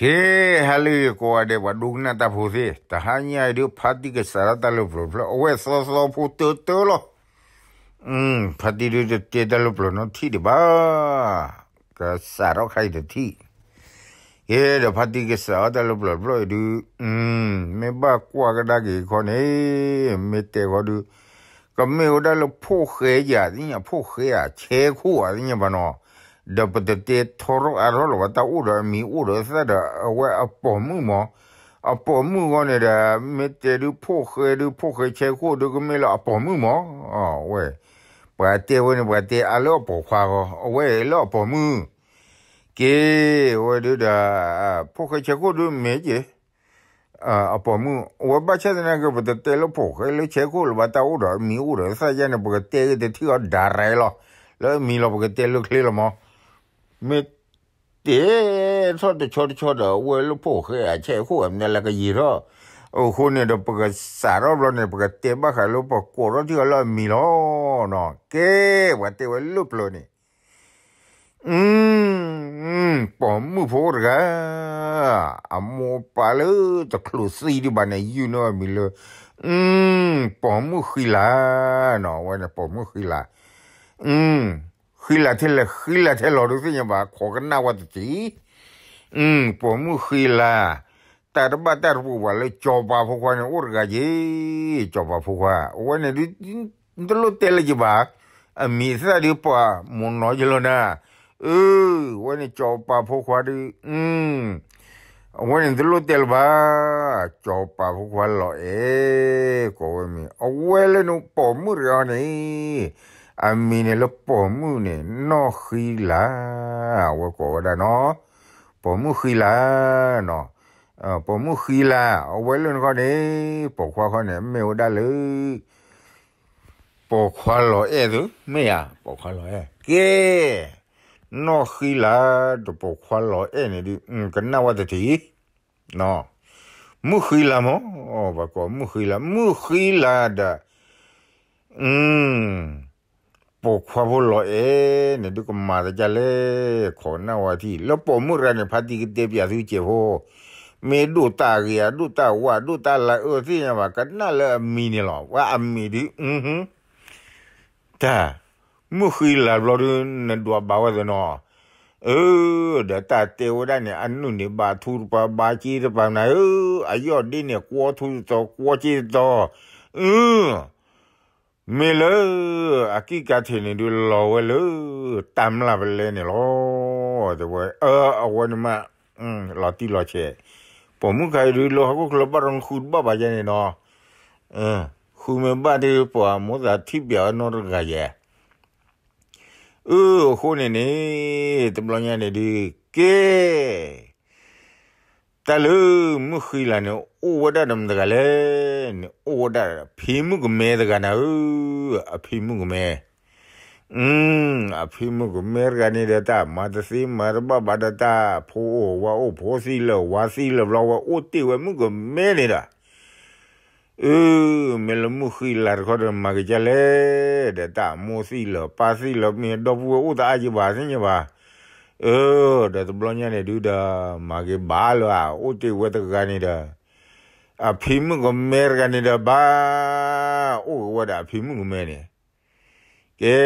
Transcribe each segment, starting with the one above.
ကဲ, ဟါလၢအဂ့ၤကိးဂၤဒဲး ပှၤဒိကနၣ်တၢ်ဖိသ့ၣ်, တဟါညါအံၤဒုး ဖါတံၢ်ကစးထီၣ်တၢ်လၢပျၢၤတဖျၢၣ်, အဝဲသီသီဖိတၢတၢလီၤ. ဖါတံၢ်ဒုးတတဲတၢ်လၢပျၢၤနီတထံၣ်ဒံးဘၣ်, ကစးထီၣ်ခါအံၤတထံၣ်. ကဲ, ဒီးဖါတံၢ်ကစးထီၣ်တၢ်လၢပျၢၤတဖျၢၣ်အံၤဒုး, မ့ၢ်ဘၣ်ကွၢ်ကဒါက့ၤခီန့ၣ်, မ့ၢ်တဲဃီဒုး ကမ့ၢ်ဝဲဒၣ်လၢဖိၣ်ဃဲယၤသ့ၣ်ညါ, ဖိၣ်ဃဲဧါ, ဆဲခိၣ်ဧါသ့ၣ်ညါဘၣ်နီၤ, ဒီးပတတဲထီထီၣ်အါထီၣ်လၢၤဘၣ်, တၢ်အိၣ်ဒီးအမံၤအိၣ်ဒီးအသၣ်ဒီး အဝဲအပိာ်မုၣ်မး, အပိာ်မုၣ်အဂီၢ်န့ၣ်ဒီး မ့ၢ်တဲဒုးဖိၣ်ဃဲဒုး ဖိၣ်ဃဲဆဲခိၣ်ဒုး ကမ့ၢ်လၢအပိာ်မုၣ်မး, ဝဲ, ပှၤတဲဝဲန့ၣ် ပှၤတဲအါလၢအပိာ်ခွါဂီၢ်, အဝဲလၢအပိာ်မုၣ်. ကဲ, အဝဲဒုးဒီး ဖိၣ်ဃဲဆဲခိၣ်ဒုးမ့ၢ်က့ၤ အပိာ်မုၣ်, အဝဲဘၣ်ဆၣ်သနာ်က့ ပတတဲလၢဖိၣ်ဃဲလၢဆဲခိၣ်လၢၤဘၣ်, တၢ်အိၣ်ဒီးအမံၤအိၣ်ဒီးအသၣ်ယါန့ၣ် ပကတဲက့ၤတထံၣ်အီၤဒၣ်ရဲလီၤ, လၢအမံၤလီၤ ပကတဲလၢချ့လီၤမး. မ့ၢ်တဲထီၣ်တဆီတဆီဒီး အဝဲလၢဖိၣ်ဃဲဧါဆဲခိၣ်ဧါ မနုၤလဲၣ်ကယံာ်ထီၣ်, အဃိန့ၣ်ဒီး ပကစးထီၣ်ဘျီန့ၣ် ပကတဲဘၣ်ဃးလၢပှၤကိးထီၣ်ထံအီၤလၢအမံၤလီၤ. ကဲ, ပှၤတဲဝဲလၢပျၢၤန့ၣ် ပိာ်မုၣ်ဖိတဂၤ, အမိၢ်အပၢ်လၢတချုးသံဒံးဘၣ်န့ၣ် ယုၢ်န့ၢ်အမံၤလၢ ပိာ်မုၣ်ဃံလၤနီၤ, အဝဲန့ၣ်ပိာ်မုၣ်ဃံလၤ, ဃံလၤထဲလဲၣ် ဃံလၤထဲလီၤဒုးသ့ၣ်ညါဘၣ်, ခိးကနၣ်ဝဲတထံၣ်, ပိာ်မုၣ်ဃံလၤ, တၢ်တဘၣ်တၢ်တပူၤဘၣ်လၢစီၤပၤဖိခွါန့ၣ် အိၣ်တဂၤက့ၤ, စီၤပၤဖိခွါ, အဝဲန့ၣ်ဒုး တလိၣ်တဲလၢၤက့ၤဘၣ်, အမံၤအသၣ်ဒုးပှၤမိၢ်နီၤယလီၤနၤ, အၢ, အဝဲန့ၣ်စီၤပၤဖိခွါဒုး, အဝဲန့ၣ်တလိၣ်တဲလၢၤဘၣ်, စီၤပၤဖိခွါလီၤအဲၣ်, ကိးဝဲမံၤ, အဝဲလၢနပိာ်မုၣ်တဂၤန့ၣ်, အမံၤန့ၣ်လၢပိာ်မုၣ်န့ၣ် နီၢ်ဃံလၤ, အဝဲကိးဝဲဒၣ်နီၤ, ပိာ်မုၣ်ဃံလၤနီၤ, ပိာ်မုၣ်ဃံလၤ, အဝဲလၢနခီန့ၣ်, ပိာ်ခွါခီန့ၣ် မ့ၢ်ဝဲဒၣ်လၢ ပိာ်ခွါလီၤအဲၣ်သု, မ့ၢ်ဧါ, ပိာ်ခွါလီၤအဲၣ်, ကဲ, နီၢ်ဃံလၤဒီးပိာ်ခွါလီၤအဲၣ်န့ၣ်ဒုး ကနၣ်ဝဲတထံၣ်, မုၣ်ဃံလၤမး, ပှၤကိးမုၣ်ဃံလၤ, မုၣ်ဃံလၤဒီး ပိာ်ခွါဖိလီၤအဲၣ်န့ၣ်ဒုးကမၤသကၢ်လဲၣ်, ခိးနၢ်ဝဲထံၣ်, လၢပိာ်မုၣ်တဂၤန့ၣ် ဖါတံၢ်ကတဲပၠးသုစဲးဖိ, မ့ၢ်ဒိၣ်တၢ်ဂ့ၤဧါ, ဒိၣ်တၢ်ဝါ, ဒိၣ်တၢ်လၤအၢသ့ၣ်ညါဘၣ်, ကနၣ်လၢအမံၤန့ၣ်လီၤ, ဝဲအမံၤဒုး, တၢ်, မုၣ်ဃံလၤဘျီဒုး နဒွးဘၣ်ဝဲသ့ၣ်နီၤ, အၢ, ဒီးတၢ်တဲဝဲဒၣ်န့ၣ် အနုၢ်န့ၣ်ဘၣ်ထူတပၤ ဘၣ်စ့တပၤနၤဧၢ, အယီၢ်ဒ့န့ၣ် ကွီထူတတီၤ ကွီစ့တတီၤ, အၢ မ့ၢ်လၢ အကံၢ်ကၤထံးန့ၣ်ဒုးလီၤဝဲလၢ တၢ်မျၢ်ပလဲန့ၣ်လီၤ. တဲဝဲ အဝဲန့ၣ်မး လီၤတံၢ်လီၤဆဲး, ပိာ်မုၣ်ခါအံၤဒုးလၢဟီၣ်ခိၣ်ချၢဘၣ်ဒီးနဃုတဘၣ်ဘၣ်ယဲန့ၣ်နီၤ, ဃုမ့ၢ်ဘၣ်ဒုး ပှၤမိၣ်သးထံၣ်ပျးဝဲနီတဂၤယဲ, အၢ အဃိန့ၣ်န့ၣ် တဘျီညါန့ၣ်ဒုး ကဲ တၢ်လၢမုၣ်ဃံလၤန့ၣ် အိၣ်ဝဲဒၣ်ဒီးမတၤတဂၤလဲၣ်န့ၣ် အိၣ်ဝဲဒၣ်ဖံမုၣ်ကမဲတဂၤနၤဧၢ, အဖံမုၣ်ကမဲ, အဖံမုၣ်ကမဲတဂၤန့ၣ်ဒီးတၢ်မၤတသ့မၤတဘၣ်ဘၣ်ဒီးတၢ် ဖိအိၣ်ဝၤအိၣ် ဖိသံလၢာ်ဝၤသံလၢာ်ဘျီဝဲအိၣ်တ့ၢ်ဝဲမုၣ်ကမဲန့ၣ်ဒီး အၢ မ့ၢ်လၢမုၣ်ဃံလၤတခီဒီးမၤက့ၤဒ်လဲၣ်, ဒီးတၢ်အမိၢ်သံလၢာ်ပၢ်သံလၢာ် မ့ၢ်ဒီပုၢ်ဝဲၢ်အိၣ်တအါယံၤဘၣ်သ့ၣ်ညါဘၣ်, အၢ ဒီးတဘျီညါန့ၣ်ဒုးဒီး မၤက့ၤဘၣ်လၢအအိၣ်တ့ၢ်ဝဲတဂၤန့ၣ်ဒီး အဖံမုၣ်ကမဲတဂၤန့ၣ်ဒီးဘၣ် အိၣ်က့ၤဝဲဒီးအဖံမုၣ်ကမဲန့ၣ် ကဲ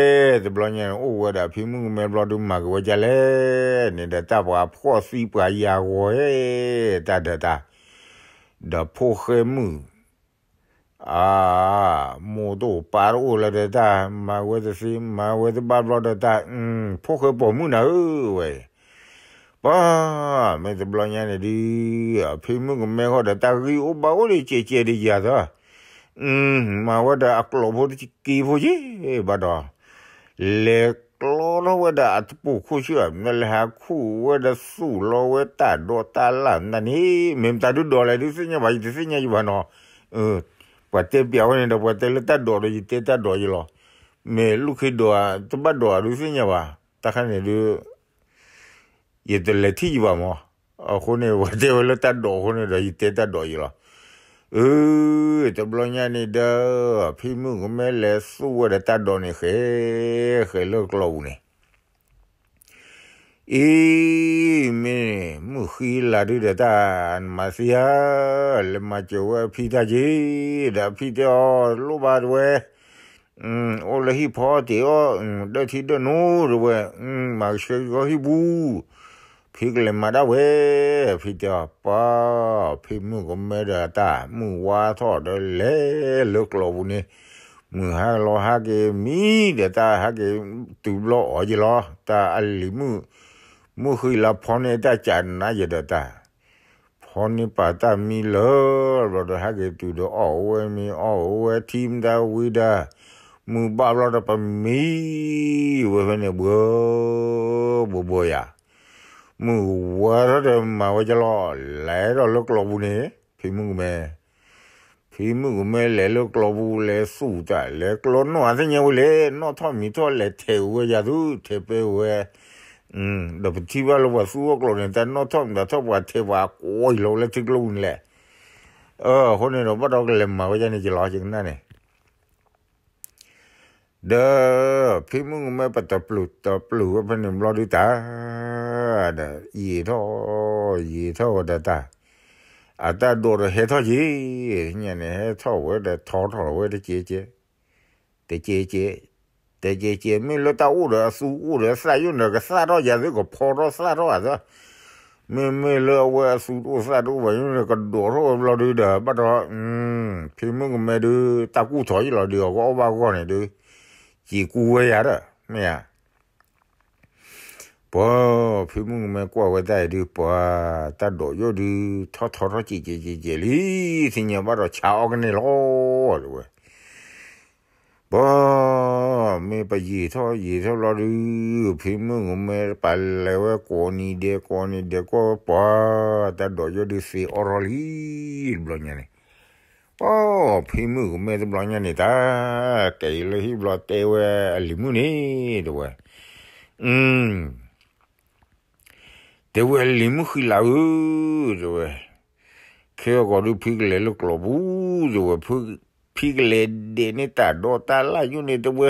တဘျီညါန့ၣ် အိၣ်ဝဲဒီးအဖံမုၣ်ကမဲဘျီဒုးမၤက့ၤဝဲဒ်လဲၣ်န့ၣ်ဒီး တၢ်ပှၤဖှီၣ်သံပှၤယၤဂီၤဟဲ တၢ်ဒီးတၢ်, ဒီးဖိၣ်ဃဲမုၣ် အၢ မိၢ်တအိၣ်ပၢ်တအိၣ်လၢၤဒီးတၢ် မၤဝဲတသ့ မၤဝဲတဘၣ်ဘျီဒီးတၢ် ဖိၣ်ဃဲပိာ်မုၣ်နၤဧၢဝဲ ပှၤ မ့ၢ်တဘျီညါန့ၣ်ဒုး အဖံမုၣ်ကမဲဃီဒီးတၢ်ဂံၢ်အိၣ်ဘၣ်အိၣ်ဒံးကဲးကဲးဒံးယၤသၢ, မၤဝဲဒီးအကျိာ်ဖိတက့ဖိက့ဘၣ်ဒီး လဲၤကျီထီၣ်ဝဲဒၣ်အတပူၤခိၣ်ဆူၣ် မ့ၢ်လဲၤဟးခူၣ်ဝဲဒီးသူၣ်လီၤဝဲတၢ်ဒိးတၢ်လၣ်နၤန့ၣ် မ့ၢ်မတၤဒုးဒိးလဲၣ်ဒုးသ့ၣ်ညါဘၣ် ယတသ့ၣ်ညါယဘၣ်နီၤ, ပှၤတဲပျးဝဲန့ၣ်ဒီး ပှၤတဲလၢတၢ်ဒိးဒီး ယတဲတၢ်ဒိးယလီၤ, မ့ၢ်လူၢ်ခ့ဒိး တဘၣ်ဒိးဒုးသ့ၣ်ညါဘၣ်, တၢ်ခါန့ၣ်ဒုး ယတလဲၤထံၣ်ယဘၣ်မး, အဃိန့ၣ် ပှၤတဲဝဲလၢတၢ်ဒိးအဃိန့ၣ်ဒီး ယတဲတၢ်ဒိးယလီၤ, အၢ တဘျီညါန့ၣ်ဒီး ဖံမုၣ်ကမဲလဲၤသူၣ်ဝဲဒီးတၢ်ဒိးန့ၣ်ဃဲ, ဃဲလၢကျီပူၤန့ၣ် အံၤ မ့ၢ်မုၢ်ဃံလၤဒုဒီးတၢ် နမၤသံဧါ, လဲၤမၤစၢၤဝဲအဖံတၢ်က့ၤ, ဒီးအဖံတဲအီၤ လိၣ်ဘၣ်တဝဲ, အိၣ်လၢဟံၣ်ဖီတ့ၢ်အီၣ် ဒၢထံဒၢနိတဝဲ, မၤကဆှဲကီဟံၣ်ပူၤ, ဖံကလဲၤမၤဒၣ်ဝဲ, ဖံတဲအီၤ ပၢ်, ဖံမုၣ်ကမဲဒီးတၢ်မုၢ်ဝါထီၣ်ဒီးလဲၤလၢကျိးပူၤန့ၣ်, မုၢ်ဟါလီၤဟဲက့ၤမံဒီးတၢ်ဟဲက့ၤတုၤဘျီအီၤက့ၤလီၤ, တၢ်အလံၤမုၣ်, မုၢ်ဃံလၤဖီန့ၢ်တၢ်ကးနးယဲဒီးတၢ် ဖီန့ၢ်ပာ်တၢ်မံလၢာ်ဘျီဒီး ဟဲက့ၤတုၤဒီးအီၣ်ဝဲမ့ၤအီၣ်ဝဲထံမတၤဝံၤဒီး, မုၢ်ဘၣ်ဘျီဒီးပမံဝဲဖဲန့ၣ်ဘှီ, ဘှီဘှီယၤ, မုၢ်ဝါထီၣ်ဒီးမၤဝဲကလီၤ, လဲၤဒီးလၢကျိးပူၤန့ၣ်, ဖံမုၣ်ကမဲ ဖံမုၣ်ကမဲလဲၤလၢကျိးပူၤလဲၤသူၣ်တၢ် လဲၤကျိးနီၣ်အသ့ၣ်ညါဝဲလဲၣ်, နီၣ်ထီၣ်မံၤထီၣ်လဲၤထဲးဝဲယၤသု ထဲးပဲဝဲ, ဒီးပထံၣ်ဘၣ်လၢပှၤသူၣ်အီၣ်ကျိးန့ၣ် တၢ်နီၣ်ထီၣ်မံၤထီၣ်ပှၤထဲးပှၤကိးအံၤလီၤလၢထံကျိပူၤန့ၣ်လဲၣ်, အဃိန့ၣ်ဒီးဘၣ်ဒီးကလဲၤမၤဝဲဒ်န့ၣ်ကလီၤ ယကနၣ်န့ၣ် ဒီးဖံမုၣ်ကမဲပတပျုာ်တပျုာ်ဝဲဖဲန့ၣ်ဘျီဒုတၢ်, ဒီးယံာ်ထီၣ်, ယံာ်ထီၣ်ဝဲဒီးတၢ်, အတၢ်ဒိးဒီးဟဲထီၣ်က့ၤ, ညါန့ၣ်ဟဲထီၣ်ဝဲဒီးထီထီၣ်ဝဲတကဲကဲ, တကဲကဲ, တကဲကဲ မ့ၢ်လၢတၢ်အိၣ်ဒီးအသူအိၣ်ဒီးသၣ်ယိၣ်န့ၣ် ကသၣ်ထီၣ်ယၤသုကဖီထီၣ်သၣ်ထီၣ်အသး, မ့မ့ၢ်လၢအဝဲအသူတအိၣ်သၣ်တအိၣ်ဘၣ်ယိၣ်န့ၣ် ကဒိးထီၣ်ဝဲဘျီဒုဒီး ဘၣ်ဒီး, ဖံမုၣ်ကမဲဒု တၢ်ကူၣ်ထီၣ်ယံလီၤဒု အကအီၣ်ဘၣ်ဂီၢ်န့ၣ်ဒု, စံးကူဝဲယၤဒီး မ့ၢ်ဧါ ပှၤဖံမုၣ်ကမဲကွၢ်ဝဲတၢ်အံၤဒု ပှၤတၢ်ဒိးယိၣ်ဒု ထီၣ်ထီၣ်ထီၣ်ကဲးကဲးကဲးကဲးလံ, သ့ၣ်ညါဘၣ်ဒီးဆါအီၣ်ကန့ၢ်လီၤ တဲဝဲ, ပှၤမ့ၢ်ပယံာ်ထီၣ်ယံာ်ထီၣ်ဘျီဒု, ဖံမုၣ်ကမဲပာ်လဲၤဝဲကိးနံၤဒဲးကိးနံၤဒဲးကွၢ်ဝဲပှၤ, တၢ်ဒိးယိၣ်ဒုသ့အီၣ်ထီၣ်လံ, တဘျီညါန့ၣ် ပှၤဖံမုၣ်ကမဲတဘျီညါန့ၣ်တၢ်, ကဲအံၤလၢဟံၣ်ဘျီတဲဝဲအလံၤမုၣ်န့ၣ် တဲဝဲ, တဲဝဲလံၤမုၣ်ဃံလၤဧၢ, တဲဝဲ, ခဲအံၤကီးဒုဖံကလဲၤလၢကျိးပူၤ, တဲဝဲ, ဖံကလဲၤဒဲးန့ၢ်တၢ်ဒိးတၢ်လၢ်ယိၣ်န့ၣ် တဲဝဲ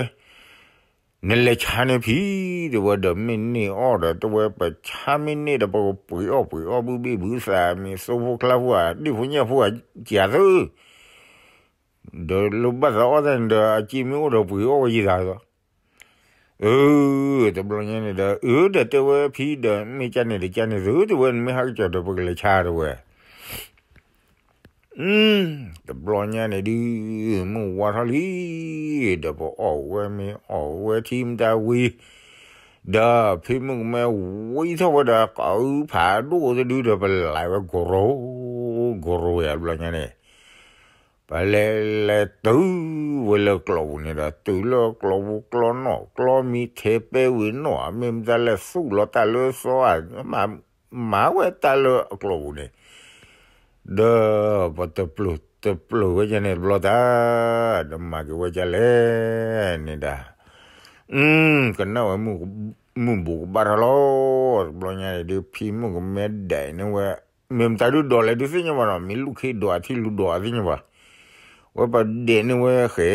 နလဲၤဆါန့ၢ်ဖံ, တဲဝဲ, ဒီးမ့ၢ်န့ၢ်အီၣ်ဒီး တဲဝဲ ပဆါမ့ၢ်န့ၢ်ဒီး ပကပှ့ၤအီၣ်ပှ့ၤအီၣ်ဘုဘ့ၣ်ဘုသး မ့ၢ်သိဖိကျါဖိဧါ ဒ့ၣ်ဖိညၣ်ဖိဧါ ကၢ်သု, ဒီးလၢဘၣ်သးအီၣ်တၢ်န့ၣ်ဒီး အစ့မ့ၢ်အိၣ်ဒီးပှ့ၤအီၣ်ဝဲယသးလီၤ. အၢ တဘျီညါန့ၣ်ဒီး အၢ ဒီးတဲဝဲဖံဒီး မ့ၢ်ကၢ်န့ၣ်တကၢ်န့ၣ်သု တဲဝဲ နမ့ၢ်ဟးကစီၤဒီး ပကလဲၤဆါ တဲဝဲ တဘျီညါန့ၣ်ဒုး မုၢ်ဝါထီၣ်လံ, ဒီးပအီၣ်ဝဲမ့ၤအီၣ်ဝဲထံမတၤဝံၤ, ဒီးဖံမုၣ်ကမဲဝံထီၣ်ဝဲဒီး ကုဖးဒိၣ်တဒုဒီး ပလဲၤဝဲကရိ ကရိယၤတဘျီညါန့ၣ်, ပလဲၤလဲၤတုၤဝဲလၢကျိးပူၤန့ၣ်ဒီး တုၤလၢကျိးပူၤကျီနီၣ်ကျီမံၤ ထဲးပဲဝံၤနီၣ် မ့ၢ်မတၤလဲၣ် သူၣ်လီၤတၢ်လၢစီဧါ မၤဝဲတၢ်လၢအကျိးပူၤန့ၣ် ဒီးပတပျုာ်တပျုာ်ဝဲဒ်န့ၣ်တဘျီတၢ်, ဒီးမၤက့ၤဝဲဒ်လဲၣ်န့ၣ်ဒၣ်, ကနၣ်ဝဲ မုၢ်ဘူးကဘၣ်ထီၣ်လီၤ, တဘျီညါန့ၣ်ဒုး ဖံမုၣ်ကမဲဒဲးန့ၢ်ဝဲ, မ့ၢ်မတၤဒုးဒိးလဲၣ်ဒုးသ့ၣ်ညါဘၣ်နီၤ, မ့ၢ်လူၢ်ခ့ဒိးအထံလူၤဒိးအသ့ၣ်ညါဘၣ်, ဝဲပဒဲးန့ၢ်ဝဲဃဲ,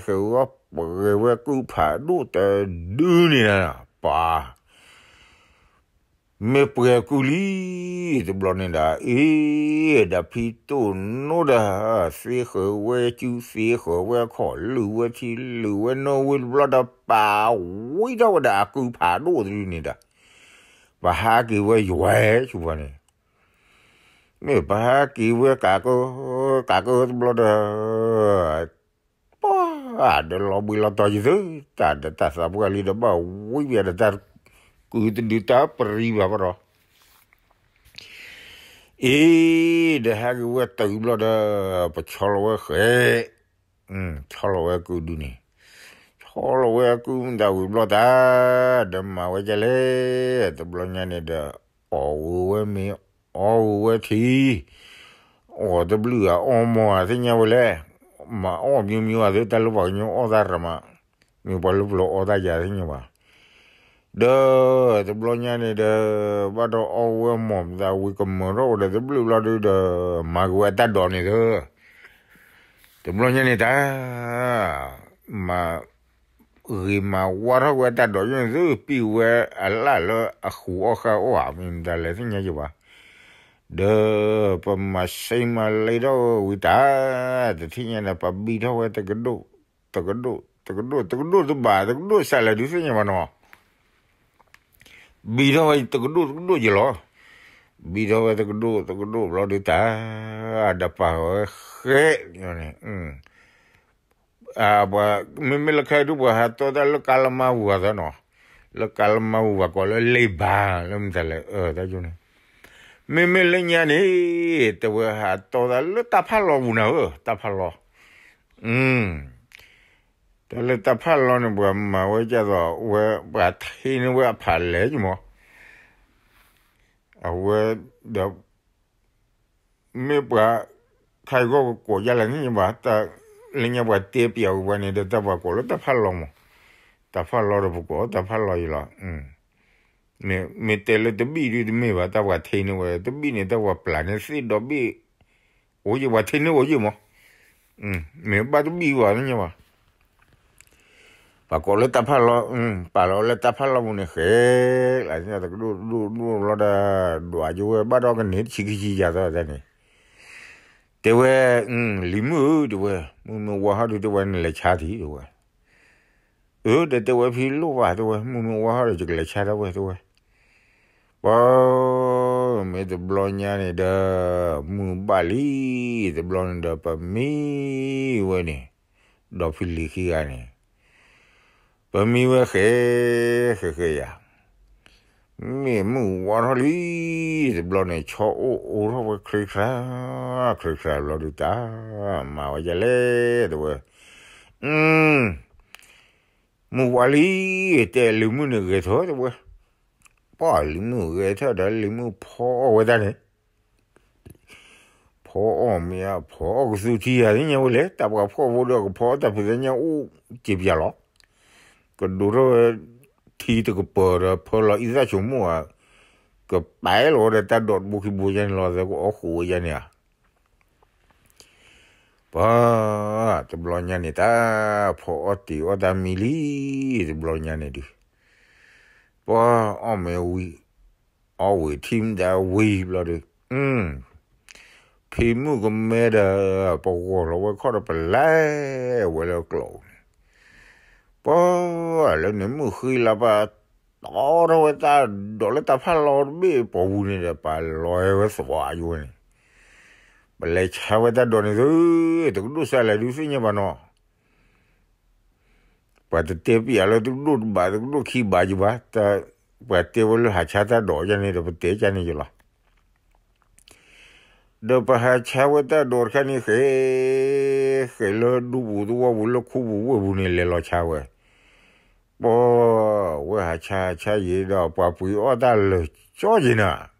ဃဲဝဲပှဲၤဝဲကုဖးဒိၣ်တဒုန့ၣ်ဒၣ်, ပှၤ မ့ၢ်ပှဲၤကုလံ, တဘျီန့ၣ်ဒၣ် အ့ ဒီးဖံတိၢ်နိဒီး သ့ဃၢၤဝဲစု သ့ဃၢၤဝဲခီၣ် လုၢ်ဝဲထံ လုၢ်ဝဲနိဝံၤတဘျီဒီး ပာ်ဝံထီၣ်ဝဲဒၣ်အကုဖးဒိၣ်တဒုန့ၣ်ဒၣ်, ပဟးက့ၤဝဲယွၤဆူပှၤန့ၣ်, မ့ၢ်ပဟးက့ၤဝဲကးကၢ ကးကၢတဘျီဒီး ပှၤဒီးလီၤဘှံးလီၤတီၤယသု, တၢ်ဒီးတၢ်သးပှၢ်လံဒီးဘၣ်ဝံပှၤဒီးတၢ်ကုတဒုတၢ်ပရံဘၣ်ဘၣ်ဒီး, အ့ ဒီးဟဲက့ၤဝဲတုၤဘျီဒီး ပဆီလီၤဝဲဃဲ, ဆီလီၤဝဲကုဒုန့ၣ်, ဆီလီၤဝဲကုမတၤဝံၤဘျီတၢ်, ဒီးမၤဝဲဒ်လဲၣ်, တဘျီညါန့ၣ်ဒီး အီၣ်ဂီၤဝဲမ့ၤ အီၣ်ဂီၤဝဲထံ အီၣ်တဘျုးဧါ အီၣ်မီၢ်ဧါ သ့ၣ်ညါဝဲလဲၣ်, မၤအီၣ်မျိုးမျိုးဧါ သုတၢ်လၢပှၤကညီအီၣ်တၢ်ရမး, မ့ၢ်ပှၤလၢပျီအီၣ်တၢ်ယၤသ့ၣ်ညါဘၣ်, ဒီးတဘျီညါန့ၣ်ဒီး ဘၣ်ဒီးအီၣ်ဝဲမီၢ်မသးဝံၤကမၢၢ်ထီၣ်ဝဲဒီးတဘျုးဘျီဒုးဒီး မၤက့ၤဝဲတၢ်ဒိးန့ၣ်သၢ, တဘျီညါန့ၣ်တၢ် မၤ ဂ့ၤမၤဝါထီၣ်ဝဲတၢ်ဒိးယိၣ်န့ၣ်သု ပံၢ်ဝဲအလၣ်လၢအဃူအီၣ်ဃၣ်အီၣ်ဧါ မ့ၢ်မတၤလဲၣ်သ့ၣ်ညါယဘၣ်. ဒီးပမၤစ့မၤလ့ထီၣ်ဝံၤတၢ် တထံၣ်ညါဒီး ပဘံထီၣ်ဝဲတကဒိၣ်, တကဒိၣ်, တကဒိၣ်, တကဒိၣ်, တကဒိၣ်တဘၣ်, တကဒိၣ်စးလဲၣ်ဒုးသ့ၣ်ညါဘၣ်နီၤ. ဘံထီၣ်ဝဲတကဒိၣ်တကဒိၣ်ယလီၤ. ဘံထီၣ်ဝဲတကဒိၣ်တကဒိၣ်ဘျီဒုးတၢ် ဒီးပာ်ဝဲဃဲန့ၣ် မ့မ့ၢ်လၢခဲအံၤဒုးပှၤဟးတီတၢ်လၢကါလမါပူၤအသးနီၤ, လၢကါလမါပူၤပှၤကိးလၢလ့ဘၣ်လၢမတၤလဲၣ် အၢ တၢ်ယိန့ၣ်, မ့မ့ၢ်လၢညါန့ၣ် တဲဝဲဟးတီတၢ်လၢတၢ်ဖးလီၤပူၤနၤဧၢ တၢ်ဖးလီၤ, တၢ်လၢတၢ်ဖးလီၤန့ၣ် ပှၤမၤဝဲကၢ်သိးဝဲ ပှၤထ့န့ၢ်ဝဲအဖးလဲၢ်ကမီၤ အဝဲဒီး မ့ၢ်ပှၤခါအံၤဂီၢ်ကကိးယါလဲၣ်န့ၣ်ဘၣ်, လၢညါပှၤတဲပၠးဝဲပှၤန့ၣ်ဒီးတၢ်ပှၤကိးလၢတၢ်ဖးလီၤမး, တၢ်ဖးလီၤဒီးပကိးတၢ်ဖးလီၤယလီၤ. မ့ၢ်တဲလၢတဘ့ၣ်ဒုးတမ့ၢ်ဘၣ်, တၢ်ပှၤထ့န့ၢ်ဝဲ တဘ့ၣ်န့ၣ် တၢ်ပှၤပျၢ်န့ၢ်သ့ၣ်ဒီဘ့ၣ်, အိၣ်ယံၤပှၤထ့န့ၢ်အိၣ်ယံၤမး, မ့ၢ်ဘၣ်တဘ့ၣ်ဘၣ်န့ၣ်ဘၣ် ပှၤကိးလၢတၢ်ဖးလီၤ, ပာ်လီၤလၢတၢ်ဖးလီၤပူၤန့ၣ်ဃဲ, လၢတကဒိၣ်ဒိၣ်ဒိၣ်ဘျီဒီး ဒွးက့ၤဝဲဘၣ်ဒီးကန့ၢ်တဆံခံဆံယၤသီတၢ်န့ၣ်, တဲဝဲ, လံၤမုၣ်ဧၢ တဲဝဲ, မုၢ်မ့ၢ်ဝါထီၣ်ဒုးတဲဝဲနလဲၤဆါထံး တဲဝဲ, အၢ ဒီးတဲဝဲဖံလိၣ်ဘၣ် တဲဝဲ, မုၢ်မ့ၢ်ဝါထီၣ်ဒီးယကလဲၤဆါဒၣ်ဝဲ တဲဝဲ ပှၤ မ့ၢ်တဘျီညါန့ၣ်ဒီး မုၢ်ဘၣ်လံ, တဘျီန့ၣ်ဒီး ပမံဝဲန့ၣ်, ဒီးဖံလံၤခံဂၤန့ၣ်, ပမံဝဲဃဲ, ဃဲဃဲယၤ, မ့ၢ်မုၢ်ဝါထီၣ်လံ, တဘျီန့ၣ် ဆီအိၣ်အိၣ်ထီၣ်ဝဲချ့ချါ, ချ့ချါဘျီဒုးတၢ်, မၤဝဲဒ်လဲၣ် တဲဝဲ, မုၢ်ဝါလံ, တဲလံၤမုၣ်န့ၣ်ဂဲၤထၢၣ် တဲဝဲ, ပှၤလံၤမုၣ်ဂဲၤထၢၣ်ဒီးလံၤမုၣ်ဖီအီၣ်ဝဲဒၣ်န့ၣ်, ဖီအီၣ်မ့ၢ်ဧါ ဖီအီၣ်ကသူထံဧါ သ့ၣ်ညါဝဲလဲၣ်, တၢ်ပှၤဖှီၣ်ဖိဒီးကဖီအီၣ်တၢ်ဖုးသ့ၣ်ညါအိၣ်စ့ပၠးလီၤ, ကဒိးထီၣ်ဝဲထံတကပၤဒီးဖၢလီၤအံသၣ်ဆိမိၣ်ဧါ, ကပာ်လီၤဝဲဒီးတၢ်ဒိးတဘိခံဘိယါန့ၣ်လီၤ သဲကအီၣ်ဃုာ်ဝဲယါန့ၣ်ဧါ ပှၤ တဘျီညါန့ၣ်တၢ် ဖီအီၣ်တ့ၤအီၣ်တၢ်မံလံ, တဘျီညါန့ၣ်ဒုး ပှၤအီၣ်မ့ၤဝံၤ အီၣ်ဝံၤထံၣ်မတၤဝံၤဘျီဒီး ဖံမုၣ်ကမဲဒီး ပဂီၢ်လီၤဝဲခီၣ်ဒီးပလဲၤဝဲလၢကျိးန့ၣ်, ပှၤလၢန့ၣ်မုၢ်ဃံလၤပာ် တီထီၣ်ဝဲတၢ်ဒိးလၢတၢ်ဖးလီၤတဘ့ၣ်ပီၤပူၤန့ၣ်ဒီး ပာ်လီၤဝဲသဝီအယိန့ၣ်, ပလဲၤဆါဝဲတၢ်ဒိးန့ၣ်သု, တကဒိၣ်စးလဲၣ်ဒုးသ့ၣ်ညါဘၣ်နီၤ ပှၤတတဲပယၤလၢတကဒိၣ်တဘး တကဒိၣ်ခံဘးယဘၣ်, ပှၤတဲဝဲလၢဟးဆါတၢ်ဒိးယါန့ၣ်ဒီး ပတဲကန့ၣ်ယလီၤ. ဒီးပဟးဆါဝဲတၢ်ဒိးတခါန့ၣ်ဃဲ, ဃဲလၢဒူပူၤသဝီပူၤလၢခူပူၤဝ့ၢ်ပူၤန့ၣ် လဲၤလီၤဆါဝဲ, ပှၤ ဝဲဟးဆါဟးဆါယံၤဒီးပှၤပှ့ၤအီၣ်တၢ်လၢာ်ကၠီယံၤနၤ,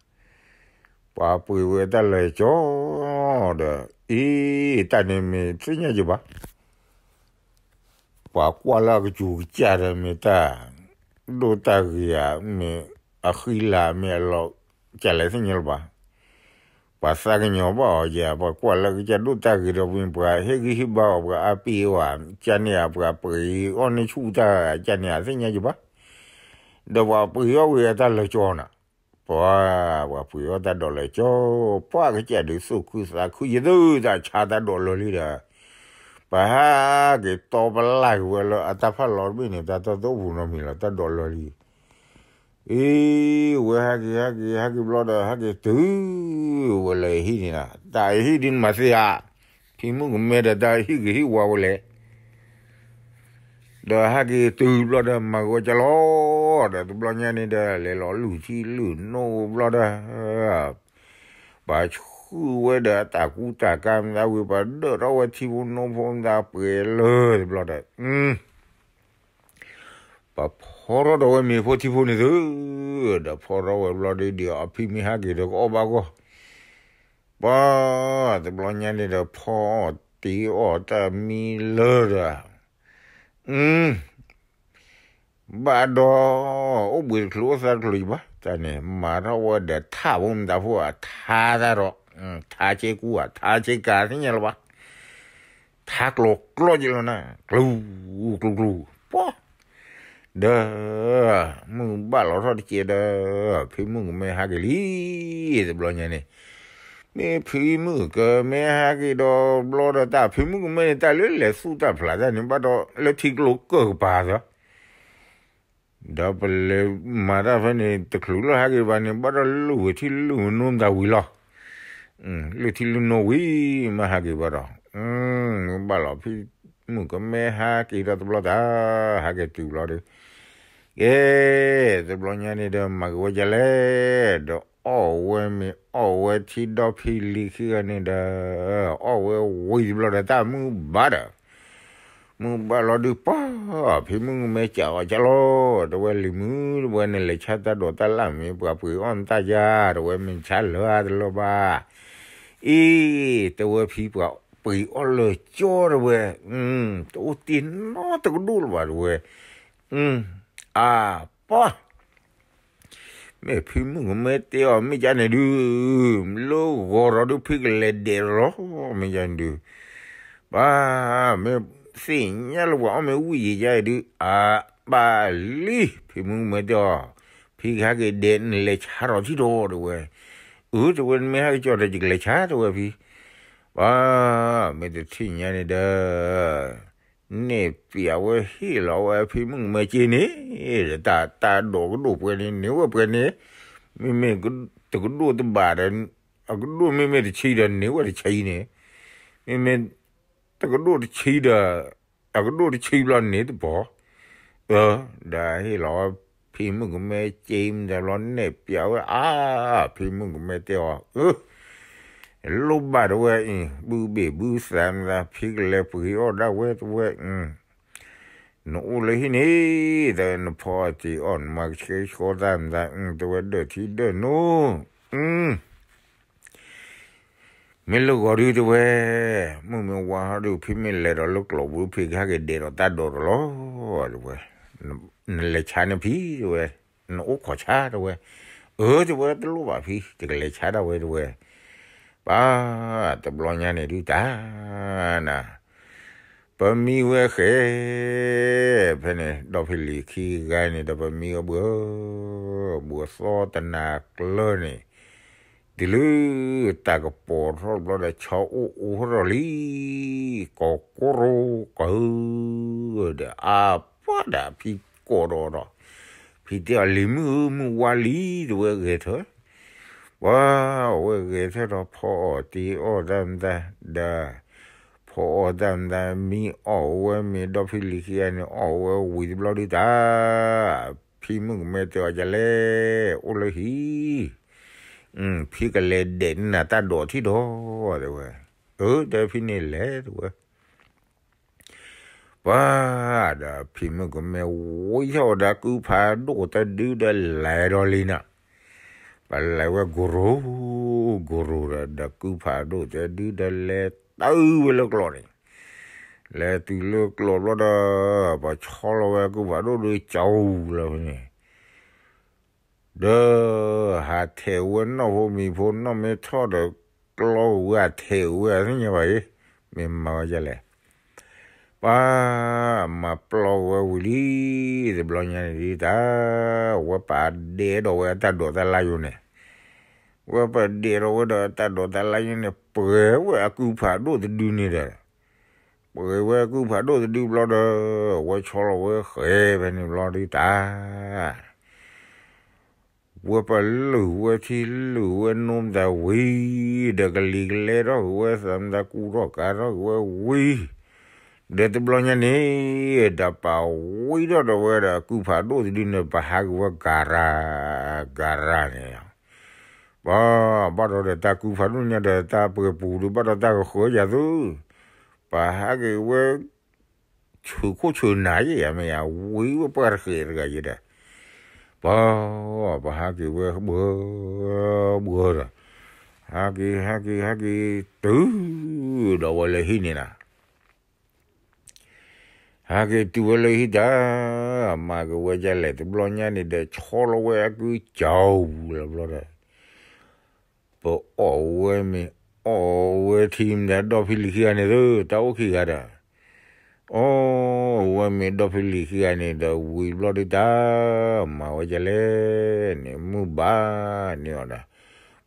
ပှၤပှ့ၤဝဲတၢ်လၢာ်ကၠီဒီး အ့ တၢ်န့ၣ်မ့ၢ်သ့ၣ်ညါယဘၣ် ပှၤကွၢ်လၢအကစူၤကစၢ်ဒီးမ့ၢ်တၢ်ဒိၣ်တၢ်ဂ့ၤဧါ, မ့ၢ်အဃံလၤ မ့ၢ်အလီၤကလဲၣ်သ့ၣ်ညါလၢၤဘၣ်. ပှၤသးကညီၤဘၣ်အီၤယဲ, ပှၤကွၢ်လၢကစၢ်ဒိၣ်တၢ်ဂ့ၤဒီး ပှၤဟ့ၣ်ဂံၢ်ဟ့ၣ်ဘါအီၤ, ပှၤအါပ့ၤအီၤဧါ, ကန့ၣ်ဧါ, ပှၤပှ့ၤအီၣ်န့ၢ်ဆူၣ်တၢ်ကန့ၣ်ဧါ သ့ၣ်ညါယဘၣ်. ဒီးပှၤပှ့ၤအီၣ်ဝံၤအတၢ်လၢာ်ကၠီနၤ, ပှၤ ပှၤပှ့ၤအီၣ်တၢ်ဒိးလၢာ်ကၠီ, ပှၤကစၢ်ဒုးသူၣ်ခုသးခုယဲ သုတၢ်ဆါတၢ်ဒိးလၢာ်လံဒီး ပှၤဟးက့ၤတီပလၢ်က့ၤဝဲလၢအတၢ်ဖးလီၤတဘ့ၣ်န့ၣ် တၢ်တီသိပူၤနီတမံၤလီၤ တၢ်ဒိးလၢာ်လံ. အ့ ဝဲဟဲက့ၤ ဟဲက့ၤ ဟဲက့ၤဘျီဒီး ဟဲက့ၤတုၤဝဲလၢဟံၣ်န့ၣ်နၤ, တၢ်ဟံၣ်ဒ်န့ၣ်မၤသ့ဧါ, ဖံမုၣ်ကမဲဒီးတၢ်ဟံၣ်ဂ့ၤဟံၣ်ဝါဝဲလဲၣ် ဒီးဟဲက့ၤတုၤဘျီဒီး မၤကဝဲကလီၤ, ဒီးတဘျီညါန့ၣ်ဒီး လဲၤလီၤလုၢ်ထံလုၢ်နိဘျီဒီး ပှၤဆှုၣ်ဝဲဒီးတၢ်ကူတၢ်ကၤမတၤဝံၤ ပှၤဒၢးထီၣ်ဝဲထံဖိနိဖိမတၤပှဲၤလၢာ်တဘျီဒီး ပှၤဖီထီၣ်ဒီးဝဲမ့ၤဖိထံဖိန့ၣ်သု, ဒီးဖီထီၣ်ဝဲဘျီဒီး ဒ်အဖံမ့ၢ်ဟဲက့ၤဒီးကအီၣ်ဘၣ်ဂီၢ်, ပှၤ တဘျီညါန့ၣ်ဒီး ဖီအီၣ်တ့အီၣ်တၢ်မံလၢာ်ဒီး ဘၣ်ဒီး အိၣ်ဘှံးတချုးအိၣ်သါတချုးယဘၣ်, တၢ်န့ၣ် မၤထီၣ်ဝဲဒီးထးဖိမတၤဖိ အထါတၢ်ဒီး ထါဆ့ကူဧါ ထါဆ့ကၤသ့ၣ်ညါလၢၤဘၣ်, ထါကျိၤကျိၤက့ၤလီၤနၤ ကျူၤ ကျူၤကျူၤ ပှၤ ဒီး မုၢ်ဘၣ်လီၤထီၣ်တကဲးဒီး ဖံမုၣ်ကမဲဟးက့ၤလံ, တဘျီညါန့ၣ်, မ့ၢ်ဖံမုၣ်ကမဲဟးက့ၤဒီးဘျီဒီး တၢ်ဖံမုၣ်ကမဲန့ၣ် တၢ်လၢလဲၤသူၣ်တၢ်ဖျးတၢ်န့ၣ် ဘၣ်ဒီးလၢထံကျိကၢၢ်ကပၤသီ ဒီးပလဲၤမၤတၢ်ဖဲန့ၣ် တချုးလၢဟးက့ၤဘၣ်န့ၣ် ဘၣ်ဒီးလုၢ်ဝဲထံလုၢ်ဝဲနိမတၤဝံၤလီၤ. လုၢ်ထံလုၢ်နိဝံၤ မ့ၢ်ဟးက့ၤဘၣ်ဒီး, မုၢ်ဘၣ်လီၤ ဖံမုၣ်ကမဲဟးက့ၤဒီးတဘျီတၢ်, ဟးက့ၤတုၤဘျီဒီး, ကဲ, တဘျီညါန့ၣ်ဒီး မၤက့ၤဝဲဒ်လဲၣ်, ဒီးအီၣ်ဝဲမ့ၤအီၣ်ဝဲထံဒီဖံလံၤခံဂၤန့ၣ်ဒီး, အီၣ်ဝဲဝံၤတဘျီဒီး တၢ်မုၢ်ဘၣ်ဒီး မုၢ်ဘၣ်လီၤဒုးပှၢ်, ဖံမုၣ်ကမဲစံးအီၤကလီၤ, တဝဲလံၤမုၣ် တဝဲနလဲၤဆါတၢ်ဒိးတၢ်လၣ်မ့ၢ်ပှၤပှ့ၤအီၣ်နတၢ်ယါ, တဝဲမ့ၢ်ဆါလၢအတလၢဘၣ်, အ့, တဝဲဖံပှၤပှ့ၤအီၣ်လၢကၠီတဝဲ, တအိၣ်တ့ၢ်နီတကဒိၣ်လၢၤဘၣ်တဝဲ, အါပှၢ် မ့ၢ်ဖံမုၣ်ကမဲတဲအီၤ မ့ၢ်ကန့ၣ်ဒုး, လၢဂီၤဒီးဒုး ဖံကလဲၤဒဲးလီၤ, မ့ၢ်ကန့ၣ်ဒုး, ပှၤ, မ့ၢ်သ့ၣ်ညါလၢပှၤအီၣ်မ့ၤဝံၣ်ယံာ်ယါအံၤဒုး, အါ, ဘၣ်လံ, ဖံမုၣ်ကမဲတဲအီၤ, ဖံကဟဲက့ၤဒဲး နလဲၤဆါထီၣ်ထံၣ်ဒီးတဝဲ, အၢ တဝဲနမ့ၢ်ဟဲက့ၤကၠီဒီး ယကလဲၤဆါတဝဲဖံ, ပှၤ, မ့ၢ်တထံၣ်ညါန့ၣ်ဒီး န့ၣ်ပျးဝဲဟ့ၣ်လီၤဝဲဖံမုၣ်ကမဲက့န့ၣ်, တၢ်တၢ်ဒိးကဒိၣ်ပှဲၤန့ၣ် န့ၢ်ဝဲပှဲၤန့ၣ်, မ့မ့ၢ်တကဒိၣ်တဘၣ်ဒီး, အကဒိၣ်မ့မ့ၢ်တဆံဒီး န့ၢ်ဝဲတဆံန့ၣ်, မ့မ့ၢ်တကဒိၣ်တဆံဒီး, အကဒိၣ်တဆံဘျီန့ၣ်တပီၤ, အၢ, ဒီးဟ့ၣ်လီၤဝဲဖံမုၣ်ကမဲက့မတၤဘျီ န့ၣ်ပျးဝဲအါ, ဖံမုၣ်ကမဲတဲအီၤ, အၢ လိၣ်ဘၣ်တဝဲအံၤ ဘုဘ့ၣ်ဘုသးမသး ဖံကလဲၤပှ့ၤအီၣ်ဒၣ်ဝဲတဝဲ, နအိၣ်လၢဟံၣ်န့ၣ်, တနဖီအီၣ်တ့ၢ်အီၣ် နမၤကဆှဲကဆှီတၢ်မသး, တဝဲဒၢၣ်ထံဒၢၣ်နိ, မ့ၢ်လၢဂီၤဒုးတဝဲ, မုၢ်မ့ၢ်ဝါဟီဒုး ဖံမ့ၢ်လဲၤဒီးလၢကျိာ်ပူၤ ဖံကဟဲက့ၤဒဲးဒီးတၢ်ဒိးဒီးလီၤ, တဝဲ, နလဲၤဆါန့ၢ်ဖံတဝဲ, နအိၣ်ခိးဆါတဝဲ, အၢ တဝဲ တလိၣ်ဘၣ်ဖံ ယကလဲၤဆါဒၣ်ဝဲတဝဲ, ပှၤ, တဘျီညါန့ၣ်ဒုးတၢ်, နၤ ပမံဝဲဃဲ, ဖဲန့ၣ် ဒီဖံလံၤခံဂၤန့ၣ်ဒီး ပမံဝဲဘှၢ, ဘှၢသီတနၤကျၢၤန့ၣ်, တုၤလၢတၢ်ကပီၤထီၣ်တဘျီဒီး ဆီအိၣ်အိၣ်ထီၣ်လံ, ကိးကိရိကၢ, ဒီးအါပှၢ်ဒီးဖံကိးဒီးဒီး, ဖံတဲအီၤ လံၤမုၣ်ဧၢ မုၢ်ဝါလံ တဝဲဂဲၤထၢၣ် ပှၤ, အဝဲဂဲၤထၢၣ်ဒီးဖီအီၣ်တ့ၢ်အီၣ်တၢ်မတၤ, ဒီးဖီအီၣ်တၢ်မတၤ မံအီၣ်ဝဲမ့ၤ ဒီဖံလံၤခံဂၤန့ၣ် အီၣ်ဝဲဝံၤတဘျီဒုးတၢ်, ဖံမုၣ်ကမဲတဲအီၤ ကလဲၣ်, အိၣ်လၢဟံၣ်, ဖံကလဲၤဒဲးနၤတၢ်ဒိးထံၣ်ဒီး, တဲဝဲ, အၢ ဒီဖံန့ၣ်လဲၤ တဝဲ ပှၤ, ဒီးဖံမုၣ်ကမဲဝံထီၣ်ဝဲဒီးကုဖးဒိၣ်တဒုဒီးလဲၤဒီးလံနၤ, ပလဲၤဝဲကိရိ, ကိရိဒီး ဒီးကုဖးဒိၣ်တဒုဒီးလဲၤတုၤဝဲလၢကျိာ်န့ၣ်, လဲၤတုၤလၢကျိာ်ဘျီဒီး, ပဆီလီၤဝဲကုဖးဒိၣ်ဒီးကၠီလီၤဖဲန့ၣ် ဒီးဟးထဲးဝဲနီၢ်ဖိမံၤဖိ နီၢ်မ့ၢ်ထီၣ်ဒီး ကျီဝဲအထဲးဝဲအသ့ၣ်ညါဘၣ်အံၤ, မ့ၢ်မၤဝဲဒ်လဲၣ်, ပှၤ, မၤပျီဝဲဝံၤလံ, တဘျီညါန့ၣ်ဒ်တၢ်, ဝဲပာ်ဒဲးဒီးဝဲအတၢ်ဒိးတၢ်လါယိာ်န့ၣ်, ဝဲပာ်ဒဲးဒီးဝဲဒီးအတၢ်ဒိးတၢ်လါယိာ်န့ၣ် ပှဲၤဝဲအကုဖးဒိၣ်တဒုန့ၣ်ဒီး ပှဲၤဝဲအကုဖးဒိၣ်တဒုဘျီဒီး, ဝဲဆီလီၤဝဲဃဲဖဲန့ၣ်ဘျီဒုးတၢ်, ဝဲပလုၢ်ဝဲထံလုၢ်ဝဲနိမတၤဝံၤ, ဒီးကလံၤကလဲထီၣ်က့ၤဝဲ သးမတၤကူထီၣ်ကၤထီၣ်က့ၤဝဲဝံၤ, ဒီးတဘျီညါန့ၣ်, ဒီးပာ်ဝံထီၣ်ဒီးဝဲဒီးအကုဖးဒိၣ်တဒုန့ၣ် ပဟးက့ၤဝဲဂၤရၤ, ဂၤရၤန့ၣ် ပှၤ, ဘၣ်ဒီးဒီးတၢ်ကုဖးဒိၣ်ညါဒီးတၢ်ပှဲၤပူၤဒီး ဘၣ်ဒီးတၢ်ကဃၢၤယၤသု, ပဟးက့ၤဝဲ ဆူၣ်ခိၣ်ဆူၣ်နၤယဲၢ်ယၤမ့ၢ်ယၤ, ဝံဝဲပှၢ်တဃဲးတဂၤယဲၢ်ဒီး, ပှၤ, ပဟးက့ၤဝဲဘှၢ, ဘှၢဒီး, ဟးက့ၤ ဟးက့ၤ ဟးက့ၤ, တုၤ, ဒီးဝဲလၢဟံၣ်န့ၣ်နၤ ဟးက့ၤတုၤဝဲလၢဟံၣ်တၢ်, မၤက့ၤဝဲဒ်လဲၣ် တဘျီညါန့ၣ်ဒီး ဆီလီၤဝဲအကုကၠီလီၤဘျီဒီး, ပအီၣ်ဝဲမ့ၤ အီၣ်ဝဲထံမတၤ ဒီဖံလံၤခံဂၤန့ၣ်သု တၢ်အိၣ်ခံဂၤဒီး, အိၣ်ဝဲမ့ၢ်ဒီဖံလံၤခံဂၤန့ၣ်ဒီး ဝံၤဘျီဒုးတၢ် မၤဝဲဒ်လဲၣ်န့ၣ် မုၢ်ဘၣ်န့ၢ်အီၤဒီး,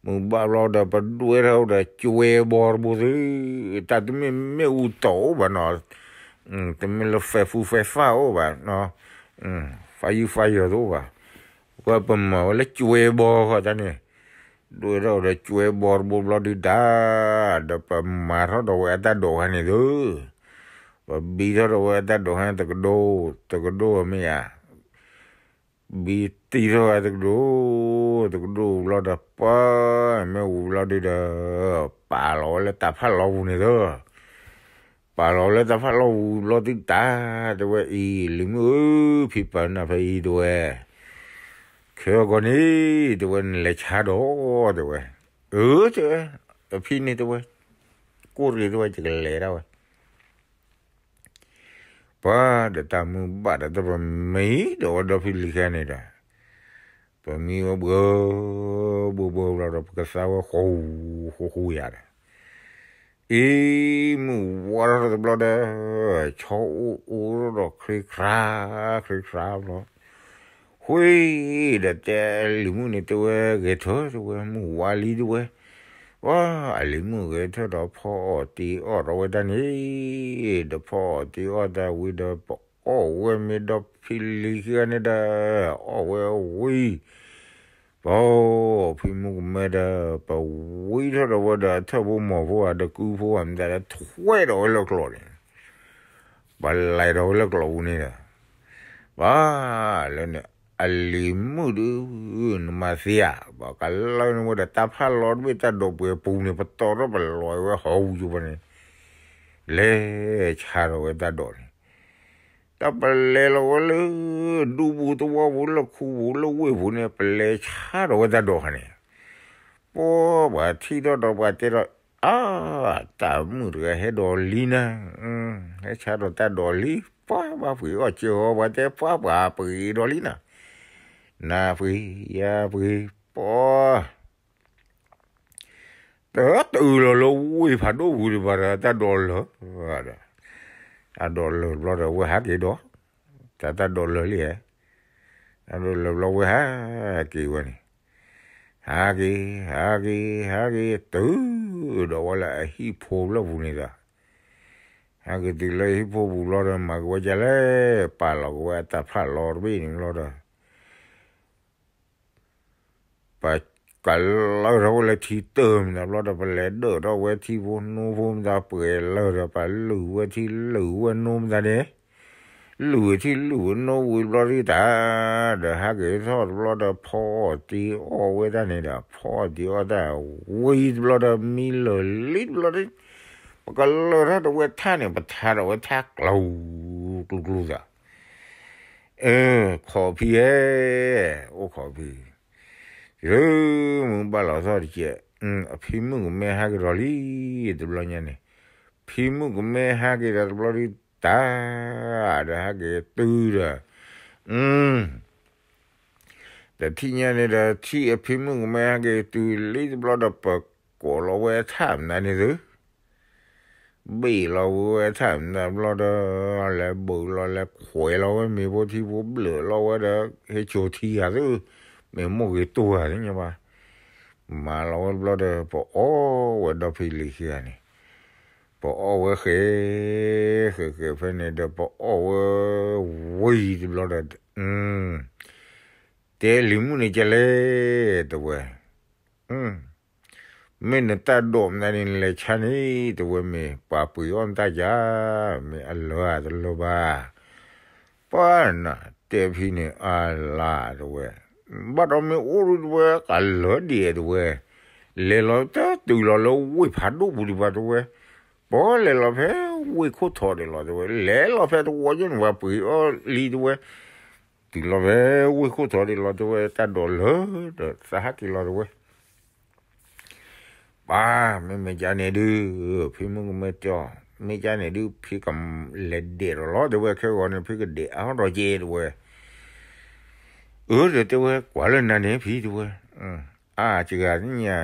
မုၢ်ဘၣ်ဘျီဒီး ပဒွဲၣ်ထီၣ်ဒီး ကၠွဲဘီတဘိသု, တၢ်တမ့ၢ်မ့ၣ်အူတီအိၣ်ဘၣ်နီၤ, တမ့ၢ်လၢ fire အိၣ်ဘၣ်နီၤ, fire fire တအိၣ်ဘၣ်, ဝဲပမၤဝဲလၢကၠွဲဘီဃီတၢ်န့ၣ်, ဒွဲၣ်ထီၣ်ဒီးကၠွဲဘီတဘိဘျီဒုးတၢ်, ဒီးပမၤထီၣ်ဒီးဝဲအတၢ်ဒိးခါန့ၣ်သု, ပဘံထီၣ်ဒီးဝဲအတၢ်ဒိးခါန့ၣ် တကဒိၣ်, တကဒိၣ်မ့ၢ်ဧါ, ဘံတံၢ်ထီၣ်ဝဲတကဒိၣ်, တကဒိၣ်ဘျီဒီး ပှၤ မ့ၣ်အူဘျီဒုးဒီး ပာ်လီၤဝဲလၢတၢ်ဖးလီပူၤန့ၣ်သု, ပာ်လီၤဝဲလၢတၢ်ဖးလီပူၤဘျီဒုးတၢ်, တဲဝဲအံၤ လံၤမုၣ်ဧၢ, ဖံပာ်နၤဖဲအံၤတဲဝဲ, ခဲအံၤကီးန့ၣ် တဲဝဲ နလဲၤဆါဒီး တဲဝဲ, အၢ တဲဝဲ, အဖံန့ၣ်တဲဝဲ, ကိၣ်ရ့ၣ်တဲဝဲ ယကလဲၤဒၣ်ဝဲ ပှၤဒီးတၢ်မုၢ်ဘၣ်ဒီး တၢ်ပမံဒီးဝဲဒီဖံလံၤခံဂၤန့ၣ်ဒီး, ပမံဝဲဘှီ, ဘှီဘှီဘျီဒီး ပကသါဝဲဃူဃူဃူယၤဒီး, အံၤ မုၢ်ဝါထီၣ်တဘျီဒီး ဆီအိၣ်အိၣ်ဒီး ခြ့ခြါ ခြ့ခြါဘျီ, ဃ့ဒီးတဲလံၤမုၣ်န့ၣ် တဲဝဲ ဂဲၤထၢၣ် တဲဝဲ မုၢ်ဝါလံ တဲဝဲ, ပှၤအလံၤမုၣ်ဂဲၤထၢၣ်ဒီး ဖီအီၣ်တ့အီၣ်ထီၣ်ဝဲတၢ်န့ၣ်, ဒီးဖီအီၣ်တ့အီၣ်တၢ်ဝံၤဒီး ပအီၣ်ဝဲမ့ၢ်ဒီဖံလံၤခံဂၤန့ၣ်ဒီး အီၣ်ဝဲဝံၤ ပှၤဖံမုၣ်ကမဲဒီး ပဝံထီၣ်ဒီးဝဲဒီး ထၢၣ်ဖိမီၤဖိဧါ ဒီးကုဖိဧါ မတၤဒီး ထွဲဒီးဝဲလၢကျိးန့ၣ်, ပလဲၤဒီးဝဲလၢကျိးပူၤန့ၣ်ဒီး, ပှၤလၢန့ၣ် အလံၤမုၣ်ဒုး နမၤသ့ဧါ, ပှၤကလၢန့ၢ်ဝဲဒီး တၢ်ဖးလီတဘ့ၣ် တၢ်ဒိးပှဲၤပူၤန့ၣ် ပတီၢ်ထီၣ်ပလီၤဝဲဟီၣ်ဝူၤကၠိပန့ၣ်, လဲၤဆါဒီးဝဲတၢ်ဒိးန့ၣ် တၢ်ပလဲၤလီၤဝဲလၢ ဒူပူၤသဝီပူၤ လၢခူပူၤ လၢဝ့ၢ်ပူၤန့ၣ် ပလဲၤဆါဒီးဝဲတၢ်ဒိးခါန့ၣ်, ပှၤပှၤထံၣ်ထီၣ်ဒီးပှၤတဲဒီး, အါ, တၢ်မုၣ်တဂၤဟဲဒီးလံနၤ, ဟဲဆါဒီးတၢ်ဒိးလံ, ပှၤဘၣ်ပှ့ၤအီၣ်ကၢအီၤ ပှၤတဲပှၤပှၤပှ့ၤဒီးလံနၤ, နၤပှ့ၤ ယၤပှ့ၤ, ပှၤ တတုၤလီၤလၢဝ့ၢ်ဖးဒိၣ်ပူၤဒံးဘၣ်ဒီး တၢ်ဒိးလၢာ်ဒီး, တၢ်ဒိးလၢာ်ဘျီဒီး ဝဲဟးက့ၤဒီး, တၢ်တၢ်ဒိးလၢာ်လံဧါ, တၢ်ဒိးလၢာ်ဘျီဝဲဟးက့ၤဝဲန့ၣ်, ဟးက့ၤ ဟးက့ၤ ဟးက့ၤ တုၤဒီးဝဲလၢအဟံၣ်ဖိလၢပူၤန့ၣ်ဒီး, ဟးက့ၤတုၤလၢဟံၣ်ဖိပူၤဘျီဒီး မၤက့ၤဝဲဒ်လဲၣ်, ပာ်လီၤက့ၤဝဲအတၢ်ဖးလီတဘ့ၣ်န့ၣ်ဘျီဒီး ပကလၢထီၣ်ဝဲလၢထံတၢၢ်မတၤဘျီဒီး ပလဲၤဒၢးထီၣ်ဝဲထံဖိနိဖိမတၤ ပှဲၤလၢာ်ဒီး ပလုၢ်ဝဲထံလုၢ်ဝဲနိမတၤန့ၣ်, လုၢ်ဝဲထံလုၢ်ဝဲနိဝံၤတဘျီဒုးတၢ်, ဒီးဟးက့ၤထီၣ်တဘျီဒီး ဖီအီၣ်တ့အီၣ်ဝဲတၢ်န့ၣ်ဒီး ဖီအီၣ်တ့အီၣ်တၢ်ဝံၤတဘျီဒီး မံလၢာ်လံတဘျီဒီး ပကလၢထီၣ်တဝဲထၣ်န့ၣ် ပထါဒီးဝဲထၣ်ကျိၤကျိၤကျိၤသး အၢ ခိးဖံဧၢ, အိၣ်ခိးဖံ, တုၤမုၢ်ဘၣ်လီၤသီၣ်တကဲး, အဖံမုၣ်ကမဲဟးက့ၤဒီးလံ, တဘျီညါန့ၣ်, ဖံမုၣ်ကမဲဟးက့ၤဒီးတဘျီဒုးတၢ်, ဒီးဟးက့ၤတုၤဒီး, တထံၣ်ညါန့ၣ်ဒီး ထံၣ်အဖံမုၣ်ကမဲဟဲက့ၤတုၤလံတဘျီဒီး ပကိးလီၤဝဲထၣ်မနုၤန့ၣ်သု, ဘ့ၣ်လီၤဝဲထၣ်မနုၤဘျီဒီး လဲၤဘုးလီၤလဲၤခွဲးလီၤဝဲမ့ၤဖိထံဖိဘျၢၣ်လီၤဝဲဒီး ဟဲစိာ်ထံဂၤသု, မ့ၢ်မိၢ်ဂ့ၤတိၢ်ဂၤသ့ၣ်ညါဘၣ်, မၤလီၤဝဲတဘျီဒီး ပအီၣ်ဝဲဒီဖံလံၤခံဂၤန့ၣ်, ပအီၣ်ဝဲဃဲ, ဃဲဃဲဖဲန့ၣ်ဒီး ပအီၣ်ဝဲဝံၤတဘျီဒီး, တဲလံၤမုၣ်န့ၣ်ကလဲၣ်, တဲဝဲ မ့ၢ်နတၢ်ဒိးမနုၤန့ၣ် နလဲၤဆါန့ၣ် တဲဝဲ မ့ၢ်ပှၤပှ့ၤအီၣ်နတၢ်ယၤ, မ့ၢ်အလၢအတလၢဘၣ်. ပှၤနတဲဖံန့ၣ် အါလါ တဲဝဲ, ဘၣ်ဒီးမ့ၢ်အိၣ်ဒုးတဲဝဲ ကလၢဒံးတဲဝဲ, လဲၤလီၤတတုၤလီၤလၢဝ့ၢ်ဖးဒိၣ်ပူၤဒံးဘၣ်တဲဝဲ, ပလဲၤလီၤဖဲဝ့ၢ်ခိၣ်ထီဒံးလီၤတဲဝဲ, လဲၤလီၤဖဲတဝီယဲၢ်န့ၣ် ပှၤပှ့ၤအီၣ်လံတဲဝဲ, တုၤလီၤဖဲဝ့ၢ်ခိၣ်ထီဒံးလီၤတဲဝဲ တၢ်ဒိးလၢာ်ဒီးသးဟးက့ၤလီၤတဲဝဲ. ပၢ် မ့မ့ၢ်ကန့ၣ်ဒုး ဖံမုၣ်ကမဲတဲအီၤ မ့ၢ်ကန့ၣ်ဒုး ဖံကလဲၤဒဲးဒီးလီၤတဲဝဲ, ခဲဂီၤန့ၣ် ဖံကဒဲးအါထီၣ်က့ၤတဲဝဲ. အၢ ဒီးတဲဝဲ ကွၢ်လၢနၤန့ၣ်ဖံတဲဝဲ, အါ စှၤသ့ၣ်ညါ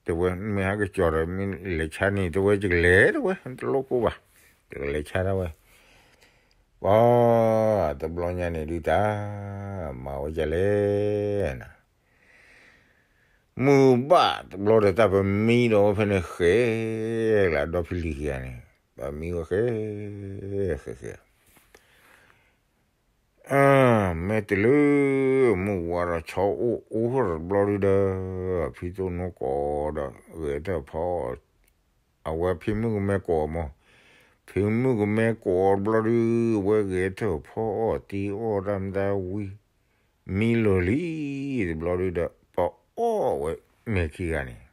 တဲဝဲ မ့ၢ်ဟဲကစီၤဒီး မ့ၢ်လဲၤဆါန့ၣ်တဲဝဲ ယကလဲၤတဲဝဲ တလိၣ်ကိၢ်ဘၣ်, ယကလဲၤဆါဒၣ်ဝဲ. ပှၤ တဘျီညါန့ၣ်ဒုးတၢ် မၤဝဲဒ်လဲၣ်နၤ, မုၢ်ဘၣ်တဘျီဒီးတၢ်ပမံဒီးဝဲဖဲန့ၣ်ဃဲ, လၢဒီဖံလံၤခံဂၤန့ၣ် ပမံဝဲဃဲ, ဃဲဃဲ မ့ၢ်တလၢမုၢ်ဝါဒီးဆီအိၣ်အိၣ်ထီၣ်တဘျီဒုဒီး ဖံသိၣ်နိကိးဒီးဂဲၤထၢၣ်ဖီအီၤ, အဝဲဖံမုၣ်ကမဲကိးအီၤမး, ဖံမုၣ်ကမဲကိးအီၤတဘျီဒု ဝဲဂဲၤထၢၣ်ဖီအီၣ်တ့အီၣ်တၢ်မတၤဝံၤ မံလီၤလံတဘျီဒုဒီး ပအီၣ်ဝဲမ့ၢ်ခံဂၤန့ၣ်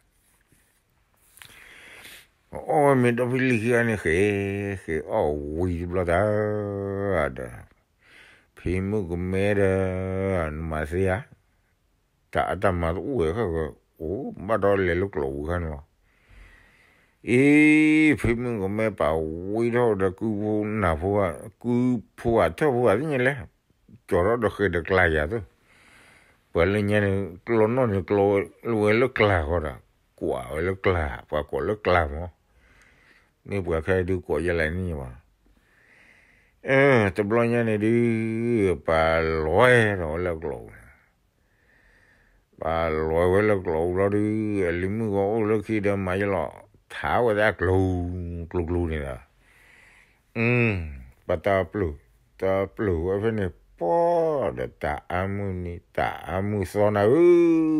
အီၣ်ဝဲမ့ၢ်ဒီဖံလံၤခံဂၤန့ၣ်ဃဲ, ဃဲအီၣ်ဝံၤတဘျီတၢ်ဒီး ဖံမုၣ်ကမဲဒီး နမၤသ့ဧါ, တၢ်အတၢ်မၤတအိၣ်ဝဲဃဲ, အိၣ်ဘၣ်ဒီးလဲၤလၢကျိာ်ဝံၤခါန့ၣ်လီၤ. အံၤ ဖံမုၣ်ကမဲပာ်ဝံၤထီၣ်ဒီးကုဖိနၢ်ဖိ, ကုဖိဧါထၢၣ်ဖိဧါသ့ၣ်ညါလဲၣ်, ကၠီၤထီၣ်ဒီးဃဲဒီးကျါယၤသ့, ပှၤလၢညါန့ၣ် ကျီနီၣ်န့ၣ်ကျီဝဲလၢကျါဃီဒီး ကွၢ်ဝဲလၢကျါ, ပှၤကိးလၢကျါမး, မ့ၢ်ပှၤခဲဒုးကိးယဲလဲၣ်န့ၣ်ဘၣ်. တဘျီညါန့ၣ်ဒုး ပာ်လွဲထီၣ်ဝဲလၢကျိာ်န့ၣ် ပာ်လွဲဝဲလၢကျိာ်ဘျီဒုး အလံၤမုၣ်ဂီၤအိၣ်လၢခံဒီးမၤယလီၤ ထါဝဲဒၣ်ကျိၤ ကျိၤကျိၤန့ၣ်ဒီး ပတၢ်ပျုၢ်, တၢ်ပျုၢ်ဝဲဖဲန့ၣ် ပှၤဒီးတၢ်အါမုၢ်နံၤ တၢ်အါမုၢ်သီနၤဧ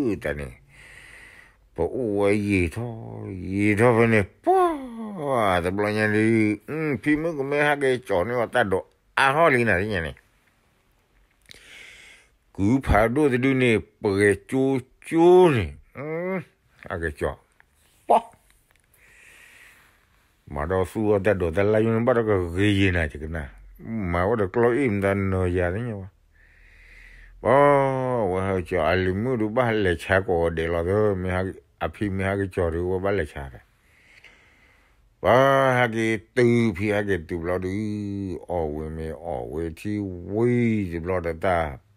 ၢ, တၢ်န့ၣ် ပအိၣ်ဝဲယံာ်ထီၣ် ယံာ်ထီၣ်ဖဲန့ၣ် ပှၤ တဘျီညါဒုး ဖံမုၣ်ကမဲဟဲက့ၤကၠီၤန့ၢ်အီၤတၢ်ဒိးအါထီၣ်လံနၤသ့ၣ်ညါန့ၣ် ကုဖးဒိၣ်တဒုန့ၣ် ပှဲၤကၠိကၠိန့ၣ် ဟဲက့ၤကၠီၤ ပှၤ မၤဒီးသူအီၤတၢ်ဒိးတၢ်လၢယိန့ၣ် ဘၣ်ဒီးကဂ့ၤယံာ်နၤ ယကနၣ်, မၤဝဲဒီးကျီအ့ၣ်မတၤနၢၤယၤသ့ၣ်ညါဘၣ်. ပှၤ ဝဲဟဲကၠီၤ အလံၤမုၣ်ဒုးဘၣ်လဲၤဆါကိးဂၤဒဲးလီၤသၢ, အဖံမ့ၢ်ဟဲကၠီၤဒုး ဝဲဘၣ်လဲၤဆါဒီး ပှၤဟဲက့ၤတုၤ ဖံဟဲက့ၤတုၤဘျီဒုး အီၣ်ဝံၤမ့ၢ်အီၣ်ဝံၤထံဝံၤတဘျီဒီးတၢ်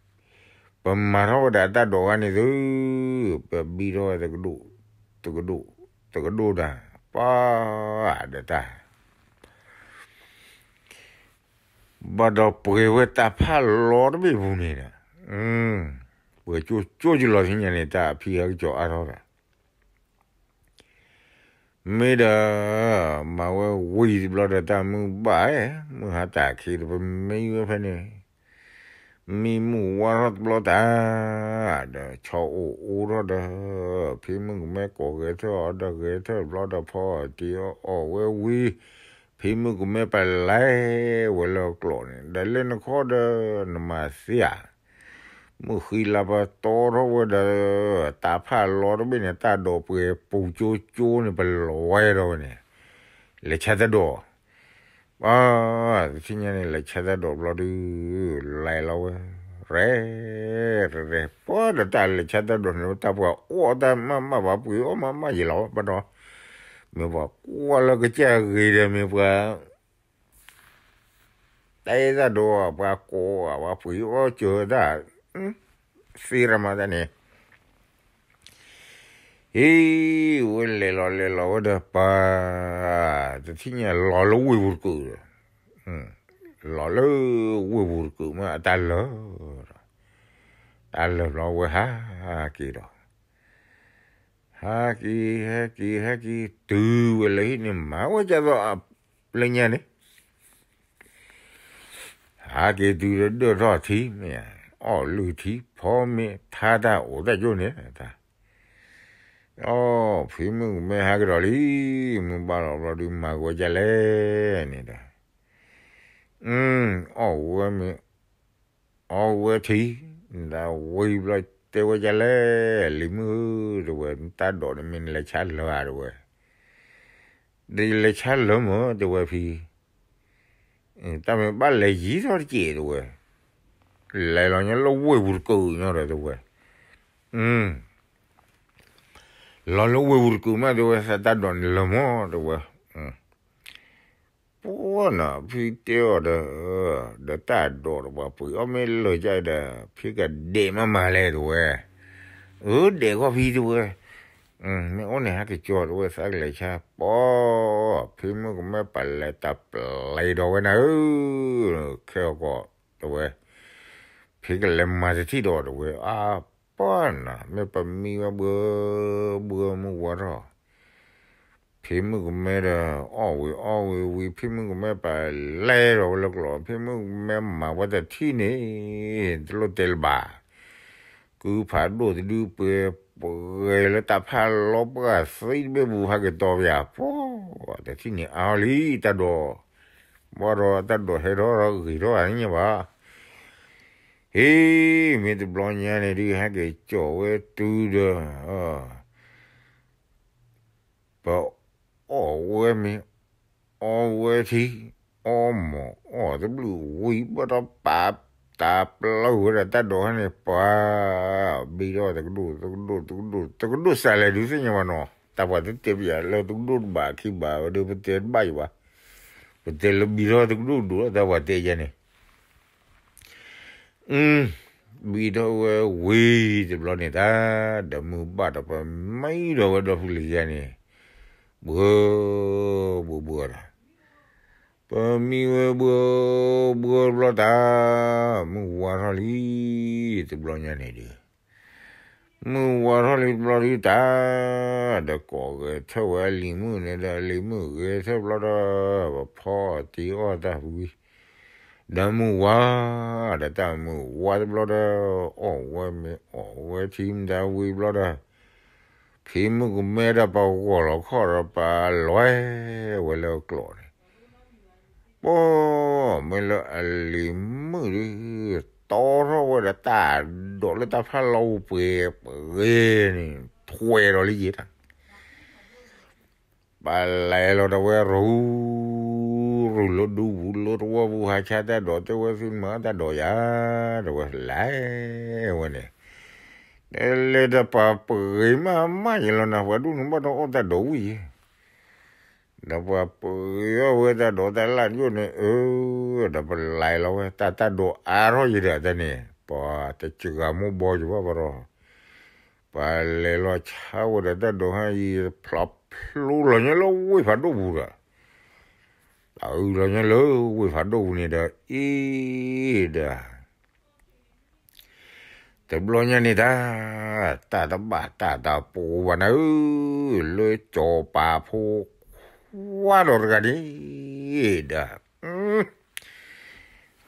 ပမၤထီၣ်ဝဲဒၣ်တၢ်ဒိးဝဲန့ၣ်သု, ပဘံထီၣ်ဝဲတကဒိၣ်, တကဒိၣ်, တကဒိၣ်တၢ်, ပှၤဒီးတၢ် ဘၣ်ဒီးပှဲၤဝဲတၢ်ဖးလီတဘ့ၣ်ပူၤန့ၣ်ဒီး, ပှဲၤကၠိကၠိကလီၤသ့ၣ်ညါန့ၣ် တၢ်အဖံဟဲကၠီၤအါထီၣ်ဒီး မ့ၢ်ဒီး မၤဝဲဝံၤတဘျီဒီးတၢ်မုၢ်ဘၣ်, မုၢ်ဟါတၢ်ခံဒီးပမံဝဲဖဲန့ၣ်, မံမုၢ်ဝါထီၣ်တဘျီတၢ်, ဒီးဆီအိၣ်အိၣ်ထီၣ်ဒီး ဖံမုၣ်ကမဲကိးဂဲၤထၢၣ်အီၤဒီးဂဲၤထၢၣ်တဘျီဒီးဖီအီၣ်တ့အီၣ်ဝဲဝံၤ, ဖံမုၣ်ကမဲပလဲၤဝဲလၢကျိာ်န့ၣ် ဒီးလၢနခီဒီးနမၤသ့ဧါ မုၢ်ဃံလၤပတီထီၣ်ဝဲဒီး တၢ်ဖးလီတဘ့ၣ်န့ၣ် တၢ်ဒိးပှဲၤပူၤကၠိကၠိန့ၣ် ပလဲၤဝဲဒီးဝဲန့ၣ်, လဲၤဆါတၢ်ဒိး, ပှၤ တထံၣ်ညါန့ၣ် လဲၤဆါတၢ်ဒိးဘျီဒုး လဲၤလီၤဝဲ, ရဲၣ်, ရဲၣ်, ပှၤဒီးတၢ်လဲၤဆါတၢ်ဒိးန့ၣ် တၢ်ပှၤအီၣ်တၢ်မးမး ပှၤပှ့ၤအီၣ်မးမးယံာ်လီၤ ဘၣ်ဒီး, မ့ၢ်ပှၤကွၢ်လၢကစၢ်ဂ့ၤဒီးမ့ၢ်ပှၤ တၢ်အဲၣ်တၢ်ဒိး ပှၤကိး ပှၤပှ့ၤအီၣ်စၢၤတၢ်, သ့ရမးတၢ်န့ၣ်, ဟံး, ဝဲလဲၤလီၤလဲၤလီၤဝဲဒီးပှၤ, တထံၣ်ညါလီၤလၢဝ့ၢ်ပူၤတကုးဒီး, လီၤလၢဝ့ၢ်ပူၤတကုးမး အတၢ်လၢာ်ဒီး, တၢ်လၢာ်ဘျီဝဲဟးက့ၤဒီး ဟဲက့ၤ ဟဲက့ၤ ဟဲက့ၤ တုၤဝဲလၢဟံၣ်န့ၣ် မၤဝဲဒ်သိးလၢညါန့ၣ်, ဟဲက့ၤတုၤဒီးဒၢၣ်ထီၣ်ထံမ့ၢ်, အီၣ်လုၢ်ထံ ဖီမ့ၢ် ထါတၢ်အိၣ်တၢ်ကၠိန့ၣ်, အီၣ် ဖံမုၣ်ကမဲဟဲကဒီးလံ, မုၢ်ဘၣ်လီၤဘျီဒုးမၤဝဲဒ်လဲၣ်န့ၣ်ဒီး, အီၣ်ဝဲမ့ၢ် အီၣ်ဝဲထံ, နတၢ်ဝဲဒ်လဲၣ်, လံၤမုၣ်ဧၢ တဲဝဲ, နတၢ်ဒိးန့ၣ်မ့ၢ်နလဲၤဆါလၢၤဧါ တဲဝဲ, ဒီးယလဲၤဆါလၢၤမး တဲဝဲဖံ, တၢ်မ့ၢ်ဘၣ်လဲၤယံၤထီၣ်တက့ၢ် တဲဝဲ, လဲၤလီၤညါလၢဝ့ၢ်ပူၤတကုးညီဒီး တဲဝဲ, လီၤလၢဝ့ၢ်ပူၤတကုးမး တဲဝဲ, သးတၢ်ဒိးန့ၣ်လၢၤမး တဲဝဲ ပှၤနီၤ ဖံတဲအီၤဒီး, ဒီးတၢ်ဒိးဒီးပှၤပှ့ၤအီၣ်မ့ၢ်လၢာ်ကဒီး ဖံကဒဲးမးမးလဲၣ် တဲဝဲ, အၢ ဒဲးခီဖံ တဲဝဲ, မ့ၢ်အိၣ်န့ၣ် ဟဲက့ၤကၠီ တဲဝဲ သးကလဲၤဆါ ပီ, ဖံမုၣ်ကမဲပာ်လဲၤတၢ်ပျဲဒီးဝဲနၤဧၢ, ခဲအကီး တဲဝဲ, ဖံကလဲၤမၤတထံၣ်ဒီး တဲဝဲ, အါပီနၤ မ့ၢ်ပမံဝဲဘှၢဘှၢမုၢ်ဝါထီၣ် ဖံမုၣ်ကမဲဒီး အီၣ်ဝံၤအီဝံၤဝံၤ ဖံမုၣ်ကမဲပာ်လဲၤဒီးဝဲလၢကျိး ဖံမုၣ်ကမဲမၤဝဲတထံၣ်န့ၣ် တလိၣ်တဲလၢၤဘၣ်, ကုဖးဒိၣ်တဒုပှဲၤ ပှဲၤလၢတၢ်ဖးလီၤပှၢ်သံတဘ့ၣ်ပူၤ ဟဲက့ၤတီၤပယၤ ပီ, တထံၣ်န့ၣ်အါလံတၢ်ဒိး, ဘၣ်ဒီးတၢ်ဒိးဟဲထီၣ်ဂ့ၤထီၣ်ဂ့ၤထီၣ်ညါဘၣ် ဟ့ၣ်, မ့ၢ်တဘျီညါန့ၣ်ဒုး ဟဲက့ၤကၠီဝဲတုၤဒီး ပအီၣ်ဝဲမ့ၤ အီဝဲထံ အီမီၢ် အီၣ်တဘျုးဝံၤ ဘၣ်ဒီးပာ်တၢ်ပျၢၤဝဲဒၣ်တၢ်ဒိးဟဲန့ၣ် ပှၤ ဘံထီၣ်တကဒိၣ် တကဒိၣ် တကဒိၣ် တကဒိၣ်စးလဲၣ်ဒုးသ့ၣ်ညါဘၣ်နီၤ တၢ်ပှၤတတဲပယၤလၢတကဒိၣ်တဘၣ်ခံဘၣ်ဝဲဒီး ပတဲတဘၣ်ယံၤဘၣ်, ပတဲလၢဘံထီၣ်တကဒိၣ်ဒိၣ် တၢ်ပှၤတဲယဲန့ၣ် ဘံထီၣ်ဝဲဝံၤတဘျီန့ၣ်တၢ်, ဒီးမုၢ်ဘၣ်ဒီးပမံဒီးဝဲဒီဖုလံၤယါန့ၣ်, ဘှၢ ဘှၢဘှၢဒီး, ပမံဝဲဘှၢ ဘှၢတဘျီတၢ်, မုၢ်ဝါထီၣ်လံ, တဘျီညါန့ၣ်ဒုး, မုၢ်ဝါထီၣ်လံတဘျီဒုးတၢ်, ဒီးကိးဂဲၤထၢၣ်ဝဲအလံၤမုၣ်န့ၣ်ဒီး အလံၤမုၣ်ဂဲၤထၢၣ်တဘျီဒီး, ပဖီအီၣ်တ့အီၣ်တၢ်ဝံၤ ဒီးမုၢ်ဝါ, ဒီးတၢ်မုၢ်ဝါတဘျီဒီး, အီၣ်ဝဲမ့ၤအီၣ်ဝဲထံမတၤဝံၤဘျီဒီး, ဖံမုၣ်ကမဲဒီးပဂီၢ်လီၤခီၣ်ဒီးပလဲၤဝဲလၢကျိးန့ၣ်, ပီ, မ့ၢ်လၢအလံၤမုၣ်ဒုး, တီထီၣ်ဝဲဒီးတၢ်ဒိးလၢတၢ်ဖးလီၤပှဲၤပှဲၤန့ၣ်, ထွဲဒီးလံယဲတၢ် ပလဲၤလီၤဒီးဝဲရူၤ, ရူၤလၢဒူပူၤလၢတဝီပူၤ ဟးဆါတၢ်ဒိး တဲဝဲသုမၤတၢ်ဒိးယၤ, ဒီးဝဲလဲၤဝဲန့ၣ်, လဲၤဒီးပှၤပဂ့ၤမးမးယံၤလီၤနၤ ပှၤဒူၣ်န့ၣ်ဘၣ်ဒီးအီၣ်တၢ်ဒိးဝံၤယံၤ, ဒီးပှၤပဂ့ၤအီၣ်ဝဲတၢ်ဒိးတၢ်လၢ်ယိၣ်န့ၣ်, အၢ, ဒီးပလဲၤလီၤဝဲတၢ်တၢ်ဒိးအါထီၣ်ယံၤဒီးတၢ်န့ၣ်, ပှၤတစှၤမိၢ်ဘီယံၤဘၣ်ပဒီး ပှၤလဲၤလီၤဆါဝဲဒီးတၢ်ဒိးဟါအံၤ ဖျိလီၤညါလၢဝ့ၢ်ဖးဒိၣ်ပူၤဒီး, တၢ်အုးလီၤညါလၢဝ့ၢ်ဖးဒိၣ်ပူၤန့ၣ်ဒီး အ့ၣ်ဒီး တဘျီညါန့ၣ်တၢ်, တၢ်တဘၣ်တၢ်တၢ်ပူၤဘၣ်နၤဧၢ, လၢစီၤပၤဖိခွါလီၤတဂၤန့ၣ်ဒီး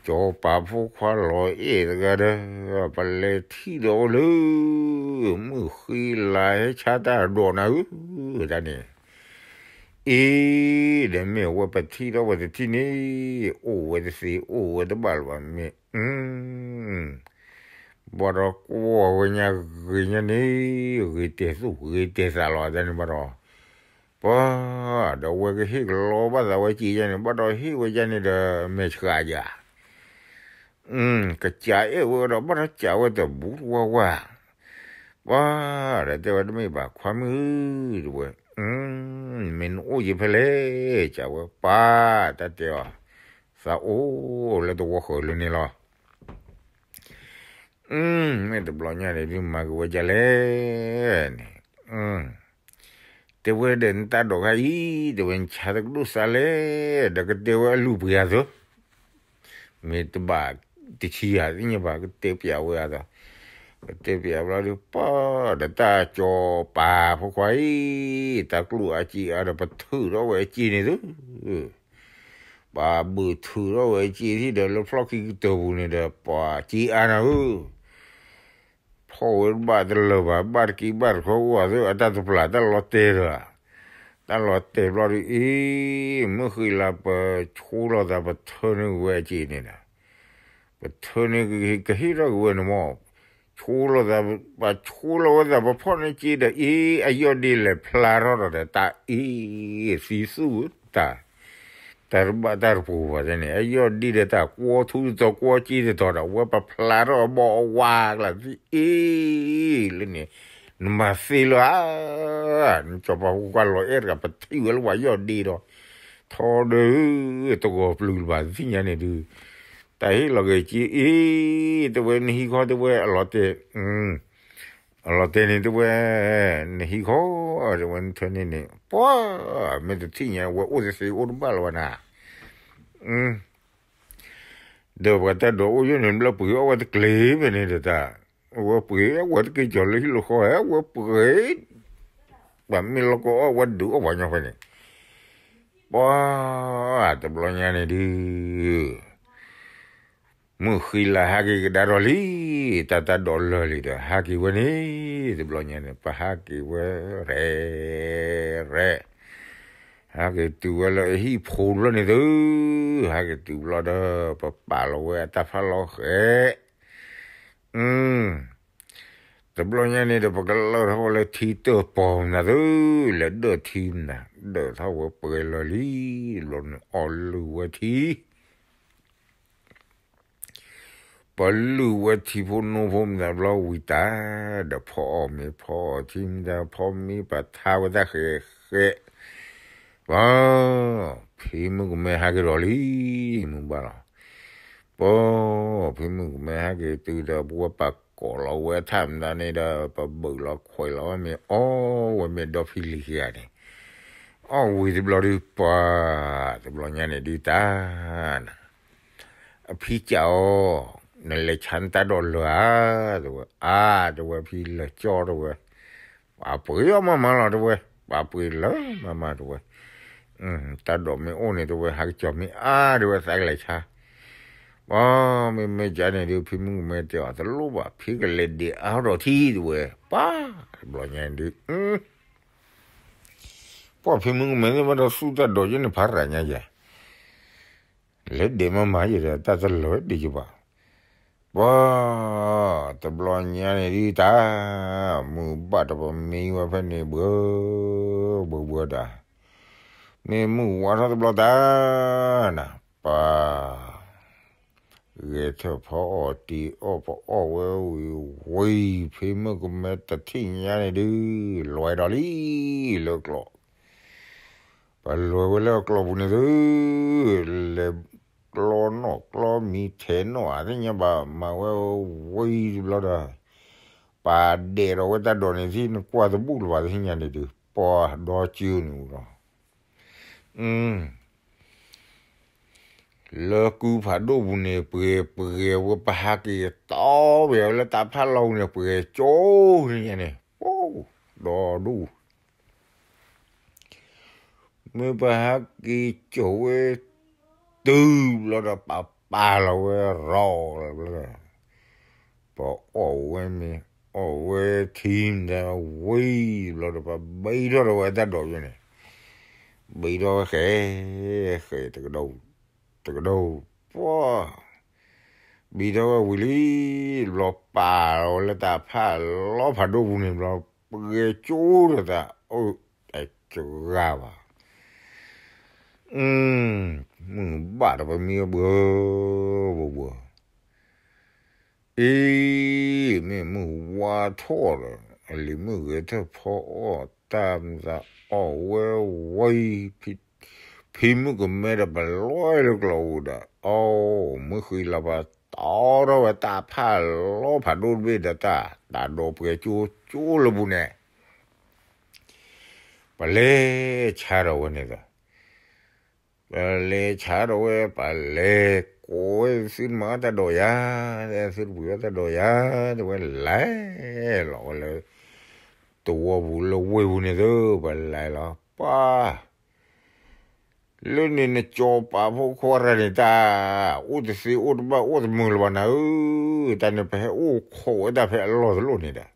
စီၤပၤဖိခွါလီၤအဲၣ်တဂၤဒီး, ပလဲၤထံၣ်ဒီးအိၣ်လၢ မုၢ်ဃံလၤဟဲဆါတၢ်ဒိးနၤဧၢ, တၢ်န့ၣ်, အ့ၣ်, ဒီးမ့ၢ်ဝဲပထံၣ်ထီၣ်ဝဲတထံၣ်န့ၣ်, အိၣ်ဝဲတသ့အိၣ်ဝဲတဘၣ်လၢၤဘၣ်မ့ၢ်, ဘၣ်ဒီးကွၢ်ဝဲညါဂ့ၤညါန့ၣ်, ဂ့ၤတဲာ်သူၣ်ဂ့ၤတဲာ်သးလီၤတၢ်န့ၣ်ဘၣ်ဒီး ပှၤ, ဒီးဝဲကဟ့ၣ်ကလီဘၣ်သးဝဲက့ၤယါန့ၣ် ဘၣ်ဒီးဟ့ၣ်ဝဲယါန့ၣ်ဒီး မဲာ်ဆှးယၤ, ကစးအဲၣ်ဝဲဒီး ဘၣ်ဒီးစးဝဲတဘူးတဝါဝါ, ပှၤ, ဒီးတဲဝဲတမ့ၢ်ဘၣ်ခွါမုၣ်ဧၢ, တဝဲ, မ့ၢ်နအိၣ်ယံၤဖဲလဲၣ်, စးဝဲပှၤ, တၢ်တဲအီၤ, သးအိၣ်လၢတဝီဃၢၤလၢန့ၣ်လီၤ. မ့ၢ်တဘျီညါန့ၣ်ဒုးမၤက့ၤဝဲဒ်လဲၣ်န့ၣ်, တဲဝဲဒီးနတၢ်ဒိးခါအံၤ, တဲဝဲနဆါတကဒိၣ်စးလဲၣ်, ဒီးကတဲဝဲအလုၢ်ပှ့ၤအသိး, မ့ၢ်တဘၣ်တဆံယၤသ့ၣ်ညါဘၣ် ကတဲပျးဝဲအသိး, ကတဲပျးဘျီဒုးပှၤ, ဒီးတၢ်စီၤပၤဖိခွါအံၤ, တၢ်ကျိၣ်အစ့အါဒီးပထုးထီၣ်ဝဲအစ့န့ၣ်သု ပှၤဘုးထုးထီၣ်ဝဲအစ့ထံၣ်ဒီးလၢဖျီၣ်ခံကတၢၢ်ပူၤန့ၣ်ဒီး ပှၤစ့အါနၤဧၢ, ဖီၣ်ဝဲတဘၣ်တလၢာ်ဘၣ် ဘၣ်တက့ၤဘၣ်တခီအိၣ်အသိး အတၢ်တပျၢ်တၢ်လီၤတဲာ်ဒီး, တၢ်လီၤတဲာ်ဘျီဒုးအံၤ, မုၢ်ဃံလၤပဆိလိာ်သးပထၢန့ၢ်ဝဲအစ့န့ၣ်ဒီး ပထၢန့ၢ်ကဟ့ၣ်ထီၣ်က့ၤဝဲန့ၣ်မး, ဆိလိာ်သး, ပှၤဆိလိာ်ဝဲသး ပဖီၣ်န့ၢ်စ့ဒီးအံၤ အယီၢ်ဒ့လဲၤဖျါထီၣ်ဒီးတၢ်အံၤ, သံသူၣ်တၢ်, တၢ်တဘၣ်တၢ်တပူၤဘၣ်န့ၣ် အယီၢ်ဒ့ဒီးတၢ်ကွီထူတတီၤကွီစ့တတီၤဒီး ဝဲပဖျါထီၣ်အဘီၣ်အဝါကျါသံအံၤ, လၢန့ၣ်, နမၤသ့လၢဧါ, နစီၤပၤဖိခွါလီၤအဲၣ်တဂၤ ပထံၣ်ဝဲလၢပှၤယီၢ်ဒ့ဒီး, ထီဒီး, တဂီၤပျုၤလၢၤဘၣ်သ့ၣ်ညါန့ၣ်ဒုး, တၢ်ဟ့ၣ်လီၤက့ၤစ့အံၤ, တဲဝဲနဟံးခီတဲဝဲအလီၤတဲာ်, အလီၤတဲာ်န့ၣ်တဲဝဲ, နဟံးခီ အဝဲနထၢန့ၢ်န့ၣ် ပှၤ မ့ၢ်တထံၣ်ညါ ဝဲအိၣ်တသ့အိၣ်တဘၣ်လၢၤဘၣ်နၤ, ဒီးပှၤတၢ်ဒိးအိၣ်ယိၣ်န့ၣ်ဘျီပှ့ၤအီၣ်ဝဲတကျ့ၤဖဲန့ၣ်ဒီးတၢ်, အဝဲပှ့ၤအဝဲတက့ၤကီၤလၢဟံၣ်လီၤဃီ အဝဲပှ့ၤ ပှၤမ့ၢ်လီၤကီအီၣ်ဝဲဒုးအီၣ်ပှၤညီဖဲန့ၣ်, ပှၤ တဘျီညါန့ၣ်ဒုး မုၢ်ဃံလၤဟဲက့ၤကဒါထီၣ်လံ, တၢ်တၢ်ဒိးလၢာ်လံဒီး ဟဲက့ၤဝဲန့ၣ်, တဘျီညါန့ၣ် ပဟဲက့ၤဝဲ ရဲၣ်ရဲၣ်, ဟဲက့ၤတုၤဝဲလၢအဟံၣ်ဖိတဘျီန့ၣ်သု, ဟဲက့ၤတုၤဘျီဒီး ပပာ်လီၤဝဲအတၢ်ဖးလီၢ်ဃဲး, တဘျီညါန့ၣ်ဒီး ပကလၢထီၣ်ဝဲလၢထံတၢၢ်ပီၤမနုၤသု, လဲၤဒၢၣ်ထံမနုၤ, ဒၢၣ်ထီၣ်ဝဲပှဲၤလီၤလံ, တဘျီန့ၣ် အီၣ်လုၢ်ဝဲထံ ပလုၢ်ဝဲထံဖိနိဖိမနုၤဘျီဝံၤတၢ်, ဒီးဖီအီၣ်မ့ၤဖီအီၣ်ထံမနုၤ ဖီမ့ၤပာ်ထါဝဲတၢ်ဃဲးဃဲး, ပှၤ ဖံမုၣ်ကမဲဟဲက့ၤဒီးလံ, မုၢ်ဘၣ်လီၤ, ပှၤ ဖံမုၣ်ကမဲဟဲက့ၤတုၤဒီး ပဝဲပာ်ကိးလီၤဝဲထါမနုၤန့ၣ်ဒီး ပဘုးလီၤခွဲးလီၤဝဲမ့ၤ အီၣ်ဝဲမ့ၤဒီဖံလံၤခံဂၤန့ၣ်, အီၣ်ဝံၤတဘျီဒုး ပှၤ တဘျီညါန့ၣ်ဒုးတၢ် အဖံကးအီၤ, နလဲၤဆါနတၢ်ဒိးလၢာ်ဧါ, တဲဝဲ, အါ တဲဝဲ ဖံလဲၤကၠီတဲဝဲ, ပှၤပှ့ၤအီၣ်မးမးလီၤတဲဝဲ, ပှၤပှ့ၤလၢမးမးတဲဝဲ, တၢ်ဒိးမ့ၢ်အိၣ်န့ၣ်တဲဝဲ ဟးကၠီၤမ့ၢ်အါတဲဝဲ သးကလဲၤဆါ, ပှၤ မ့မ့ၢ်ကန့ၣ်ဒုး ဖံမုၣ်ကမဲတဲအီၤ တလိၣ်ဘၣ် ဖံကလဲၤဒ့အါထီၣ်ထံတဲဝဲ, ပှၤ တဘျီညါဒုး ပှၤဖံမုၣ်ကမဲသ့ၣ်ဘၣ်ဒီးသူၣ်တၢ်ဒိးယဲၢ်န့ၣ်ဖးရၤညါယဲၢ်, လဲၤဒ့မးမးယဲၢ်ဒီး တၢ်တလၢာ်ဒံးယဘၣ်, ပှၤ တဘျီညါန့ၣ်ဒုးတၢ် မုၢ်ဘၣ်တပမံဝဲဖဲန့ၣ် ဘှၢဘှၢဘှၢဒီး မ့ၢ်မုၢ်ဝါထီၣ်တဘျီတၢ် နၤ ပှၤ ဂဲၤထၢၣ်ဖီအီၣ်တ့အီၣ်ပအီၣ်ဝဲဝံၤဝံၤ ဖံမုၣ်ကမဲတထံၣ်ညါန့ၣ်ဒုး လွဲဒီးလံ လၢကျိး ပလွဲဝဲလၢအကျိးပူၤန့ၣ်သု, လဲၤကျီနီၣ်ကျီမံထဲးနီၣ် အသ့ၣ်ညါဘၣ် မၤဝဲဝံၤတဘျီဒီး ပာ်ဒဲးဒီးဝဲတၢ်ဒိးန့ၣ် သ့ၣ်နကွၢ်တဘူၣ်လၢၤဘၣ်သ့ၣ်ညါန့ၣ်ဒုး ပှၤဒီကၠုန့ၣ်လီၤ လၢကုဖးဒိၣ်ပူၤန့ၣ် ပှဲၤပှဲၤဝဲ ပဟးက့ၤတီဝဲလၢတၢ်ဖးလီၢ်ပူၤန့ၣ် ပှဲၤကၠိညါန့ၣ် ဒီဒူၣ် မ့ၢ်ပဟးက့ၤကၠိဝဲ တုၤဘျီဒီး ပပာ်လီၤဝဲရီၤလီၤဘျီဒီး ပအီၣ်ဝဲမ့ၤ အီၣ်ဝဲထံမတၤဝံၤဘျီဒီး ပဘံထီၣ်ဒီးဝဲတၢ်ဒိးယဲၢ်န့ၣ် ဘံထီၣ်ဝဲဃဲ ဃဲ တကဒိၣ် တကဒိၣ် ပှၤ ဘံထီၣ်ဝဲဝံၤလံ ဘျီပာ်လီၤဝဲလၢတၢ်ဖးလီၢ်ဖးဒိၣ်ပူၤန့ၣ်ဘျီ ပှဲၤကၠိဒီးတၢ် အိၣ်တဂၤဘၣ် မုၢ်ဘၣ်ဒီးပမံဘှၢဘှၢဘှၢ အ့ မ့ၢ်မုၢ်ဝါထီၣ်ဒီး အလံၤမုၣ်ဂဲၤထၢၣ်ဖီအီၣ်တၢ်မသးအီၣ်ဝဲဝံၤ ဖံမုၣ်ကမဲဒီးပလွဲလၢကျိးပူၤဒီး အီ မုၢ်ဃံလၤပတီထီၣ်ဝဲတၢ်ဖးလီၢ်ဖးဒိၣ်တဘ့ၣ်ဒီးတၢ် တၢ်ဒိးပှဲၤကၠိကၠိလၢပူၤန့ၣ် ပလဲၤဆါဒီးဝဲန့ၣ်ဒီး ပလဲၤဆါဒီးဝဲ ပလဲၤကိးဝဲ သုတမၤအီၣ်တၢ်ဒိးယၤ, သုတပှ့ၤအီၣ်တၢ်ဒိးယၤ, တဲဝဲလဲၤလီၤဝဲလၢ သဝီပူၤလၢဝ့ၢ်ပူၤန့ၣ်သု ပလဲၤလီၤ ပှၤ လၢန့ၣ်နကၠီၤပာ်ဖိခွါတဂၤန့ၣ်တၢ် အိၣ်တသ့အိၣ်တဘၣ်အိၣ်တမုာ်လၢၤဘၣ်နၤဧၢ, တၢ်န့ၣ်ပဟဲအိၣ်ခိးဝဲတၢ်ဖဲအလီၢ်တလီၢ်န့ၣ်ဒီး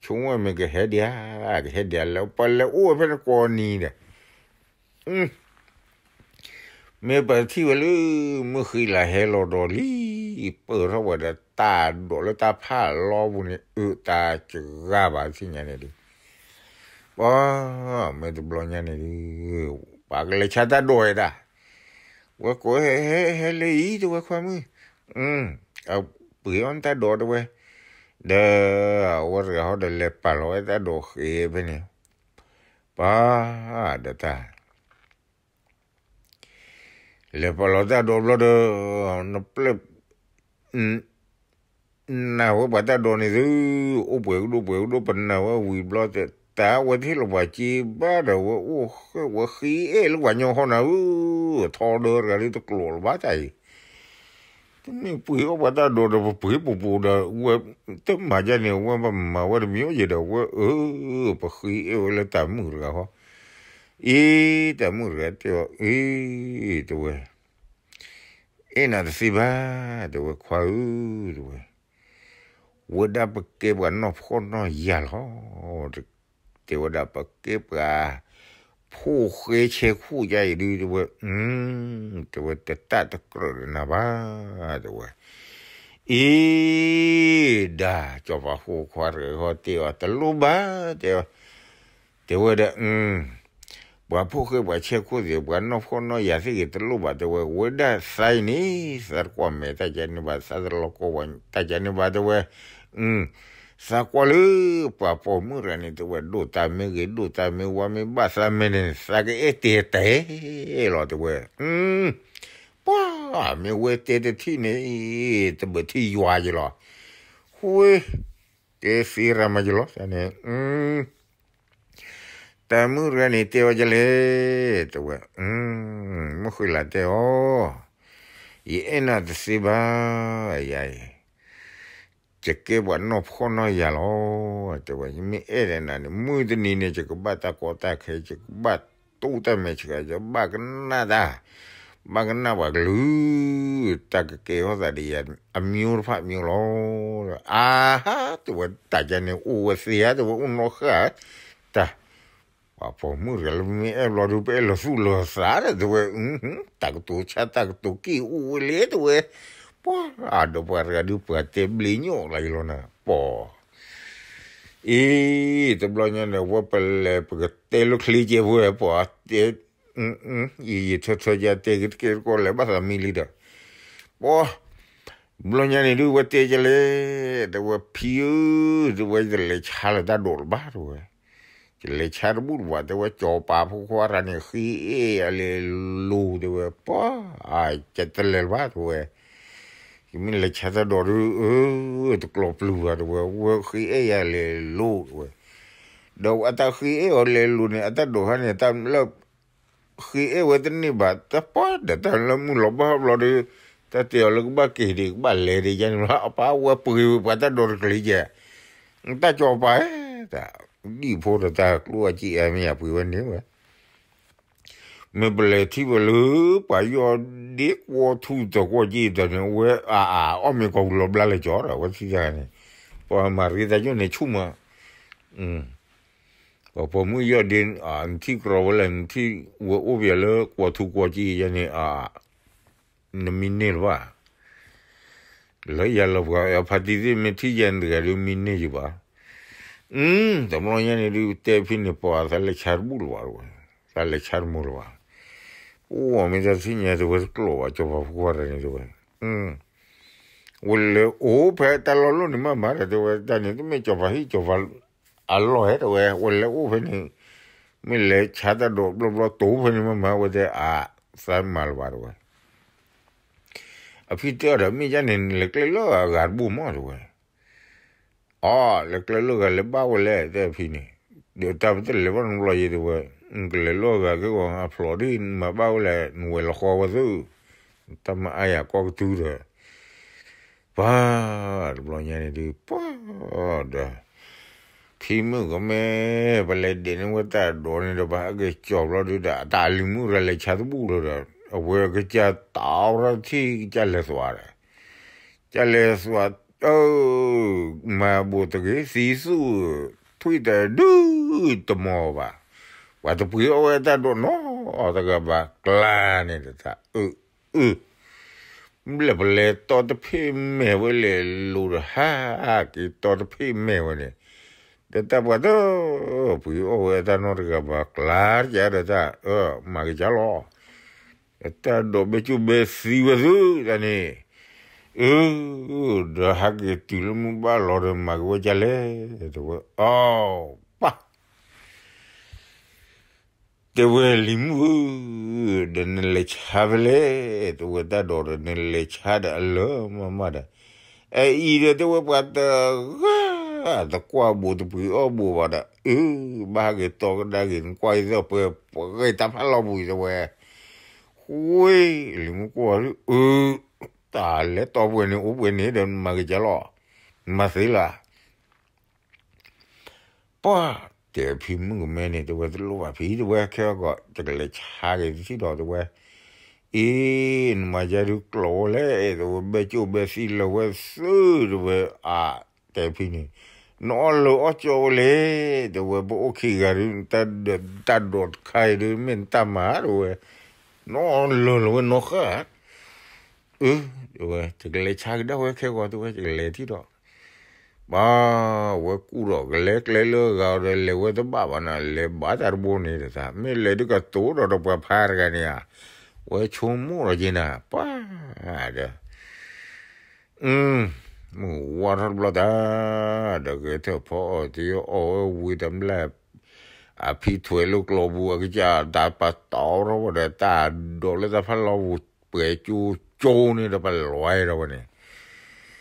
ဆိကမိၣ်မ့ၢ်ကဟဲဒံးဧါ, ကဟဲဒံးဧါလၢ ပလဲၤအိၣ်ဝဲဖဲန့ၣ်ကိးနံၤဒီး မ့ၢ်ပထံၣ်ဝဲလၢ မုၢ်ဃံလၤဟဲလီၤဒီးလံ, ပၢၢ်ထီၣ်ဝဲဒီးတၢ်ဒိးလၢတၢ်ဖးလီၢ်ပူၤန့ၣ် အၢ တၢ်စှၤဘၣ်သ့ၣ်ညါန့ၣ်ဒုး, ပှၤ မ့ၢ်တဘျီညါန့ၣ်ဒုး ပှၤကလဲၤဆါတၢ်ဒိးဝဲဒၣ်, ဝဲကိးဟဲ ဟဲ ဟဲလၢအံၤ တဲဝဲခွါမုၣ်, အပှ့ၤအီၣ်နတၢ်ဒိးတဲဝဲ, ဒီး အဝဲတဂၤဟီဒီးလဲၤပာ်လီၤဝဲတၢ်ဒိးဃဲဖဲန့ၣ်, ပှၤ ဒီးတၢ် လဲၤပာ်လီၤတၢ်ဒိးဘျီဒီး နပျဲၢ် နာ်ဝဲပှၤတၢ်ဒိးန့ၣ်သု, အိၣ်ပှဲၤကဒိၣ်ပှဲၤကဒိၣ် ပနာ်ဝဲဝံၤဘျီတ တၢ်ဝဲတဟ့ၣ်လီၤပှၤစ့ဘၣ်ဒီး ဝဲအိၣ်ဃဲဝဲဃ့အဲၣ်လၢပှၤညီဟီနၤဧၢ, ထီဒၢတဂၤလၢတကျိာ်လၢၤဘၣ်တၢ်အံၤ, တမ့ၢ်ပှ့ၤအီၣ်ပှၤတၢ်ဒိးဒီး ပပှ့ၤပူၤပူၤဒီး ဝဲတမၤဒ်န့ၣ် ဝဲပမၤဝဲတမံၤယဲဒီး ဝဲအၢ ပဃ့အဲၣ်ဝဲလၢတၢ်မုၣ်တဂၤဃီ, အ့ တၢ်မုၣ်တဂၤတဲအီၤ အ့ တဲဝဲ အဲၣ်နၤတသ့ဘၣ်, တဲဝဲခွါဧၢ, တဲဝဲ ဝဲဒၣ်ပကဲပှၤနီၢ်ဖှီၣ်နီၢ်ယာ်လီၤ, တဲဝဲဒၣ်ပကဲပှၤ ဖိၣ်ဃဲဆဲခိၣ်ယါအံၤဒု တဲဝဲ, တဲဝဲတတၢ်တကြၢးဒီးနၤဘၣ်, တဲဝဲ, အ့ ဒၣ် စီၤပၤဖိခွါတဂၤဃီတဲအီၤ တလိၣ်ဘၣ်, တဲ တဲဝဲဒၣ် ပှၤဖိၣ်ဃဲပှၤဆဲခိၣ်သ့ၣ် ပှၤနီၢ်ဖှီၣ်နီၢ်ယာ်သ့ၣ်ဂ့ၤ တလိၣ်ဘၣ် တဲဝဲ, ဝဲဒၣ်သးအံၤန့ၣ် သးတကွၢ်မဲာ်တၢ်ကန့ၣ်ဘၣ်, သးတလီၤကီဝဲတၢ်ကန့ၣ်ဘၣ် တဲဝဲ, သးကွၢ်လၢ ပှၤပိာ်မုၣ်တဂၤန့ၣ် တဲဝဲ ဒိၣ်တၢ်မ့ၢ်ဂ့ၤ ဒိၣ်တၢ်မ့ၢ်ဝါမ့ၢ်ဘၣ်သးမ့ၢ်န့ၣ် သးကအဲၣ်တဲတဲလီၤ တဲဝဲ, ပှၤမ့ၢ်ဝဲတဲတထံၣ်န့ၣ် တဘၣ်ထံၣ်ယွၤယလီၤ, ဃိ တဲသ့ရၤမးယလီၤ သးန့ၣ် တၢ်မုၣ်တဂၤန့ၣ်တဲဝဲဒ်လဲၣ်, တဲဝဲ, မုၢ်ဃ့လးတဲအီၤ, ယအဲၣ်နၤတသ့ဘၣ်, ယၤအံၤ, ယကဲပှၤနီၢ်ဖှီၣ်နီၢ်ယာ်လီၤ, တဲဝဲ, ယမ့ၢ်အဲၣ်ဒိးနၤန့ၣ် မုၢ်တနံၤန့ၣ် ယကဘၣ်တၢ်ကီတၢ်ခဲ ယကဘၣ်တိၢ်တၢ်မဲာ်ဆှး ယဘၣ်ကနၣ်တၢ်, ဘၣ်ကနၣ်ပှၤကလုာ်, တၢ်ကကဲထီၣ်သးဒီးယၤ အမံၤတဖၣ်မံၤလီၤ, အါဟါ တဲဝဲ တၢ်ကန့ၣ်အိၣ်ဝဲသ့ဧါ တဲဝဲ အိၣ်နီၢ်ဃၣ်, တၢ် ပှၤပိာ်မုၣ်တဂၤလၢမ့ၢ်အဲၣ်ဘျီဒု ပအဲၣ်လီၤသူၣ်လီၤသးဒီး တဲဝဲ, တၢ်ကတိၤဆါတၢ်ကတိၤက့ၣ်အိၣ်ဝဲလဲၣ် တဲဝဲ, ပှၤဒီးပှၤတဂၤဒု ပှၤတဲဘျ့ညိၣ်လၢယလီၤနၤ ပှၤ အံၤ တဘျီညါန့ၣ် ဝဲပလဲၤပကတဲလၢချ့ကဲဝဲ ပှၤတဲ, ယယထၢထၢယတဲက့ၤတကဲတကီၢ်လဲၤဘၣ်သးမံလံဒီး, ပှၤ ဘျီညါန့ၣ်ဒု ဝဲတဲကလဲၣ်, တဲဝဲ ဖံဧၢ, တဲဝဲ ယတလဲၤဆါလၢတၢ်ဒိးလၢၤဘၣ် တဲဝဲ, ယလဲၤဆါတဘူၣ်လၢၤဘၣ် တဲဝဲ, စီၤပၤဖိခွါတဂၤန့ၣ် ဃ့အဲၣ်ယၤလဲၤလိၤ တဲဝဲ, ပှၤ ယတလဲၤလၢၤဘၣ် တဲဝဲ, ယမ့ၢ်လဲၤဆါတၢ်ဒိးဒု အၢ တကျိးပျုၤဘၣ် တဲဝဲ, ဝဲဃ့အဲၣ်ယၤလဲၤလိၤ တဲဝဲ, ဒီးအတၢ်ဃ့အဲၣ်အီၤလဲၤလိၤန့ၣ် အတၢ်ဒိးဟါန့ၣ် တၢ်လၢ ဃ့အဲၣ်ဝဲတန့ၢ်ဘၣ် တၢ်ပှၤဒီးတၢ်လၢမုၢ်လီၤဘၣ်ဘျီဒီး, တၢ်တဲအီၤလၢကဘၣ်က့ၤဒံးကဘၣ်လဲၤဒံးယါန့ၣ်လီၤ အပၢ်ဝဲပှ့ၤဝဲပှၤတၢ်ဒိးတကျ့ၤကဲ, တၢ်စီၤပၤဧၢ, တၢ်ဒံၣ်ဖိဒီးတၢ်ကျိၣ်အစ့အမ့ၢ်ယၤပှ့ၤဝဲန့ၣ်ဝဲ မ့ၢ်ပလဲၤထံၣ်ဝဲလၢ ပှၤယီၢ်ဒ့ကွီထူတၢၢ်ကွီၢ်ကံတၢ်န့ၣ် ဝဲအါအါအီၣ်မ့ၤကီၢ်ပူၤလီၤဘျါလၢကၠီဒီး ဝဲထံၣ်တၢ်န့ၣ်, ပှၤမၤရ့တၢ်ယိၣ်န့ၣ်ဆူၣ်မး, ပှၤပိာ်မုၣ်ယီၢ်ဒ့ နထံၣ်ကြီဝဲလဲၣ် နထံၣ်ဝဲအိၣ်ပယီၤလၢကွီထူကွီၢ်ကံယါန့ၣ်, နမံန့ၢ်လၢၤဘၣ်, လၢယၤလီၤပှၤဖါတံၢ်သ့ၣ်မ့ၢ်ထံၣ်ယၤန့ၣ်တဂၤဒီးမံန့ၢ်ယၤဘၣ်, တဘျီညါန့ၣ်ဒုးတဲဖဲန့ၣ် ပှၤသးလဲၤဆါတဘူၣ်လၢၤဘၣ်, သးလဲၤဆါတမုာ်လၢၤဘၣ်, အိၣ်မ့ၢ်တၢ်ထံၣ်ညါတဲဝဲတကျိးဘၣ် စီၤပၤဖိခွါတဂၤန့ၣ်တဲဝဲ, ဝဲလဲၤအိၣ်ဖဲတၢ်လီၢ်လီၢ်န့ၣ်မးမးဒီးတဲဝဲ တၢ်န့ၣ်တမ့ၢ်စီၤပၤဟံၣ်စီၤပၤအလီၢ်ဧါတဲဝဲ ဝဲလဲၤအိၣ်ဖဲန့ၣ်, မ့ၢ်လဲၤဆါတၢ်ဒိးဘျီဘျီတိၤဖဲန့ၣ်မးမး ဝဲတဲအါ, သးမၤလၢၤဘၣ်တဲဝဲ, အဖံတဲအီၤဒီး မ့ၢ်ဒ်န့ၣ် နလဲၤကျဲလၢအဂၤတဘိမးတဲဝဲ, အီ, လဲၤကျဲလၢဂၤလဲၤဘၣ်ဝဲလဲၣ် တဲဖံန့ၣ်, ဒီးတၢ်ပတလဲၤဘၣ်နဘျီယဲတဲဝဲ, နကလဲၤလၢအဂၤက့ၤဂီၤ အဖျိးဒ်နမၤဘၣ်ဝဲလဲၣ် နဝဲၤလီၤဃီဝဲသု, တၢ်မၤအါယၤကီၢ်ကတုၤဒီး, ပှၤ, တဘျီညါန့ၣ်ဒုး ပှၤ, ဒီး, ဖံမုၣ်ကမဲ, ပလဲၤဒဲးန့ၢ်ဝဲတၢ်ဒိးန့ၣ်ဒီး ပဟဲက့ၤကၠီၤဘျီဒုးဒီး တၢ်လံၤမုၣ်ရၤလဲၤဆါတဘူၣ်လီၤဒီး, အဝဲကစၢ်တၢ်အီရၢ်ထံၣ်ကစၢ်လဲၤသွးဒီး ကလဲၤသွး, အၢ, မၤဘိးတဂ့ၤ သံသူၣ်, ထွံၣ်တဒု, တမီၤဘၣ်, ပှၤတပှ့ၤအီၣ်ဝဲတၢ်ဒိးနီတဂၤဘၣ် ကျါန့ၣ်တၢ်, အၢ, အၢ, ဘျဲၣ်ပလဲၤတီတဖ့ၣ်မဲာ်ဝဲလဲၤလိၤဒီး ဟးက့ၤတီတဖ့ၣ်မဲာ်ဝဲန့ၣ်, ဒီးတၢ်ပှၤတ ပှ့ၤအီၣ်ဝဲတၢ်နီတဂၤဘၣ် ကျါကဒီးတၢ်, အၢ, မၤက့ၤကၢ်လီၤ တၢ်ဒိးဘဲကၠိဘဲသံဝဲသုတၢ်န့ၣ်, အၢ, ဒီးဟးက့ၤတုၤလၢမုၢ်ဘၣ်လီၤဒီး မၤက့ၤဝဲကၢ်လဲၣ်, တဲဝဲ, အီ, ပၢ်, တဲဝဲလံၤမုၣ်ဧၢ, ဒီးနလဲၤဆါဖဲလဲၣ်, တဲဝဲတၢ်ဒိးဒီး နလဲၤဆါဒီးအလၢမးမးဒီး, အအံၤဒီးတဲဝဲပှၤတဂၤ, တကွၢ်ဘိးတပှ့ၤအီၣ်ဘိးဘၣ်ဒီး အၢ ဘၣ်ဟဲက့ၤတီကဒါက့ၤ နကွၢ်အံၤသၢပှဲၤ ပှဲၤတၢ်ဖးလီၢ်ပူၤတဲဝဲ, ဃ့ လံၤမူကွီၢ်ဒုး အၢ တၢ်လဲၤတီပှဲၤန့ၣ် အိၣ်ပှဲၤန့ၣ်ဒီး နမၤက့ၤကလီၤ, နမၤသ့လၢ ပှၤ တဲဖံမုၣ်ကမဲန့ၣ် တဲဝဲတလိၣ်ဘၣ်ဖံ တဲဝဲ ခဲဂီၤ ယကလဲၤဆါက့ၤတထံၣ်ဒီး တဲဝဲ, အ့ နမၤယါဒုးကျိးဝဲလဲၣ် တဲဝဲ ဘဲကၠိၣ်ဘဲသံလၢာ်ဝဲသၢ တဲဝဲ အါ တဲဖံန့ၣ် နအီၣ်လၢာ်အီၣ်ကၠီဝဲလဲၣ် တဲဝဲ ပအိၣ်ခံဂၤဒုး တၢ်ဒိးတခါအံၤဒုး မ့ၢ်နတၢ်မၤ တဲဝဲ နအီၣ်လၢာ်လၢာ်ဝဲနီၢ်ဃၣ် အၢ တဲဝဲ ယကလဲၤဆါကဒါဝဲခဲဂီၤ တဲဝဲ ယကလဲၤထံၣ်ဒီး ဘၣ် ဝဲကူၣ်ဒီးကလဲၤကျဲလၢအဂၤဒီး လဲၤဝဲတဘၣ်ဘၣ်နၤ လဲၤဘၣ်တၢ်တဘိန့ၣ်တသး မ့ၢ်လဲၤဒုးကတိၤဒီးတပှၤဖးတဂၤန့ၣ်ဧါ, ဝဲဆိကမိၣ်ဒီးက့ၤနၤ ပှၤဒီး မုၢ်ဝါထီၣ်တဘျီတၢ် ဒီးဂဲၤထၢၣ်ဖီအီၣ်တ့ၢ်အီၣ်ဝဲဝံၤတမျၢ် အဖံထွဲးလၢကျီၢ်ပူၤ အကစၢ်တၢ်ပာ်တီထီၣ်ဝဲဒီး တၢ်ဒိးလၢတၢ်ဖးလီၢ်ပူၤ ပှဲၤကၠိကၠိန့ၣ်ဒီး ပလွဲဒီးဝဲန့ၣ်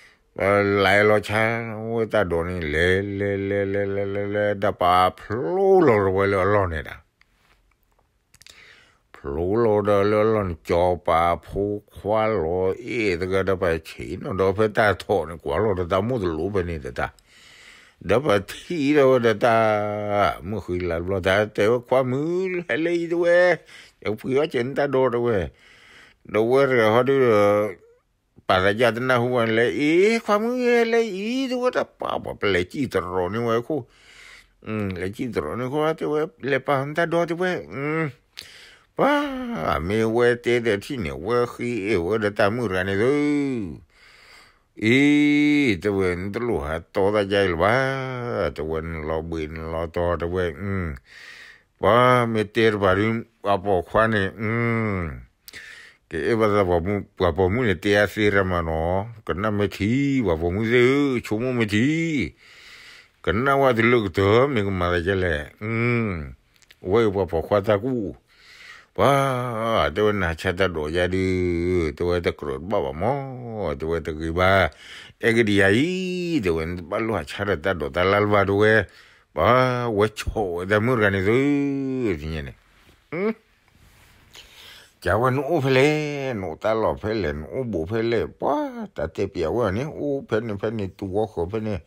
ပလဲၤလီၤဆါဝဲတၢ်ဒိးန့ၣ် လဲၤလဲၤလဲၤလဲၤလဲၤလဲၤလဲၤ ဒီးပာ်ဖျိလီၤဒီးဝဲလၢအလီၢ်န့ၣ်ဒီး ဖျိလီၤဒီးလၢအလီၢ်န့ၣ် ကၠီၤပၤဖိခွါလီၤအ့ၣ်တဂၤဒီး ပဆံးနီၤဒီးဖဲတၢ်ထီၣ်န့ၣ် ကွၢ်လီၤဒီးတၢ်မိၣ်တလိၤဖဲန့ၣ်တတၢ် ဒီးပထံၣ်ဒီးဝဲဒီးတၢ် မုၢ်ဃံလၤတဘျီတၢ် တဲဝဲခွါမုၣ် ဟဲလၢအံၤတဲဝဲ ယကပှ့ၤအီၣ်ကဲနတၢ်ဒိးတဲဝဲ ဒီးဝဲတဂၤဟီဒုးဒီး ပာ်သးယၢ်တနၢ်ဟူဘၣ်န့ၣ်လဲၣ် အ့ ခွါမုၣ်ဟဲလၢအံၤတဲဝဲ တၢ်ပာ်ပှၤပလဲၤစံၣ်တရီၤန့ၢ်ဝဲခိၣ် လဲၤစံၣ်တရီၤန့ၢ်ခိၣ် တဲဝဲ လဲၤပာ်နတၢ်ဒိးတဲဝဲ ပှၤ မ့ၢ်ဝဲတဲတထံၣ်န့ၣ် ဝဲဃ့အ့ၣ်ဝဲဒီးတၢ်မုၣ်တဂၤန့ၣ်သု အံၤ တဲဝဲ နတလိၣ်ဟးတီတၢ်ယါအံၤလၢၤဘၣ် တဲဝဲ နလီၤဘှံးနလီၤတီၤ တဲဝဲ ပှၤမ့ၢ်တဲတပၤဒုး ပှၤပိာ်ခွါန့ၣ် ကအဲၣ်ဘၣ်သးပှၤပိာ်မုၣ်န့ၣ် တဲအသ့ရၣ်မးနီၤ ကနၣ်မ့ၢ်ထံ ပှၤပိာ်မုၣ်သ့ၣ်ဧၢ ဆိကမိၣ်မ့ၢ်ထံ ကနၣ်ဝဲတုၤလၢကတၢၢ် မ့ၢ်ကမၤသးဒ်လဲၣ် အဝဲအံၤပှၤပိာ်ခွါတၢ်ကူၣ် ပှၤ တဲဝဲနဟးဆါတၢ်ဒိးယါဒုး တဲဝဲတကြၢးတဘၣ်ဘၣ်မး တဲဝဲတဂ့ၤဘၣ် အဲၣ်က့ၤဒံးယၤအံၤ တဲဝဲ နတဘၣ်လိၣ်ဟးဆါဒီးတၢ်ဒိးတၢ်လၢ်လၢၤဘၣ် တဲဝဲ ပှၤဝဲဆိးဝဲတၢ်မုၣ်တဂၤန့ၣ်သု တညါန့ၣ် ကဝဲနအိၣ်ဖဲလဲၣ် နအိၣ်တၢ်လီၢ်ဖဲလဲၣ် နအိၣ်ဘူးဖဲလဲၣ် ပှၤ တၢ်တဲပျးဝဲအီၤန့ၣ် အိၣ်ဖဲန့ၣ်ဖဲန့ၣ် တူၢ်ဝီဃီၤဖဲန့ၣ်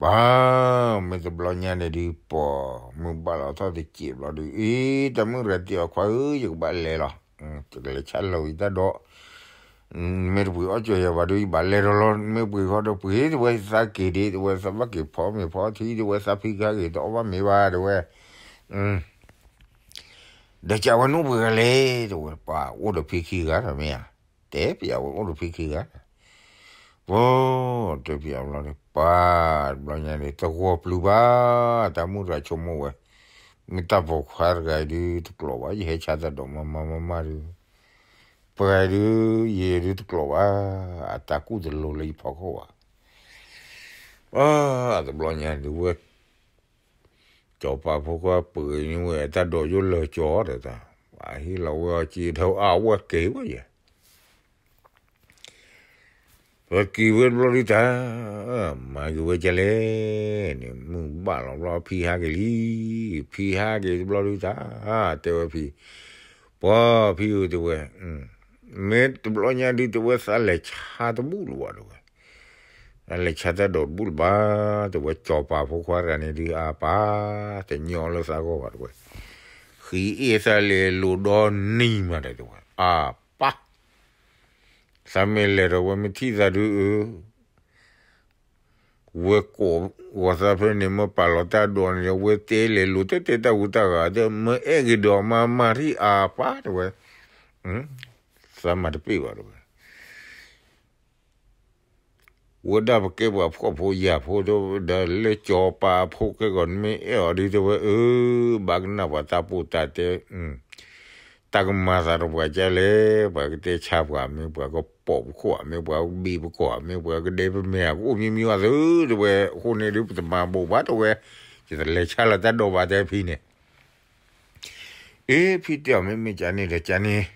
ပှၤ မ့ၢ်တဘျီညါန့ၣ်ဒုး ပိာ်မုၣ်ဘၣ်လီၤထီၣ်တစဲးဘျီဒုး အံၤ တၢ်မုၣ်တဂၤတဲအီၤ ခွါဧၢ ယကဘၣ်လဲၤလီၤ ယကလဲၤဆါလီၤဝံၤတၢ်ဒိး မ့ၢ်တပှ့ၤအီၣ်ကၠီၤယၤဘၣ်ဒုး ယဘၣ်လဲၤဒီးလီၤ မ့ၢ်ပှ့ၤဃီဒီးပှ့ၤ တဲဝဲသးက့ၤဒ့ တဲဝဲသးဘၣ်က့ၤဖီမ့ၤဖီထံ တဲဝဲသးဖံခါက့ၤ တအီၣ်ဘၣ်မ့ၤဘၣ် တဲဝဲ ဒီးကဝဲနအိၣ်ပှဲၤဂၤလဲၣ် တဲဝဲ ပှၤအိၣ်ဒီးဖံခံဂၤဒီးမ့ၢ်ဧါ တဲပျးဝဲအိၣ်ဒီးဖံခံဂၤ ပှၤ တဲပျးဘျီန့ၣ် ပှၤ တဘျီညါန့ၣ် တဂီၢ်ပျုၤဘၣ် တၢ်မုၣ်တဂၤဆိကမိၣ်ဝဲ မ့ၢ်တၢ်ပိာ်ခွါတဂၤအံၤဒုးတကျိးဘၣ် ယဟဲဆါတၢ်ဒိးမၤမၤမၤမၤဒုး ပှၤဒုး ယဲဒုးတကျိးဘၣ် အတၢ်ကူၣ်တလိၤလၢယဖီခိၣ်ဘၣ် ပှၤ တဘျီညါဒုးဝဲ ကၠီၤပၤဖိခွါပှ့ၤန့ၢ်ဝဲ တၢ်ဒိးယိၣ်လၢာ်ကၠီၤဒီးတၢ် ပှၤဟ့ၣ်လီၤဝဲအီၤက့ၤဒီးအဝဲက့ၤဝဲယဲၢ် ပက့ၤဝဲတဘျီဒုးတၢ် မၤက့ၤဝဲကလဲၣ်န့ၣ် မုၢ်ဘၣ်လီၤဘျီ ဖံဟးက့ၤလံ ဖံဟးက့ၤတဘျီဒုးတၢ် တဲဝဲဖံ ပှၤဖံဧၢ တဲဝဲ မ့ၢ်တဘျီညါဒုး တဲဝဲသးလဲၤဆါတဘူၣ်လၢၤဘၣ် တဲဝဲ သးလဲၤဆါတၢ်ဒိးတဘူၣ်လၢၤဘၣ် တဲဝဲ ကၠီၤပၤဖိခွါတဂၤန့ၣ်ဒုး အပၢ် တညီလၢသးဂီၢ်ဘၣ် တဲဝဲ ဃံအ့ၣ်သးလဲၤလိာ်ဒီနံၤမးဒီး တဲဝဲ အပၢ် သးမ့ၢ်လဲၤဒီးဝဲမ့ၢ်ထံၣ်သးဒုးအၢ ဝဲကိးဂီၤသးဖဲန့ၣ် မ့ၢ်ပာ်လီၤတၢ်ဒိးန့ၣ်ဒီး ဝဲတဲလဲၤလိာ်တဲတဲတၢ်ဟူတၢ်ဂၤဒီး မ့ၢ်အဲၣ်က့ၤဒီးမၤမၤထံၣ်အပၢ်တဲဝဲ သးမၤတပ့ၢ်ဘၣ်တဲဝဲ ဝဲဒၣ်ပကဲပှၤဖှီၣ်ဖိယာ်ဖိဒီး လၢကၠီၤပၤဖိခဲဂီၤ နမ့ၢ်အဲၣ်အီၤဒုးတဲဝဲ အၢ ဘၣ်ကနၣ်ပှၤတၢ်ပိာ်တၢ်တဲ တၢ်ကမၤသးဒီးပှၤကလဲၣ် ပှၤကတဲဆါပှၤ မ့ၢ်ပှၤကပိာ်ပခိၣ်ဧါ မ့ၢ်ပှၤကဘံၣ်ပကိာ်ဧါ မ့ၢ်ပှၤကဒဲပမဲာ်ဧါ ကအိၣ်မံၤမံၤအီၤသု တဲဝဲ အဃိန့ၣ်ဒုး ပတမၤဘူးဘၣ်တဲဝဲ ယတလဲၤဆါလၢတၢ်ဒိးဘၣ်တဲဖံန့ၣ် အ့ ဖံတဲအီၤမ့မ့ၢ်ကန့ၣ်ဒီးကန့ၣ်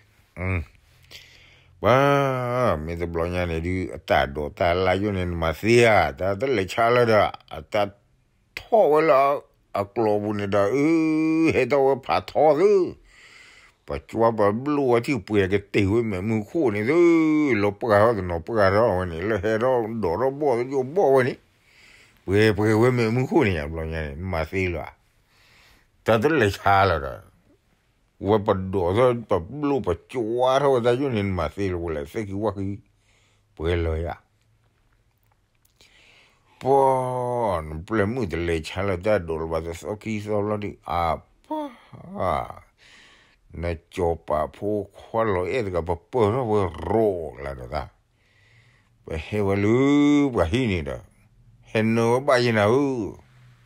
ပှၤ မ့ၢ်တဘျီညါန့ၣ်ဒုး အတၢ်ဒိးတၢ်လၢယိၣ်န့ၣ် နမၤသ့ဧါ တၢ်တလဲၤဆါလၢဒီး အတၢ်ထီၣ်ဝဲလၢ အကျိၤပူၤန့ၣ်ဒီး အၢ ဟဲထီၣ်ဝဲဖးထီသု, ပကွၢ်ပဘျိၣ်ဝဲထံၣ်ပှဲၤကတ့ၢ်ဝဲမဲာ်မုၢ်ခိၣ်န့ၣ်သု, လီၤပှၢ်ထီၣ်တနီၤပှၢ်ထီၣ်ဝဲန့ၣ် လၢဟဲထီၣ်ဒိးထီၣ်ဘီၣ်သယိၣ်ဘီၣ်ဝဲန့ၣ်, ပှဲၤပှဲၤဝဲမဲာ်မုၢ်ခိၣ်န့ၣ် အဘျီညါန့ၣ် နမၤသ့လၢၤဧါ, တၢ်တလဲၤဆါလၢၤဒီး ဝဲပဒိးထီၣ်ပဘျိၣ်ပကွၢ်ထီၣ်ဝဲတၢ်ယိၣ်န့ၣ် နမၤသ့လၢၤဝဲလဲၣ် သ့ၣ်ခံဝၣ်ခံ, ပှဲၤလၢၤယၤ ပှၤ နပျဲၢ်မုၣ်တလဲၤဆါလၢၤတၢ်ဒိးလၢၤဘၣ်တသီခံသီဘျီဒုး အပှၤ နစီၤပၤဖိခွါလီၤအဲၣ်တဂၤ ပပၢၢ်ထီၣ်ဝဲရိးလၢၤဒီးသး, ပဟဲဝဲလၢပှၤဟံၣ်န့ၣ်ဒီး ဟဲနၢဝဲဘၣ်ယဲနၤဧၢ,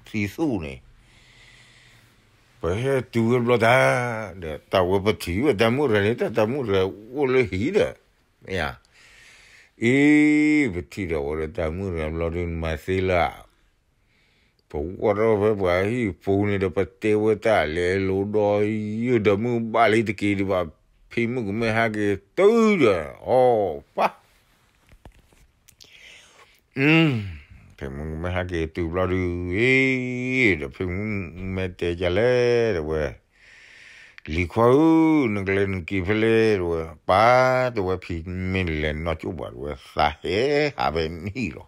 သံသူၣ်န့ၣ် ပဟဲတုၤဝဲဘျီတၢ် ဒီးတၢ်ဝဲပထံၣ်ဝဲတၢ်မုၣ်တဂၤန့ၣ် တၢ်တၢ်မုၣ်တဂၤအိၣ်လၢဟံၣ်ဒီး, မ့ၢ်ဧါ, အ့ ပထံၣ်ဒီးဝဲဒီးတၢ်မုၣ်တဂၤဘျီဒုး နမၤသ့လၢၤ ပဝီၢ်ထီၣ်ဖဲပှၤဟံၣ်ပူၤန့ၣ်ဒီး ပတဲဝဲတၢ်လဲၤလိၤဒီး ယုၢ်ဒီးမုၢ်ဘၣ်လံတက့ၤဒံးဘၣ်, ဖံမုၣ်ကမဲဟးက့ၤတုၤဒီး အီၣ်ပၢ် ဖံမုၣ်ကမဲဟးက့ၤတုၤဘျီဒုး အ့ ဒီးဖံမုၣ်မဲတဲဒ်လဲၣ် တဲဝဲ, လံၤခွါဧၢ, နကလဲၤနက့ၤဖဲလဲၣ် တဲဝဲ, ပၢ် တဲဝဲ ဖံမ့ၢ်လဲၤနီၢ်ကၠိၣ်ဘၣ် တဲဝဲ သးဟဲဟးဖဲနဟံၣ်လီၤ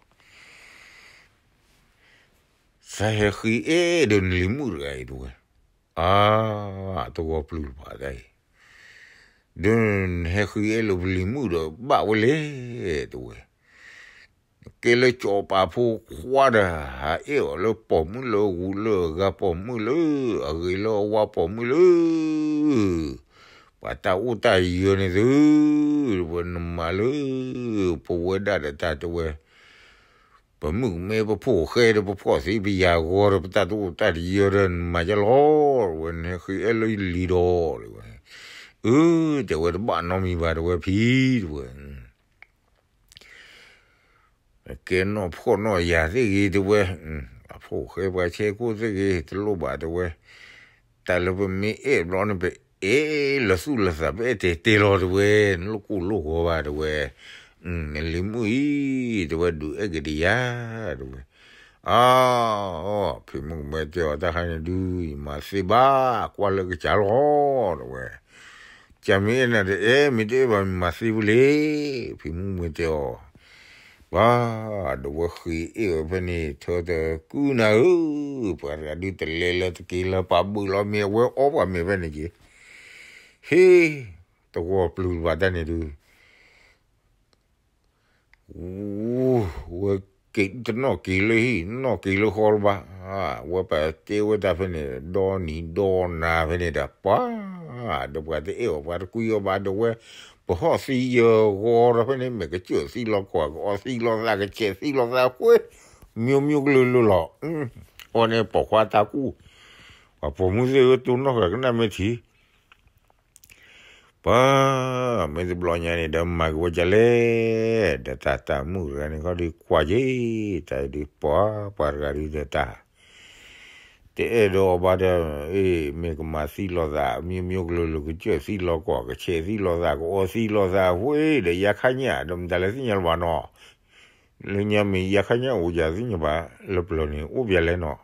သးဟဲဃ့အဲၣ်ဒီးနလံၤမုၣ်တဂၤအံၤ တဲဝဲ, အါ တဂီၤပျုၤတဖၣ်တၢ်အံၤ, ဒီးနဟဲဃ့အဲၣ်လၢပလံၤမုၣ်ဒီးဘၣ်ဝဲလဲၣ် တဲဝဲ, နကဲလၢစီၤပၤဖိခွါဒီး ဟးအဲၣ်အီၤလၢပိာ်မုၣ်လၢအဂုၤလၢအဂၤ ပိာ်မုၣ်လၢအဂ့ၤလၢအဝါ ပိာ်မုၣ်လၢ ပှၤတၢ်အိၣ်တၢ်ယၢၤန့ၣ်သု, တဲဝဲ နမၤလၢ ပဝဲဒၣ်ဒီးတၢ် တဲဝဲ ပမုၣ်ကမဲပဖိၣ်ဃဲဒီး ပဖှီၣ်သံပယၤဂီၤဒီး ပတၢ်တအိၣ်တၢ်တယၢၤဒီး နမၤယါလီၤ တဲဝဲ, နဟဲဃ့အဲၣ်လၢယလံၤဒီး တဲဝဲ, အၢ တဲဝဲ တဘၣ်နီတမံၤဘၣ် တဲဝဲ ဖံ တဲဝဲ ကဲနီၢ်ဖှီၣ်နီၢ်ယာ်သ့ၣ်ဂ့ၤ တဲဝဲ, အဖိၣ်ဃဲပှၤဆဲခိၣ်သ့ၣ်ဂ့ၤ တလိၣ်ဘၣ် တဲဝဲ, တၢ်လၢပမ့ၢ်အဲၣ်ဘျီန့ၣ် ပအဲၣ်လၢသူၣ်လၢသး ပအဲၣ်တဲာ်တဲာ်လီၤ တဲဝဲ, နလိၣ်ကိၢ်လိၣ်ဂီၤဘၣ် တဲဝဲ, နလံၤမုၣ်အံၤ တဲဝဲ ဒုးအဲၣ်က့ၤဒီးယၤ တဲဝဲ, အါ ဖံမုၣ်ကမဲတဲအီၤ တၢ်ခါန့ၣ်ဒုး ယမၤသ့ဘၣ် ကွၢ်လၢကစၢ်လီၤ တဲဝဲ, ကမ့ၢ်အဲၣ်နၤဒီးအဲၣ် မ့ၢ်တအဲၣ်ဘၣ်မၤသ့ဝဲလဲၣ်, ဖံမုၣ်ကမဲတဲအီၤ, ပှၤ ဒီးဝဲဃ့အဲၣ်ဝဲဖဲန့ၣ် ထၢတကုနၤဧၢ, ပှၤတဂၤဒုးတလဲၤလၢၤတက့ၤလၢၤ ပာ်ဘုးလီၤမ့ၤ အဝဲအီပှၤမ့ၤဖဲန့ၣ်က့ၤ, ဟ့ တဂီၤပျုၤတဘၣ်တၢ်န့ၣ်ဒုး ဝဲက့ၤတနီၣ်က့ၤလၢဟံၣ် နီၣ်က့ၤလၢဃီလၢၤဘၣ်, ဝဲပတဲဝဲတၢ်ဖဲန့ၣ် ဒီနံၤဒီနၤဖဲန့ၣ်ဒီး ပှၤ ဒီးပှၤတအဲၣ်အီၤ ပှၤတကွံအီၤဘၣ် ဒီးဝဲ ပဟီၣ်သံယၢၤဂီၤဒီးဖဲန့ၣ် မ့ၢ်ကစၢၢ်သံလီၤကွၢ် ကအီသံလီၤသး ကဆဲးသံလီၤသး ဃ့ မျိုးမျိုးကလုာ်လုာ်လီၤ, အီန့ၣ်ပိာ်ခွါတၢ်ကူၣ်, ပှၤပိာ်မုၣ်သ့ၣ်ဧၢ တိၢ်နီၣ်ဃာ်ကနၣ်မ့ၢ်ထံး ပှၤ မ့ၢ်တဘျီညါန့ၣ်ဒီး မၤက့ၤဝဲဒ်လဲၣ်, ဒီးတၢ်တၢ်မုၣ်တဂၤန့ၣ် ခီဒုးကွၢ်က့ၤ တၢ်ဒုးပှၤ ပှၤတဂၤဒုးဒီးတၢ် တအဲၣ်ဒိးအီၤဘၣ်ဒီး အ့ မ့ၢ်ကမၤသံလီၤသး မျိုးမျိုးကလုာ်လုာ် ကစၢၢ်သံလီၤကွၢ် ကဆဲးသံလီၤသး ကအီသံလီၤသး ဝဲဒီးယါခါညၣ် ဒီးမတၤလၢသ့ၣ်ညါလၢၤဘၣ်နီၤ လၢညါမ့ၢ်ယါခါညၣ်အိၣ်ယၤသ့ၣ်ညါဘၣ် လၢပျၢၤန့ၣ် အိၣ်ပျဲလဲၣ်နီၤ,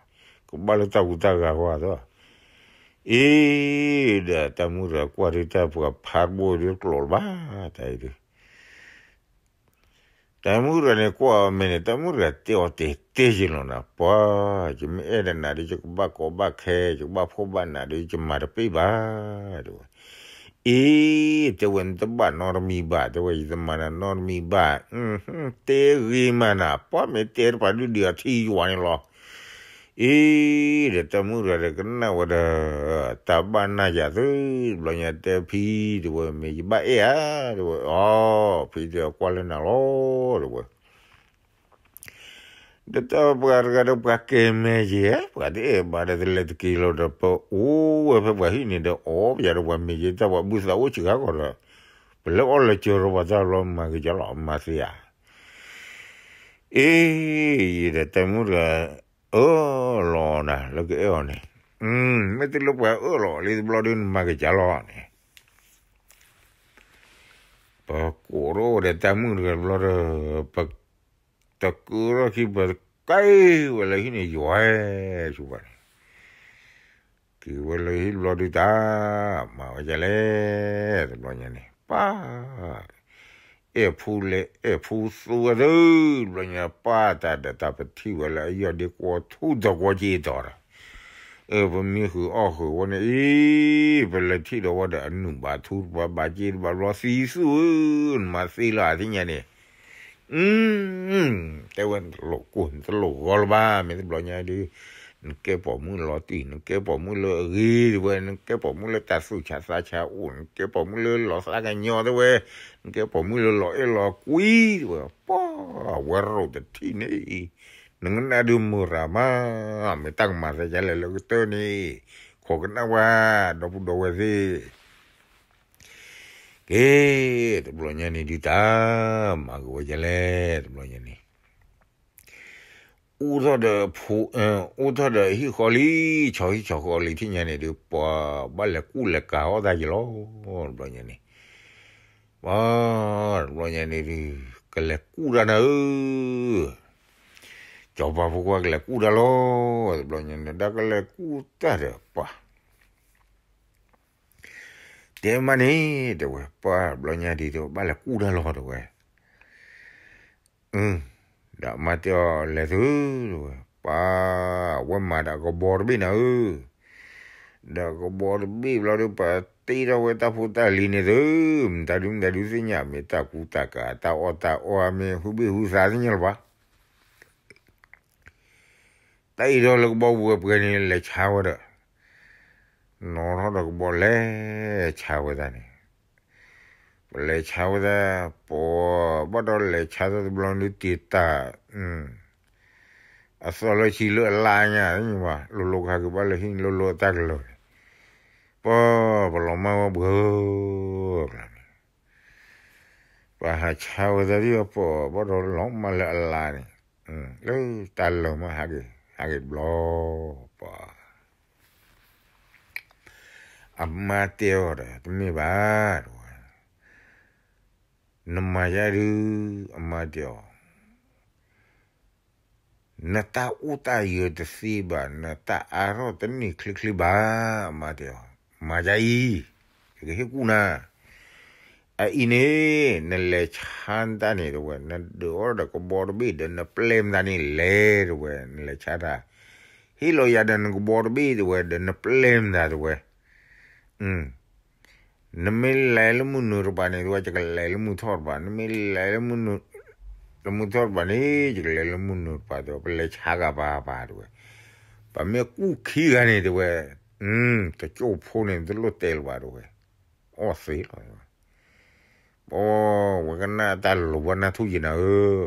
ကဘၣ်လၢတၢ်ဟူးတၢ်ဂဲၤဃီအသိး, အ့ ဒီးတၢ်မုၣ်တဂၤကွၢ်ဒုးတၢ်ပှၤဖးတဘိဒုးကျိာ်လၢၤဘၣ် တၢ်အံၤဒုး တၢ်မုၣ်တဂၤန့ၣ်ကွၢ်အီၤမ့ၢ်န့ၣ် တၢ်မုၣ်တဂၤတဲအီၤတဲာ်တဲာ်က့ၤလီၤနၤ, ပှၤ ယမ့ၢ်အဲၣ်ဒီးနၤဒီး ယကဘၣ်ကီဘၣ်ခဲ ယကဘၣ်ဖှီၣ်ဘၣ်နးဒီး ယမၤတပ့ၢ်ဘၣ် တဲဝဲ, အ့ တဲဝဲ နတဘၣ်နီတမံၤဘၣ် တဲဝဲ ယတမၤနၤနီတမံၤဘၣ်, တဲဂ့ၤမးနၤ ပှၤမ့ၢ်တဲတပၤဒုးဒံးအထံယွၤန့ၣ်လီၤ အ့ ဒီးတၢ်မုၣ်တဂၤဒီးကနၣ်ဝဲဒီး တၢ်ဘၣ်နၢ်ယၤသု တဘျီညါတဲဖံ တဲဝဲ မ့ၢ်ယဘၣ်အဲၣ်ဧါ တဲဝဲ, အီ ဖံတဲအီၤကွၢ်လၢနၤလီၤ တဲဝဲ, ဒီးတၢ်ပှၤတဂၤဒီးပှၤကဲမဲာ်ယဲၢ် ပှၤတအဲၣ်ဘၣ်ဒီးတလဲၤတက့ၤလီၤဒီး ပအိၣ်ဝဲဖဲပှၤဟံၣ်န့ၣ်ဒီး အီပယၤဒီးပှၤမ့ၢ်ယဲၢ် တၢ်ပှၤဘုသးအိၣ်စှၤကီးဒီး ပလဲၤအီၣ်လဲၤကၢၤဒီးပှၤတၢ်လီၤ မၤက့ၤကလီၤ မၤသ့ဧါ အ့ ဒီးတၢ်မုၣ်တဂၤ အၢၣ်လီၤနၤ လၢကအဲၣ်အီၤန့ၣ်, မ့ၢ်တလၢပှၤအၢၣ်လီၤလံတဘျီဒီး နမၤက့ၤကလီၤန့ၣ်, ပကိးထီၣ်ဝဲဒီးတၢ်မုၣ်တဂၤတဘျီဒီး ပတကုထီၣ်ခံ ပကဲဝဲလၢဟံၣ်န့ၣ် ယွၤဧၢ ဆိဘၣ်န့ၣ်, က့ၤဝဲလၢဟံၣ်တဘျီဒုးတၢ်, မၤဝဲဒ်လဲၣ်, တဘျီညါန့ၣ် ပၢ်, အဲၣ်ဖူလဲၤအဲၣ်ဖူသူဝဲသၢ, တဘျီညါ ပၢ်တၢ်ဒီးတၢ်ပထံၣ်ဝဲလၢအယီၢ်ဒ့ကွီထူတီၤကွီက့ၤတီၤဒီး, အၢ ပမ့ၢ်ဃုာ်အီၣ်ဃုာ်ဝဲန့ၣ်အံၤ, ပလဲၤထံၣ်ဒီးဝဲဒီးအနုာ်ဘၣ်ထူတဘၣ်ဘၣ်က့တဘၣ်ဘျီသံသူဧၢ, နမၤသ့လီၤသ့ၣ်ညါန့ၣ် တဲဝဲ နတလိၣ်ကိၢ် နတလိၣ်ဂီၤလၢၤဘၣ်, မ့ၢ်တဘျီညါဒုး, နကဲပိာ်မုၣ်လီၤတံၢ် နကဲပိာ်မုၣ်လၢအဂ့ၤတဝဲ, နကဲပိာ်မုၣ်လၢတၢ်သူၣ်ဆးသးဆးအိၣ်, နကဲပိာ်မုၣ်လၢလီၤသးကညီၤတဝဲ, နကဲပိာ်မုၣ်လၢလီၤအဲၣ်လီၤကွံတဝဲ, ပှၤဝဲရိၣ်တထံၣ်န့ၣ်, နကနၣ်ဒုးမုာ်ရၤမး, မ့ၢ်တၢ်ကမၤသးဒ်လဲၣ်လၢကတၢၢ်န့ၣ်, ခိးကနၣ်ဝဲ, ဒီပုၢ်ဒီဝဲၢ်သ့ၣ် က့, တဘျီညါန့ၣ်ဒုးတၢ်, မၤက့ၤဝဲဒ်လဲၣ်, တဘျီညါန့ၣ်, အိၣ်ထီၣ်ဒီး, အိၣ်ထီၣ်ဒီးဟံၣ်ဃီလံ, ဆီဟံၣ်ဆီဃီလံထံၣ်ညါန့ၣ်ဒုး ပှၤဘၣ်လဲၤကူၣ်လဲၤကၤအီၣ်တၢ်က့ၤလီၤ, တဘျီညါန့ၣ်, ပှၤ, တဘျီညါန့ၣ်ဒုး, ကလဲၤကူၣ်တၢ်နၤဧၢ, စီၤပၤဖိခွါကလဲၤကူၣ်တၢ်လီၤ, တဘျီညါန့ၣ် ဒီးကလဲၤကူၣ်တၢ်ဒီးပှၤ တဲမးန့ၣ်, တဲဝဲ, ပှၤတဘျီညါဒုး တဲဝဲ ဘၣ်လဲၤကူၣ်တၢ်လီၤ တဲဝဲ, ဒီးအမါတဲအီၤ လဲၤသု, တဲဝဲ, ပှၤ, အဝဲမၤဒီးကဘီတဘ့ၣ်နၤဧၢ, ဒီးကဘီတဘ့ၣ်ဘျီဒီး ပှၤတ့ထီၣ်ဝဲတၢ်ဖိတၢ်လံၤန့ၣ်သု, မတၤဒုမတၤဒုသ့ၣ်ညါ မ့ၢ်တၢ်ကူတၢ်ကၤ တၢ်အီၣ်တၢ်အီ မ့ၢ်ဟုဘ့ၣ်ဟုသးသ့ၣ်ညါလၢၤဘၣ် တၢ်အံၤဒီးလၢကဘီပှဲၤပှဲၤန့ၣ် လဲၤဆါဝဲဒီး, နီၣ်ထီၣ်ဒီးကဘီလဲၤဆါဝဲဒၣ်န့ၣ်, ပလဲၤဆါဝဲဒၣ်, ပှၤဘၣ်ဒီးလဲၤဆါတၢ်တဘျီဒုးတ့ၢ်တၢ်, အသီလၢဆံလၢအလါညါ, လိၤလိၤခါက့ၤဘၣ်လၢဟံၣ် လိၤလိၤအတၢ်ကလၢၤန့ၣ်, ပှၤပလီၤမၢ်ဝဲဘှၢကျါန့ၣ် ပှၤဟးဆါဝဲဒၣ်ဒ်အပှၤဘၣ်ဒီးလီၤမၢ်လၢအလါန့ၣ်, လၢတၢ်လၢာ်မး ဟးက့ၤ ဟးက့ၤတဘျီ, ပှၤ, အမါတဲအီၤဒီး တမ့ၢ်ဘၣ်, တဲဝဲ, နမၤယၤဒုး, အမါတဲအီၤ နတၢ်အိၣ်တၢ်ယၢၤတသ့ဘၣ်, နတၢ်အါထီၣ်တန့ၢ်ချ့ချ့ဘၣ်, အမါတဲအီၤ, မၤယၤအံၤ, ယကဟ့ၣ်ကူၣ်နၤ, အအံၤန့ၣ်, နလဲၤဆါတၢ်န့ၣ် တဲဝဲ, နဒုးအီၣ်ဒီးကဘီတဘ့ၣ်ဒီး နပျဲၢ်မတၤန့ၣ်လဲၣ် တဲဝဲ, နလဲၤဆါတၢ်, ဟ့ၣ်လီၤယၤဒီးနကဘီတဘ့ၣ် တဲဝဲ, ဒီးနပျဲၢ်မတၤ တဲဝဲ နမ့ၢ်လဲၤလၢမုၢ်နုာ်တပၤန့ၣ် တဲဝဲ ယကလဲၤလၢမုၢ်ထီၣ်တပၤ, နမ့ၢ်လဲၤလၢမုၢ်ထီၣ်တပၤန့ၣ် ယကလဲၤလၢမုၢ်နုာ်တပၤ တဲဝဲ, ပလဲၤဆါဂၤပၤပၤ တဲဝဲ, ပမ့ၢ်ကူၣ်ခံဂၤန့ၣ် တဲဝဲ, တကၠိၢ်ဖိန့ၣ် တလိၣ်တဲလၢၤဘၣ် တဲဝဲ, အီၣ်သ့လီၤ တဲဝဲ, ပဝဲကနၣ်တၢ်လိၤဘၣ်နၢ်ထူၣ်ယံၤနၤဧ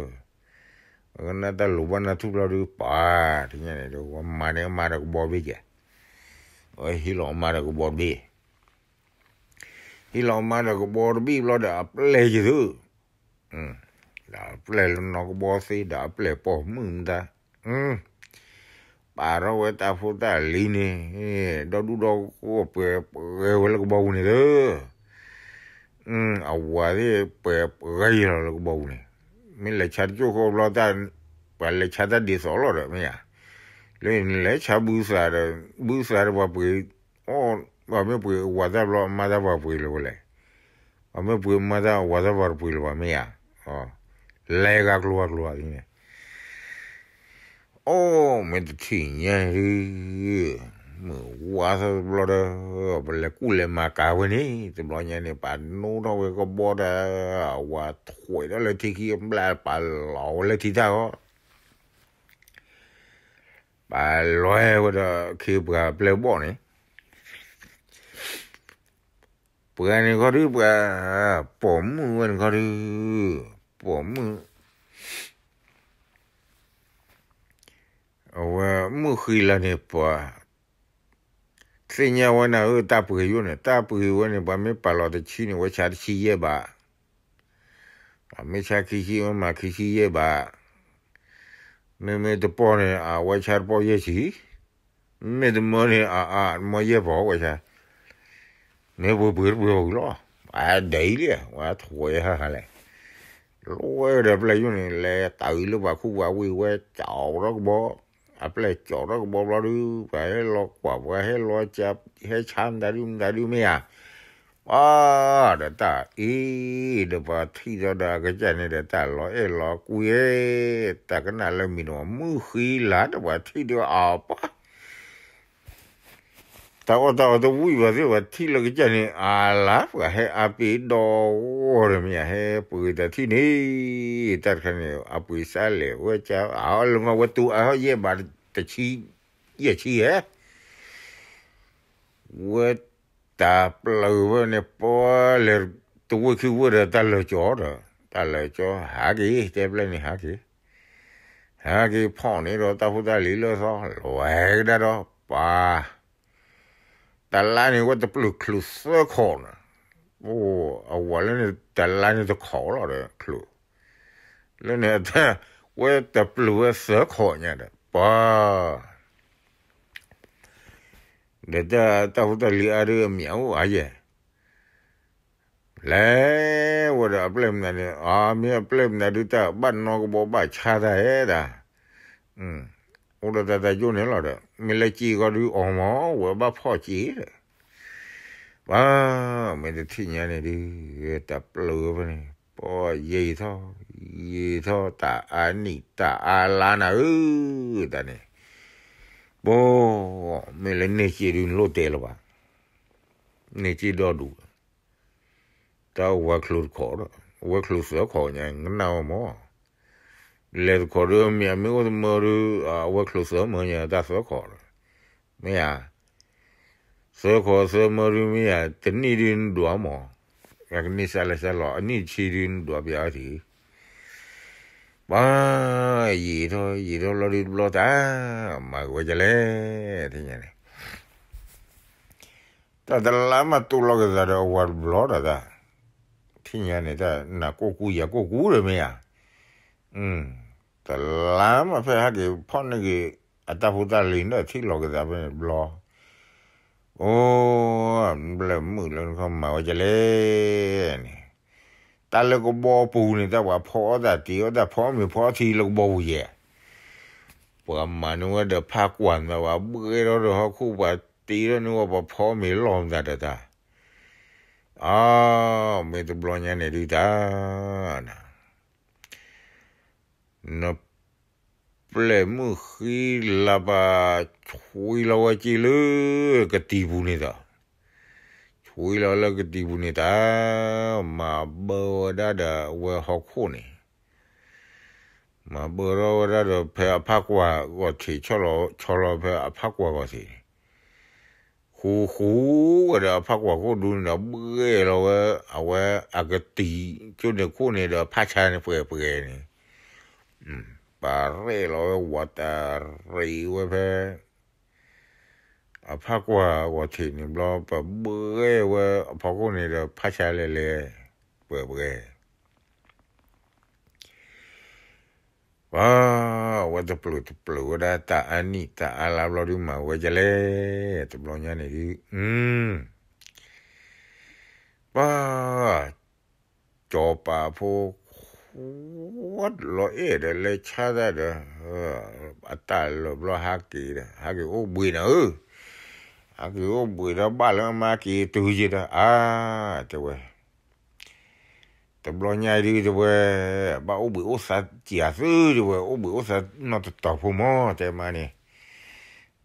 ၢ, ဝဲကနၣ်တၢ်လိၤဘၣ်နၢ်ထူၣ်ဘျီဒုး ပှၤ, တညါန့ၣ်ဒီး ဝဲမၤန့ၢ်အမါဒီးကဘီတဘ့ၣ်ယဲၢ်, ဝဲဟ့ၣ်လီၤအမါဒီးကဘီတဘ့ၣ် ဟ့ၣ်လီၤအမါဒီးကဘီတဘ့ၣ်ဘျီဒီး အပျဲၢ်ယသု, ဒီးအပျဲၢ်လၢနီၢ်ကဘီသ့ ဒီးအပျဲၢ်ပိာ်မုၣ်မတၤ, ပာ်ထီၣ်ဝဲတၢ်ဖိတၢ်လံၤန့ၣ်, ဒီဒူၣ်ဒီဂီၢ်ပှဲၤပှဲၤဝဲလၢကဘီပူၤန့ၣ်သု, အဝၤသ့ၣ်ပှဲၤပှဲၤယဲၢ်လီၤလၢကဘီပူၤန့ၣ်, မ့ၢ်လဲၤဆါတကၠိၢ်ဃီဘျီတၢ်, ပှၤလဲၤဆါတၢ်ဒ်သိးလီၤဒီးမ့ၢ်ဧါ, လၢနလဲၤဆါဘုသးဒီး, ဘုသးဒီးပှၤပှ့ၤ, အီၣ်, ပှၤမ့ၢ်ပှ့ၤအဝၤတၢ်ဘျီ အမါတၢ်ပှၤပှ့ၤလၢၤဝဲလဲၣ်, ပှၤမ့ၢ်ပှ့ၤအမါတၢ်အဝၤတၢ်ပှၤတပှ့ၤလၢၤဘၣ်မ့ၢ်ဧါ, လဲၤဂၤကျိၤဂၤကျိၤန့ၣ် အိၣ်မ့ၢ်တထံၣ်ညါဒုး, မုၢ်ဝါထီၣ်တဘျီဒီး, ပလဲၤကူၣ်လဲၤမၤကၤဝဲန့ၣ် တဘျီညါန့ၣ် ပာ်နိထီၣ်ဝဲကဘီဒီး, အဝၤထွဲးထီၣ်လၢထံခံအဘျၣ် ပာ်လီၤဝဲလၢထံတၢ်အီၣ်, ပာ်လီၤဝဲဒီးခ့ပှၤပျဲၢ်ဘီၣ်န့ၣ် ပှၤန့ၣ်ခီဒုး ပှၤ, ပိာ်မုၣ်ဝဲန့ၣ်ခီဒုး, ပိာ်မုၣ်, အဝဲမုၢ်ဃံလၤန့ၣ်ပှၤ, သ့ၣ်ညါဝဲနၤဧၢ တၢ်ပှ့ၤယိၣ်န့ၣ် တၢ်ပှ့ၤဝဲန့ၣ် ပှၤမ့ၢ်ပာ်လီၤတဆံန့ၣ် ဝဲဆါတဆံယဲၢ်ဘး, ပှၤမ့ၢ်ဆါခံဆံ ဝဲမၤခံဆံယဲၢ်ဘး, မ့မ့ၢ်တပီၢ်န့ၣ် အဝဲဆါတပီၢ်ယဲၢ်ဆံ, မ့မ့ၢ်တမၢန့ၣ် အအမၢယဲၢ်ပီၢ်ဝဲဆါ, မ့ၢ်ပှ့ၤပှ့ၤတပှ့ၤအီၤလီၤ, အဒဲအံၤလံ, ဝဲထိးဝဲဟါဟါလဲၣ်, လီၤဝဲဒီးပျဲၢ်ယိၣ်န့ၣ် လဲၤတၢ်အံၤလၢပှၤခူပှၤဝ့ၢ်ဝဲ ကၠီထီၣ်ကဘီ, အပျဲၢ်ကၠီထီၣ်ကဘီဘျီဒုး ပှၤဟဲလီၤကွၢ် ပှၤဟဲလီၤက ဟဲဆါမတၤဒုမတၤဒုမ့ၢ်ဧါ, ပှၤဒီးတၢ်အ့ၣ် ဒီးပှၤထံၣ်ဒီးဒီးအကစၢ်န့ၣ်ဒီး တၢ်လီၤအဲၣ်လီၤကွံ တၢ်ကနၣ်လၢမံၤဒီး မုၢ်ဃံလၤဒီးပှၤထံၣ်ဒီးအပှၤ တၢ်အီၣ်တၢ်အီတဝံၣ်ဘၣ်သ့ၣ် ပှၤထံၣ်လၢကစၢ်န့ၣ် အလါ ပှၤဟဲအါပ့ၤဒီဂီၢ်ဒီးမ့ၢ်ဧါ ဟဲပှ့ၤတၢ်ထံၣ်န့ၣ် တၢ်တခါန့ၣ် အပှ့ၤစါလဲၣ်ဝဲက အလၢမၤဝဲတူၢ်အဟီၣ်ယဲၢ်ဘးတဆံ ယဲၢ်ဆံဧဲ ဝဲတၢ်ပျၢၤဝဲန့ၣ် ပှၤလဲၤတဝ့ၢ်ခံဝ့ၢ်ဒီးတၢ်လၢာ်ကၠီဒီး တၢ်လၢာ်ကၠီ ဟးက့ၤ တဲပျဲၢ်န့ၣ် ဟးက့ၤ ဟဲက့ၤဖီၣ်န့ၢ်ဒီးတၢ်ဖိတၢ်လံၤလၢသီ လဲၤကဒါဒီးပှၤ တလါန့ၣ် ဝဲတပျုာ်ချုးသၢခီၣ်န့ၣ်, အိၣ် အဝၤလၢန့ၣ် တလါန့ၣ်တခီၣ်လီၤဒီးချုး, လၢန့ၣ် ဝဲတပျုာ်ဝဲသၢခီၣ်ညါဒီး ပှၤ ဒီးတၢ်ဖိတၢ်လံၤအါဒုးအမ့ၢ်အိၣ်အါယဲၢ် လဲၤဝဲဒီးအပျဲၢ်မနုၤန့ၣ် အမ့ၢ်အပျဲၢ်မနုၤဒုး တၢ်ဘၣ်နီၢ်ကဘီဘၣ်ဆါတၢ်ဧဲဒၣ်, အိၣ်ဒီးတၢ်တၢ်ယိၣ်န့ၣ်လီၤဒီး မ့ၢ်လဲၤစံးကီးဒုးအီၤမၢ် ဝဲဘၣ်ဖီၣ်စံးဒီး, ပှၤ မ့ၢ်တထံၣ်ညါန့ၣ်ဒုး တၢ်ပျုာ်ဖဲန့ၣ် ပှၤယံာ်ထီၣ် ယံာ်ထီၣ် တၢ်အါနံၣ်တၢ်အါလါနၤဧၢ, တၢ်န့ၣ် ပှၤ မ့ၢ်လၢန့ၢ်စ့ဒုးနလိၣ်တဲလၢၤဘၣ်, န့ၢ်စ့ဒီဒူၣ် တၢ်ဝဲချုးတခီၣ်ဒီး အဝဲချုးသၢခီၣ်ညါ ကနၣ်ဝဲမၢ်, လဲၤတခီၣ်ဒီးမ့ၢ်အမ့ၢ်အိၣ်တမၢဒုး အဝဲချုးသၢမၢညါ တၢ်သၢခီၣ်ဒီး မ့ၢ်ဧါ, သၢခီၣ်သၢမၢဒုးမ့ၢ်ဧါ တနံၣ်ဒုးနဒွးမၢ်, ကနံၣ်စၢ်လဲၤစၢ်လီၤ အနံၣ်တဆံဒုးနဒွးပျးအီၤထံး ပှၤ ယံာ်ထီၣ်ယံာ်ထီၣ်လီၤဒုးတဘျီတၢ်, မၤက့ၤဝဲဒ်လဲၣ်, ထံၣ်ညါန့ၣ် တၢ်တလါမးတူၢ်လိာ်က့ၤသးဒီးအဝၤတဘျီဒီးတၢ်, ထံၣ်ညါန့ၣ် တၢ်နၢ်ကိၢ်ကူယၤကိၢ်ကူဒီးမ့ၢ်ဧါ, တလါမးဖဲဟဲက့ၤဖီၣ်န့ၢ်က့ၤ အတၢ်ဖိတၢ်လံၤဒီးထံၣ်လိာ်က့ၤသးဖဲန့ၣ်တဘျီ, အိ ဘျဲၣ်မုၣ်လၢနခီမၤဝဲဒ်လဲၣ်န့ၣ်, တၢ်လၢကဘီပူၤန့ၣ် တၢ်ပှၤဖီအီၣ်တၢ်တံၤအီၣ်တၢ်ဖီအီၣ်မ့ၤဖီအီၣ်ထံလၢကဘီပူၤယဲၢ်, ပှၤမၤန့ၢ်ဝဲဒီးဖးကွၢ်မတၤ ပှၤဘှဲထီၣ်ဒီးဟီၣ်ခိၣ် ပှၤတ့ထီၣ်န့ၢ်ဝဲပှၤဖီအီၣ်မ့ၤလီၢ်မတၤဒီးတၢ်, အ မ့ၢ်တဘျီညါန့ၣ်ဒုးတၢ် န ပျဲၢ်မုၣ်ဃံလၤပၤ ဆွံလီၤဝဲက့ၤလၢကတံၤပူၤန့ၣ်ဒီး, ဆွံလီၤလၢကတံၤပူၤန့ၣ်တၢ်, မၤဘၢဝဲဒၣ်ဒီးဝဲဟီၣ်ခိၣ်န့ၣ်, မၤဘၢထီၣ်ဝဲဒၣ်ဒီးဖဲအဖးကွၢ်ဂီၢ်ထံး ဆီလီၤဖဲအဖးကွၢ်ဂီၢ်ထံးန့ၣ် ဃူဃူဝဲဒီးအဖးကွၢ်ခိၣ်ဒူန့ၣ်ဒီး ဘှဲလီၤဝဲ အဝဲအကတံၤ ကၠိန့ၣ်ခိၣ်န့ၣ်ဒီးဖးဆါန့ၣ်ပှဲၤပှဲၤန့ၣ်, ပှၤရဲၣ်လီၤဝဲ ဝၤတရံးဝဲဖဲ အဖးကွၢ်ဂီၢ်ထံးန့ၣ်ဘျီ ပှၤဘှဲဝဲအဖီခိၣ်န့ၣ်ဒီးဖးဆါလဲၤလဲၤ ပှဲၤပှဲၤ ပှၤ အဝဲတပျုာ်တပျုာ်ဝဲဒၣ် တၢ်အါနံၣ်တၢ်အါလါဘျီဒုး မၤဝဲဒ်လဲၣ် တဘျီညါန့ၣ်ဒုး, ပှၤ စီၤပၤဖိ လီၤအဲၣ်ဒီးလဲၤဆါတၢ်ဒီး အတၢ်လၢာ်ဘျီဟးက့ၤဒီး ဟးက့ၤအိၣ်ဘှံးနၤဧၢ, ဟးက့ၤအိၣ်ဘှံးဒီးဘၣ်လၢအမါက့ၤတုၤယံၤဒီး အါ တဲဝဲ တဘျီညါဒုးတဲဝဲ, ဘၣ်အိၣ်ဘှံးအိၣ်သါစံးအသုတဲဝဲ, အိၣ်ဘှံးအိၣ်သါနီၢ်တတီၤဖိမၢ် တဲမါန့ၣ်,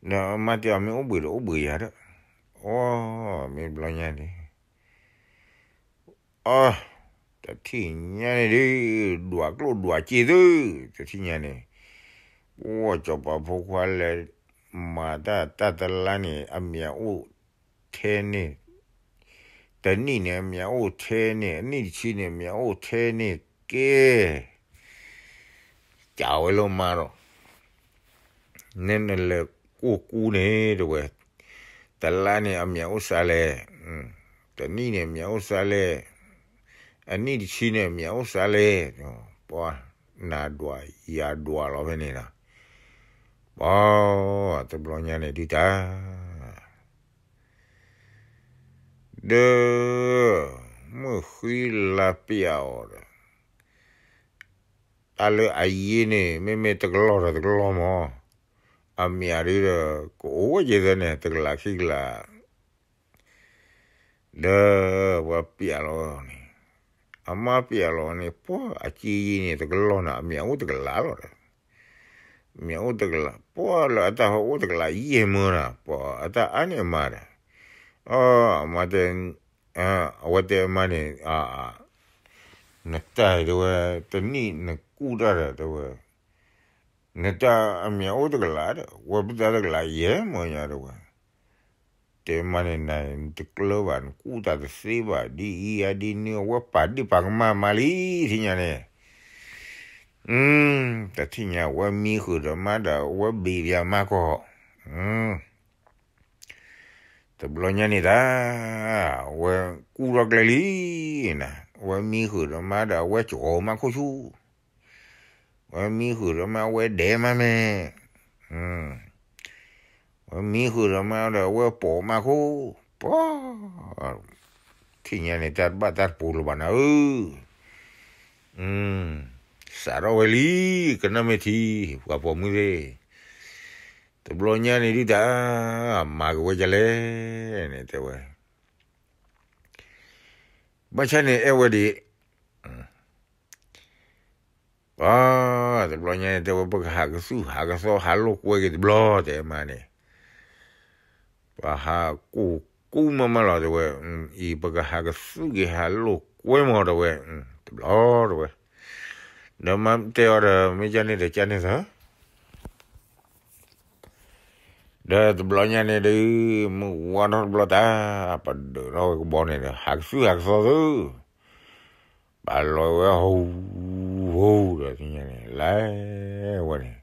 ဒီးမါတဲအီၤမ့ၢ်အိၣ်ဘှံးဒီးအိၣ်ဘှံးယၤဒီး, အိ မ့ၢ်တဘျီညါန့ၣ်, အ တထံၣ်ညါန့ၣ်ဒုး, ဒွးကျိၣ်ဒွးစ့သု, တထံၣ်ညါန့ၣ်, အိ စီၤပၤဖိခွါလဲၤမၤတၢ်တၢ်တလါန့ၣ် အမ့ၢ်အိၣ်ထဲန့ၣ်, တနံၣ်န့ၣ် အမ့ၢ်အိၣ်ထဲန့ၣ်, အနံၣ်တဆံန့ၣ် အမ့ၢ်အိၣ်ထဲန့ၣ်ကဲ, ကးဝဲလၢမါဒီး, နဲနလဲၤကိၢ်ကူန့ၣ်တဲဝဲ, တလါန့ၣ် အမ့ၢ်အိၣ်စါလဲၣ်, တနံၣ်န့ၣ် အမ့ၢ်အိၣ်စါလဲၣ်, အနံၣ်တဆံန့ၣ် အမ့ၢ်အိၣ်စါလဲၣ်, ပှၤ နၤဒွးယၤဒွးလီၤဖဲန့ၣ်ဒီး, ပှၤ တဘျီညါန့ၣ်ဒုးတၢ် ဒီး မုၢ်ဃံလၤပျးအီၤဒီး, တၢ်လၢအယ့န့ၣ် မ့မ့ၢ်တကလီၢ်ဒီးတကလီၢ်မၢ်, အမ့ၢ်အဒုဒီး ကအိၣ်ဝဲက့ၤသၢန့ၣ် တကလးခံကလး ဒီးပှၤပျဲလီၤန့ၣ်, အမါပျဲလီၤန့ၣ် ပှၤအက့ယံၤန့ၣ် တကလီၤနၤ အမ့ၢ်အအိၣ်တကလးလီၤဒီး, မ့ၢ်အအိၣ်တကလး ပှၤလၢအတၢ်ဟဲအိၣ်တကလးယဲၢ်မၢနၤ ပှၤအတၢ်အါန့ၢ်အမါဒီး, အ အမါတဲ, အဝဲတဲအမါန့ၣ်, နတၢ်တဲဝဲ, တနံၣ်နကူၣ်တၢ်ဒီးတဲဝဲ, နတၢ်အမ့ၢ်အအိၣ်တကလးဒီး ဝဲပတၢ်တကလးယဲၢ်မၢညါတဲဝဲ, တဲမါန့ၣ် နတကျၢၤဘၣ် နကူၣ်တၢ်တသ့ဘၣ် ဒ်အံၤအဒ်နုၤ အဝဲပာ်ဒ့ၣ်ပာ်ကမၣ်မါလံ ထံၣ်ညါန့ၣ်, တထံၣ်ညါ ဝဲမံဃုာ်ဒီးမါဒီး ဝဲဘ့ၣ်ပၠးမါကီၢ်, တဘျီညါန့ၣ်တၢ်, ဝဲကူၣ်ထီၣ်ကျဲလံ, ဝဲမံဃုာ်ဒီးမါဒီး အဝဲကီၤမါခိၣ်ဆူၣ်, ဝဲမံဃုာ်ဒီးမါ ဝဲဒဲးမါမဲာ်, ဝဲမံဃုာ်ဒီးမါဒီး အဝဲပိာ်မါခိၣ်, ပှၤ, ထံၣ်ညါန့ၣ် တၢ်တဘၣ်တၢ်တပူၤလၢၤဘၣ်နၤဧၢ, စးထီၣ်ဝဲလံ, ကနၣ်မ့ၢ်ထံ, ပှၤပိာ်မုၣ်သ့ၣ်, တဘျီညါန့ၣ်ဒုးတၢ်, မၤက့ၤဝဲဒ်လဲၣ်န့ၣ်တဲဝဲ, ဘၣ်ဆၣ်န့ၣ်အဲၣ်ဝဲဒံး, ပှၤ, တဘျီညါန့ၣ်တဲဝဲ ပကဟးကသူၣ်ဟးကသီ ဟးလိာ်ကွဲက့ၤတဘျီ တဲမါန့ၣ်, ပှၤဟးကူၣ်ကူၣ်မးမးလီၤတဲဝဲ, အံၤ ပကဟးကသူၣ်က့ၤဟးလိာ်ကွဲမးတဲဝဲ, တဘျီတဲဝဲ, ဒီးမါတဲအီၤဒီး မ့ၢ်ကန့ၣ်ဒီးကန့ၣ်သၢ ဒီးတဘျီညါန့ၣ်ဒုး, မုၢ်ဝါထီၣ်တဘျီတၢ်, ပဒုးထီၣ်ဝဲကဘီန့ၣ်ဒီး ဟးကသူၣ်ဟးကသီသု, ပလီၤဝဲဟူ, ဟူဒီးန့ၣ် လဲၤဝဲန့ၣ်,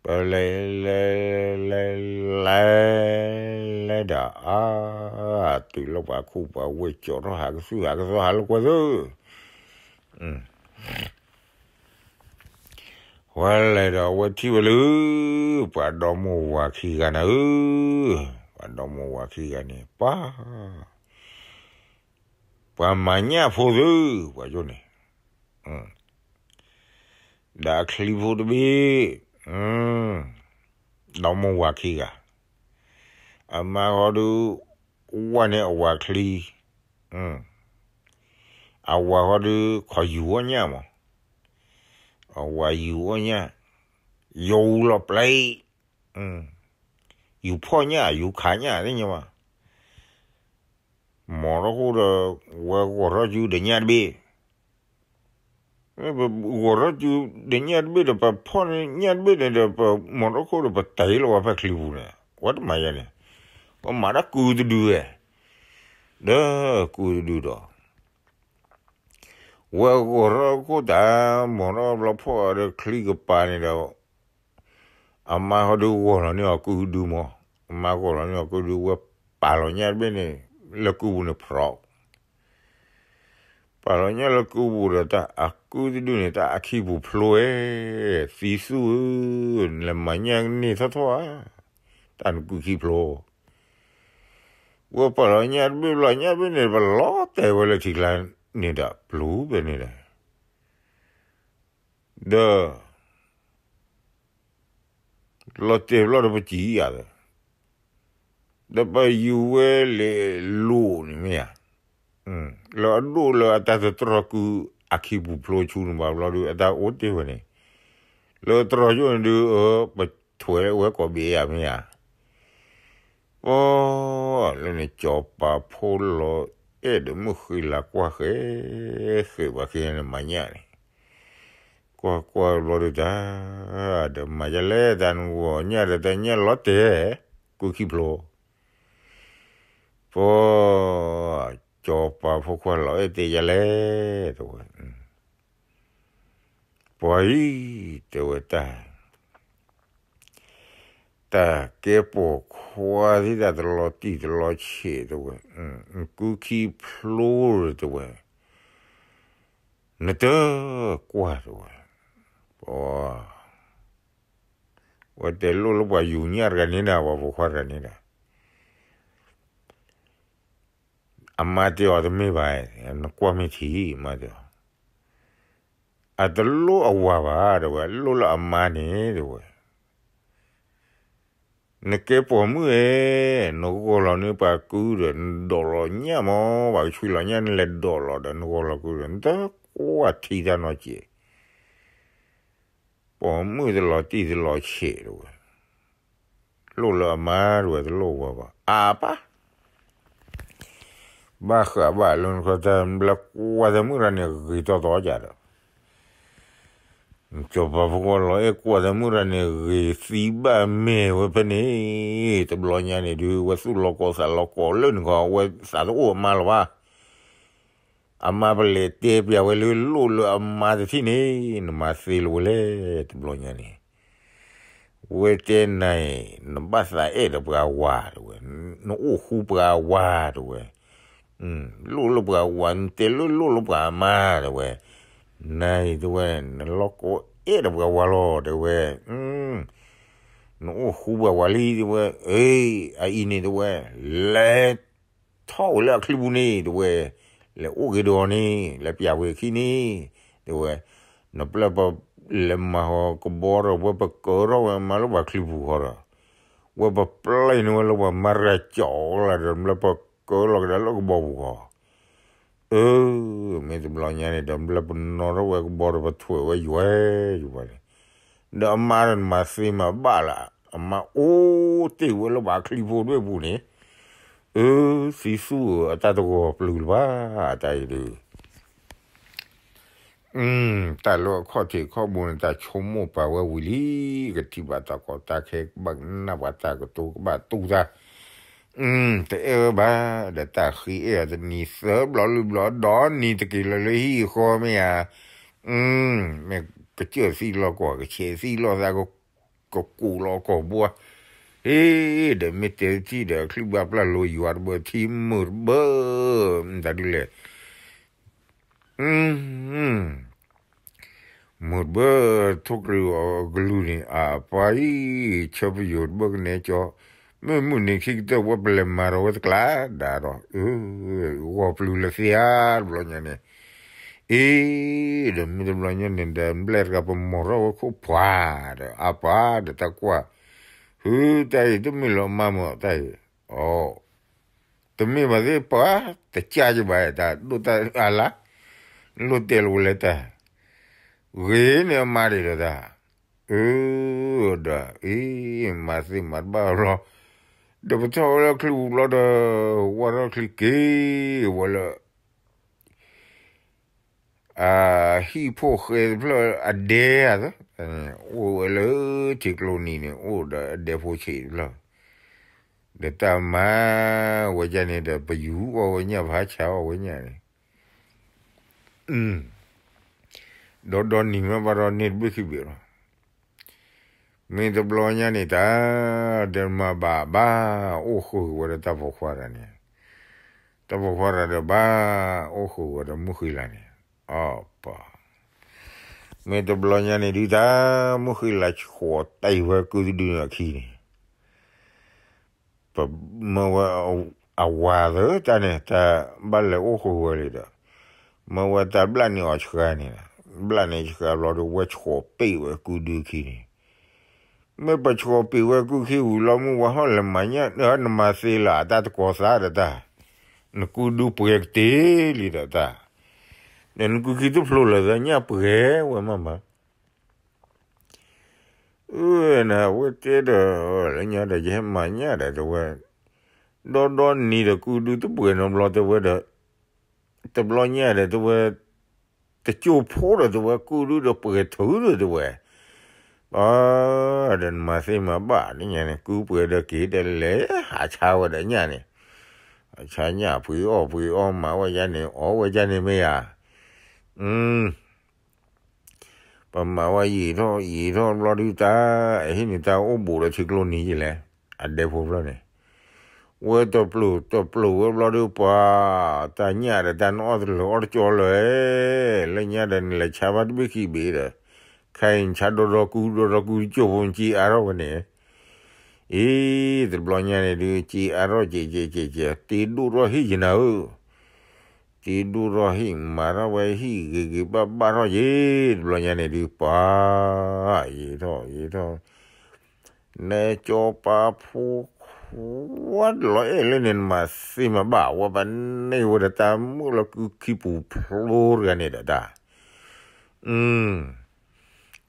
ပလဲၤလဲၤလဲၤလဲၤလဲၤဒီးအါ, တုၤလၢပှၤခူပှၤဝ့ၢ်ကၠီထီၣ်ဟးကသူၣ်ဟးကသီဟးလိာ်ကွဲသု ဝဲလဲၤဒီးအဝဲထံၣ်ဝဲလၢ ပှၤဒီမိၢ်ဝၤခံဂၤနၤဧၢ, ပှၤဒီမိၢ်ဝၤခံဂၤန့ၣ် ပှၤ, ပှၤမၤညၣ်ဖိသု, ပှၤယိၣ်န့ၣ်, ဒီးအချံဖိတဘ့ၣ်, ဒီမိၢ်ဝၤခံဂၤ, အမါဃီဒုး, ဝဲန့ၣ်အဝၤချံ အဝၤဃီဒုး ခီယူၤအီၣ်ညၣ်မး, အဝၤယူၤအီၣ်ညၣ်, ယူၤလီၤပျဲ, ယူၤဖီၣ်ညၣ် ယူၤခးညၣ်သ့ၣ်ညါဘၣ်, မီၤတခိၣ်ဒီး ဝဲဂီၤထီၣ်စုဒီးညၣ်တဘ့ၣ်, ဂီၤထီၣ်စုဒီးညၣ်တဘ့ၣ်ဒီး ပဖီၣ်ညၣ်တဘ့ၣ်န့ၣ်ဒီး ပမီၤတခိၣ်ဒီး ပတ့လီၤဝဲဖဲချံပူၤန့ၣ် ဝဲတမၤယဲန့ၣ်, ပမၤတၢ်ကုတဒုဝဲ, ဒီးကုတဒုဒီး ဝဲဂီၤထီၣ်ခိၣ်တၢ် မီၤထီၣ်ဘျီဖီၣ်ဒီးချံကပၤန့ၣ်ဒီး အမါဃီဒုးဂီၤလီၤန့ၢ်အီၤကုဒုမး, အမါဂီၤလီၤန့ၢ်အီၤကုဒု ဝဲပာ်လီၤညၣ်တဘ့ၣ်န့ၣ် လၢကုပူၤန့ၣ်ဖျိး ပာ်လီၤညၣ်လၢကုပူၤဒီး တၢ်အကုတဒုန့ၣ် တၢ်အခံပူၤဖျိဝဲ, သံသူဧၢ, နလဲၤမၤညၣ်န့ၢ်ထီၣ်ထီၣ်ဧါ, တၢ်နကုခံဖျိ, ဝဲပာ်လီၤညၣ်တဘ့ၣ်ဘျီ ညၣ်တဘ့ၣ်န့ၣ် ပလီၤတဲာ်ဝဲလၢထံကျါန့ၣ်ဒီး ပျူၤဖဲန့ၣ်ဒီး ဒီး လီၤတဲာ်ဘျီဒီးပစံးယၤဒီး ဒီးပယူၤဝဲလဲၤလိာ်န့ၣ်မ့ၢ်ဧါ, လၢအဒိၣ်လၢအတၢ်တတြီၢ်ကုအခံပူၤဖျိဆူန့ၣ်ဘၣ်ဘျီဒီး အတၢ်အိၣ်တ့ၢ်ဝဲန့ၣ်, လၢတြီၢ်ယိၣ်န့ၣ်ဒုး ပထွဲးဝဲကိးဘ့ၣ်ယၤမ့ၢ်ဧါ ပှၤလၢန့ၣ် စီၤပၤဖိလီၤအဲၣ်ဒီးမုၢ်ဃ့လၤကွၢ်ဃဲ, ဃဲးဘၣ်ဃဲန့ၣ်မၤညၣ်န့ၣ်, ကွၢ်ကွၢ်ဘျီဒီးတၢ်, ဒီးမၤယလဲၣ်တၢ်နဂီၢ်ညၣ်ဒီးတၢ်ညၣ်လီၤတဲာ်, ကုခံဖျိ, ပှၤ, စီၤပၤဖိခွါလီၤအဲၣ်တဲယလဲၣ်, တဲဝဲ ပှၤအံၤ, တဲဝဲတၢ်, တၢ်ကဲပိာ်ခွါသ့ၣ်တၢ်တလီၤတံၢ်တလီၤဆဲးတဲဝဲ, ကုခံဖျိတဲဝဲ, နတကွၢ်တဲဝဲ, ပှၤ, ဝဲတဲလိၣ်လၢပှၤယူၤညၣ်တဂၤန့ၣ်ဒီး ပှၤပိာ်ခွါတဂၤန့ၣ်ဒီး အမါတဲအီၤတမ့ၢ်ဘၣ်, နကွၢ်မ့ၢ်ထံ, မါတဲအီၤ, အတလိၣ်အဝၤဘၣ်, တဲဝဲ, လိၣ်လၢအမါန့ၣ်, တဲဝဲ, နကဲပိာ်မုၣ်ဧၢ, နဂီၢ်လီၤန့ၢ်ပှၤကုဒီး နဒိးလီၤညၣ်မး, ပှၤကဆှံလီၤညၣ် နလဲၤဒိးလီၤဒီး နဂီၢ်လီၤကုဒီး နတကွၢ်ထံတၢ်နီတစဲး. ပိာ်မုၣ်တလီၤတံၢ်တလီၤဆဲးတဝဲ, လိၣ်လၢအမါတဝဲ တလိၣ်ဝဲဘၣ် အါပၢ် ဘၣ်ဃးဘၣ်လၢနခီတၢ်ဘျၢကွၢ်တၢ်မုၣ်ရၣ်န့ၣ် ဂ့ၤတီတီကဒီး, စီၤပၤဖိခွါလီၤအဲၣ်ကွၢ်တၢ်မုၣ်ရၣ်န့ၣ် ဂ့ၤသံဘၣ်မဲာ်ဝဲဖဲန့ၣ်, တဘျီညါန့ၣ်ဒုး ဝဲသူၣ်လီၤကိးသးလီၤကိးလၢနခီ အဝဲသးတအိၣ်အမါလၢၤဘၣ်. အမါပလဲၤတဲပျးဝဲလၢ လိၣ်လၢအမါတထံၣ်န့ၣ် နမၤသ့လၢၤဝဲလဲၣ် တဘျီညါန့ၣ် ဝဲတဲနၤအံၤ နဘၣ်သးအဲၣ်ဒီးပှၤဝၤတဝဲ, နအိၣ်ဃူပှၤဝၤတဝဲ, လိၣ်လၢပှၤဝၤ နတဲလၢလိၣ်လၢပှၤအမါတဝဲ, နၤအံၤတဝဲ နလီၤကိးအဲၣ်ဒီးပှၤဝၤလီၤတဝဲ, နအိၣ်ဃူပှၤဝၤလံတဝဲ, အအံၤန့ၣ်တဝဲ, လဲၤ ထီၣ်ဝဲလၢအချံပူၤန့ၣ်တဝဲ, လဲၤအိၣ်က့ၤဒီးအီၤန့ၣ် လဲၤပျးဝဲခံန့ၣ် တဝဲ, နပျဲၢ်ပလဲၤမၤဟီကဘီဒီး ဝဲပကၢထီၣ်ဝဲမါလၢပှၤချံပူၤဃီဒီး, ဝဲပပျဲၢ်န့ၢ်ဝဲလၢပှၤမၤရၤကၠီလၢဒီး နပျဲၢ်ပကၢလီၤကဒါလၢကဘီပူၤဃီ အၢ, မ့ၢ်တဘျီညါန့ၣ်ဒီး ပျဲၢ်ပနီၣ်ထီၣ်ဝဲကဘီဒီး ပထွဲးဝဲယွဲယွဲန့ၣ်, ဒီးအမါဒီးနမၤသ့မၤဘၣ်လၢ အမါအိၣ်တ့ၢ်ဝဲလၢပှၤချံဖိတဘ့ၣ်ပူၤန့ၣ်, အၢ, သံသူၣ်ဧၢ အတၢ်တဂီၤပျုၤလၢၤဘၣ် တၢ်အံၤဒုး တၢ်လၢအခီၣ်ထံးခီၣ်ဘိန့ၣ် တၢ်ဆိကမိၣ်ပာ်ဝဲဝံၤလံ, ကထံၣ်ဘၣ်တၢ်ကီတၢ်ခဲ ကဘၣ်ကနၣ်ပှၤတၢ်ကတိၤ ကဘၣ်တူၢ်တၢ်, တအဲၣ်ဝဲဘၣ်, ဒီးတၢ်ဃ့အဲၣ်အီၤတနံၤသၢဘျီလွံၢ်ဘျီ ဒီနံၤတက့ၤလၢၤလၢဟံၣ်ဃီမ့ၢ်ဧါ, မ့ၢ်ကစၢၢ်သံလီၤကွၢ် ကဆဲးသံလီၤသး ကကူးလီၤကီၢ်ဘှါ, ဟ့ၣ်, ဒီးမ့ၢ်တဲတထံၣ်ဒီး အချံၣ်ဘၣ်ပျၢ်လိယွၤတဘၢထံမုာ်တဘၢ, တၢ်ဒ်လဲၣ် မုာ်တဘၢထိၣ်ကရံးအီၤအကလုၢ်န့ၣ် အပၢ်အံၤ ဆၢပယိာ်တဘၢကနဲကၠီ, မ့ၢ်မုၢ်နံၤခံကတၢၢ် ဝဲပလဲၤမၤဒီးဝဲတကျါဒါဒီး, ဂီၤပျုၤလၢသ့ဧါ တဘျီညါန့ၣ်, အ့, ဒီးမ့ၢ်တဘျီညါန့ၣ်ဒီး ဘျဲၣ်တဂၤပမီၤထီၣ်ဝဲခိၣ်ပှၤဒီး အပၢ်ဒီးတၢ်ကွၢ်, ဟု တၢ်အံၤတမ့ၢ်လၢအမါမၢ် တၢ်အံၤ, အ တမ့ၢ်ဘၣ်သ့ၣ်ပှၤ, တကးကဘၣ်တၢ်ဒိၣ်တၢ်အါလါ, လိၣ်တဲလီၤဝဲလၢတၢ်, ဂ့ၤန့ၢ်အမါဒံးဒီးတၢ်, အၢ, ဒီးအံၤ မၤသ့မၤတဘၣ်ဘျီ, ဒီးပထီၣ်ဝဲလၢချံပူၤဘျီဒီး, ဝဲထီၣ်ချံက့ၤဝဲလၢ အဟံၣ်ဖိၣ်ဃဲတဖျၢၣ်အဒဲဧါ, အိၣ်ဝဲလၢထံကျိနံၤန့ၣ် အိၣ်ဒီးအဒဲဖိဆံးတဖျၢၣ်, ဒီးတၢ်မၤဝဲဒ်န့ၣ်ဒီး ပယူၤအီၣ်ဝဲညၣ် ပဟးဆါအီၣ်ဝဲညၣ်န့ၣ်, ဒီးဒီနံၤမ့ၢ်ဘၣ်ဒီးန့ၢ်တဘ့ၣ်ခံဘ့ၣ်လီၤ. မ့ၢ်တဘျီညါန့ၣ်တၢ်, ဒီးမၤဘၣ်ဘၣ်အိၣ်ဃုာ်ဝဲဒီးတၢ်ပိာ်ခွါတဂၤန့ၣ်, တၢ်ပိာ်ခွါတဂၤဒီးဘၣ်အိၣ်ဃုာ်ဝဲဒီးမုၢ်ဃံလၤန့ၣ်, အီၣ်ပှၤ, မ့ၢ်တဘျီညါန့ၣ်ဒုးတၢ်, မုၢ်ဃံလၤဆှီးတ့ၢ်ဝဲကုတဒုန့ၣ်အခံန့ၣ် ပမၢဝဲအဝၤသၢတၢ်န့ၣ် တၢ်ဘၣ်လဲၤအိၣ်ဃုာ်ဝဲလံဒီး, မၢဝဲတၢ်ဘျၣ်န့ၢ်အီၤဆှါန့ၣ်, ဘျၣ်န့ၢ်ဆှါဘျီဒီး ဝဲဆှီးပ့ၢ်ဝဲကုဒုခံန့ၣ်, မ့ၢ်ပဆှီးပ့ၢ်ဝဲကုခံဝံၤလီၤ မုၢ်ဝါဟီၣ်လဲၤမၤညၣ် နမၤသ့လၢအတၢ်တကီၤသးဒီးတၢ်, နကုဒုပှဲၤကတ့ၢ်လံဒီးတၢ်, ဒီးနကုခံတဖျိလၢၤသးညၣ်ပှဲၤဝဲမးမး အၢ နဝဲတဲဒီး လၢညါဒီး ယဟဲမၤညၣ်ဒီးတဲဝဲ, ဒီဒီနံၤဒီးကုဒုတပှဲၤနီတဘျီတဲဝဲဒီး, တဘျီညါဒီးတဲဝဲ, တကၠိၢ်ဖိဒီးတဲဝဲ ကုဒုဒီးပှဲၤထုးဒီးတဲဝဲ, အၢ ဒီးနမၤသ့မၤဘၣ်လၢညါန့ၣ် ကုပှဲၤဒီးက့ၤဒီးလဲၤဟးဆါဝဲဒီးညၣ်န့ၣ်, ဟးဆါညၣ်ပှ့ၤအီၣ်ပှ့ၤအီမၤဝဲယါန့ၣ် အီဝဲယါန့ၣ်မ့ၢ်ဧါ, အ ပမၤဝဲယံာ်ထီၣ်ယံာ်ထီၣ်ဘျီဒုးတၢ်, အဟံၣ်န့ၣ်တၢ်အိၣ်ဘူးဒီးထံကျိနံၤယလဲၣ်, အဒဲဖိဖျၢၣ်န့ၣ်, ဝဲတပျိၢ်တပျိၢ်ဝဲဘျီဒုးပှၤ, တၢ်ညၣ်ဒီးတၢ်နအီၣ်တလၢာ်အီၣ်တကၠီလၢာ်, လၢညါဒီးနလဲၤဆါဘၣ်တဘ့ၣ်ခံဘ့ၣ်ဒီး, ခဲအံၤနဆါဒီဒီကုဒီဒီကုတကၠိၢ်ဖိနက့အါထီၣ်ဝဲန့ၣ် အံၤ တဘျီညါန့ၣ်ဒုး က့အါထီၣ်ကဲးကဲးကဲးကဲး တ့ဒိၣ်ထီၣ်ဟံၣ်ယနၤဧၢ, တ့ဒိၣ်ထီၣ်ဟံၣ် မၤထီၣ်ဝဲဟံၣ်ဂ့ၤဂ့ၤဘၣ်ဘၣ်ထီၣ်က့ၤ, တဘျီညါန့ၣ်ဒုး ပှၤ ယံာ်ထီၣ်ယံာ်ထီၣ်, နစီၤပၤဖိခွါလီၤအဲၣ်လၢန့ၣ် နမၤသ့မၤဘၣ်ဝဲ ပှၤန့ၢ်ဝဲဒီးတၢ်မုာ်လီၤကုခံပူၤဖျိတဂၤန့ၣ်ဒီးတၢ်,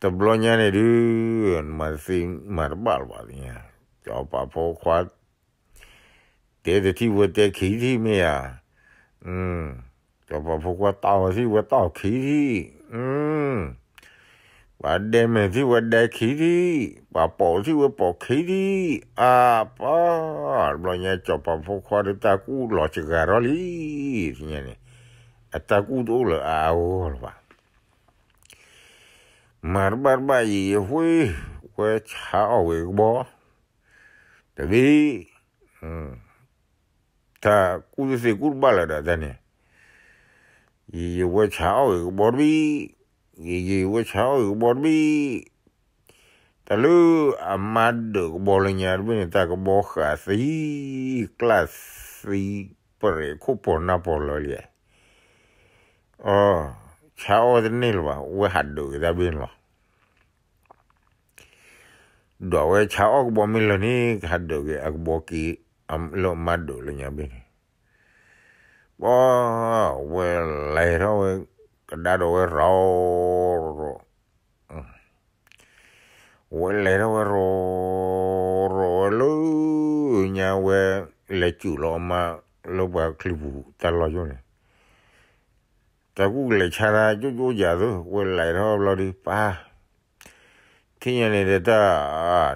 တဘျီညါန့ၣ်ဒုး နမၤသ့မၤတဘၣ်လၢၤဘၣ်သ့ၣ်ညါ, စီၤပၤဖိခွါ တဲတထံၣ်ဝဲတဲခံထံၣ်မ့ၢ်ဧါ, စီၤပၤဖိခွါတီၢ်ထံၣ်ဝဲတီၢ်ခံထံၣ်, ပှၤဒဲမဲာ်ထံၣ်ဝဲဒဲခံထံၣ်, ပှၤပိာ်ထံၣ်ဝဲပိာ်ခံထံၣ်, အါပၢ်, တဘျီညါစီၤပၤဖိခွါဒီးတၢ်ကူၣ်လီၤစှၤထီၣ်လံ, သ့ၣ်ညါန့ၣ်, အတၢ်ကူၣ်တအိၣ်လၢအအဂီၢ်လၢၤဘၣ်. မၤတဘၣ်တဘၣ်အံၤအဃိ, ဝဲဆါအီၣ်ဝဲကဘီ, တဘ့ၣ်, တၢ်ကူၣ်တသ့ကူၣ်တဘၣ်လၢၤဒီးတၢ်န့ၣ်, ယံာ်ယံာ်ဝဲဆါအီၣ်ဂ့ၤကဘီတဘ့ၣ်, ယံာ်ယံာ်ဝဲဆါအီၣ်ဂ့ၤကဘီတဘ့ၣ်, တၢ်လၢအမါဒၢးကဘီလၢညါတဘ့ၣ်န့ၣ် တၢ်ကဘီဃးသံ, ကျၢ်သံ, ပရံးခိၣ်ပီၤနၢ်ပီၤလၢလံ, အ, ဆါအီၣ်တန့ၢ်လၢၤဘၣ်, ဝဲဟးဒၢးက့ၤတၢ်ဘ့ၣ်န့ၣ်လီၤ. ဒီးဝဲဆါအီၣ်ကဘီမ့ၢ်လၢာ်န့ၣ် ကဟးဒၢးက့ၤအကဘီက့ၤ, လၢအမါဒၢးလၢညါဘ့ၣ်န့ၣ်, ပှၤ, ဝဲလဲၤထီၣ်ဝဲ, ကဒါဒီးဝဲရီၤ, ဝဲလဲၤထီၣ်ဝဲရီၤ, ရီၤဝဲလၢညါဝဲ, လဲၤစူးလီၤအမါလၢပှၤချံပူၤတၢ်လီၢ်ယိၣ်န့ၣ်, တၢ်ကူၣ်ကလဲၤဆါတၢ်ကၠိကၠိယၤသိး ဝဲလဲၤထီၣ်ဘျီဒီး ပၢ် ထံၣ်ညါန့ၣ်ဒီးတၢ်,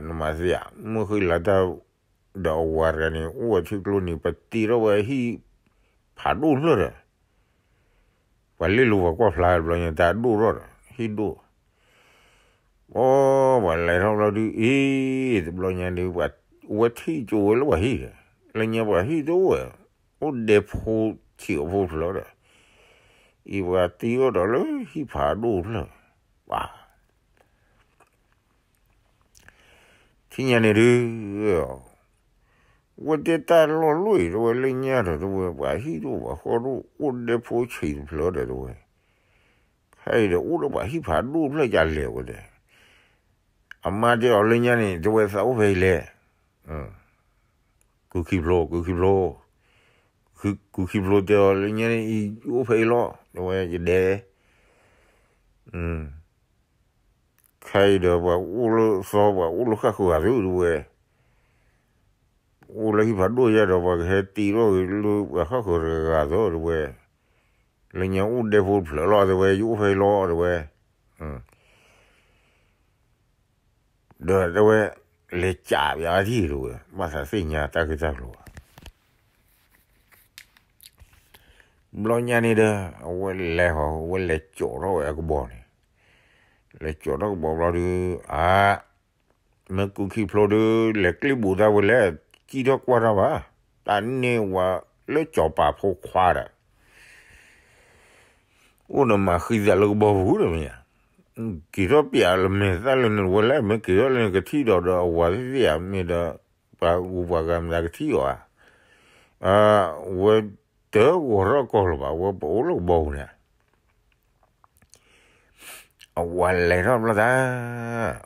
နမၤသ့ဧါ, မုၢ်ဃ့လၤတၢ်, ဒီးအဝၤတဂၤန့ၣ် အိၣ်ဝဲထံကျိန့ၣ် ပတ့ထီၣ်ဝဲဟံၣ်ဖးဒိၣ်ဖျၢၣ်ဒီး, ပှၤလ့ၣ်လိၤပှၤကွၢ်ဖျါတဘျီညါ တၢ်ဒိၣ်ထီၣ်ဒီး ဟံၣ်ဒိၣ်, အိ, ပှၤလဲၤထီၣ်ဘျီဒုး အ့, တဘျီညါဒုး ပှၤ, ဝဲထံၣ်ကၠိဝဲလၢပှၤဟံၣ်ဒီး, လၢညါပှၤဟံၣ်တအိၣ်ဝဲ, အိၣ်ဒဲဖိဆံးအဖိဖျၢၣ်ဒီး, အံၤပှၤတ့အီၣ်ဒီးလၢဟံၣ်ဖးဒိၣ်ဖျၢၣ်, ပှၤ ထံၣ်ညါန့ၣ်ဒုး, ဝဲတဲတၢ်လီၢ်လီၢ်အံၤတဝဲလၢညါဒီးတဝဲ ပှၤဟံၣ်ဒိၣ်ပှၤဃီဒိၣ် အိၣ်ဒဲဖိဆံးတဖျၢၣ်ဒီးတဝဲ, ခဲအံၤဒီးအိၣ်ဒီးပှၤဟံၣ်ဖးဒိၣ်ဖျၢၣ်ကလဲာ်ဝဲဒီး, အမါတဲအီၤလၢညါန့ၣ် တဝဲသးအိၣ်ဖဲအံၤလဲၣ်, ကုခံဖျိ ကုခံဖျိ, ကုခံဖျိတဲအီၤလၢညါန့ၣ် အံၤယအိၣ်ဖဲအံၤလီၤ တဝဲယဒဲ ခဲအံၤဒီးပှၤအိၣ်လၢသီ ပှၤအိၣ်လၢဃၣ်ဃၢၤဂၤသုတဝဲ, အိၣ်လၢဟံၣ်ဖးဒိၣ်ယဲဒီး ပှၤကဟဲတ့ထီၣ်ဂ့ၤလၢပှၤဃၣ်ဃၢၤတဂၤဂၤသုတဝဲ, လၢညါအိၣ်ဒဲဖိတဖျၢၣ်လီၤတဝဲ ယအိၣ်ဖဲအံၤလီၤတဝဲ, ဒီးတဝဲ, လဲၤကးပယါထံၣ်တဝဲ ဘၣ်သးသ့ၣ်ညါတၢ်ဂ့ၢ်တၢ်ကျိၤဘၣ် ဘျီညါန့ၣ်ဒီး အဝဲလဲၤဟီ အဝဲလဲၤကၠီထီၣ်ဝဲအကဘီန့ၣ်, လဲၤကၠီထီၣ်ကဘီဘျီဒီး အါ, မ့ၢ်ကုခံဖျိဒီး လဲၤကျ့ဘူးတၢ်ဝဲလဲၣ်, စံၣ်ထီၣ်ကွၢ်တၢ်ဘၣ်, တၢ်န့ၢ်ဝဲလၢစီၤပၤဖိခွါဒီး အိၣ်ဒီးမၤဃံသးလၢကဘီပူၤဒီးမ့ၢ်ဧါ, က့ၤထီၣ်ပျးလၢမဲာ်သၣ်လၢန့ၣ်ဝဲလဲၣ်, မ့ၢ်က့ၤထီၣ်လၢန့ၣ်ကထံၣ်ဒီးဒီးအဝၤသ့ၣ်ဧါ, မ့ၢ်ဒီး ပှၤဂုၤပှၤဂၤမတၤကထံၣ်အီၤဧါ, ဝဲတဂီၤထီၣ်ကီၢ်လၢၤဘၣ်, ဝဲပအိၣ်လၢကဘီပူၤန့ၣ် အဝၤလဲၤထီၣ်ဘျီတၢ်,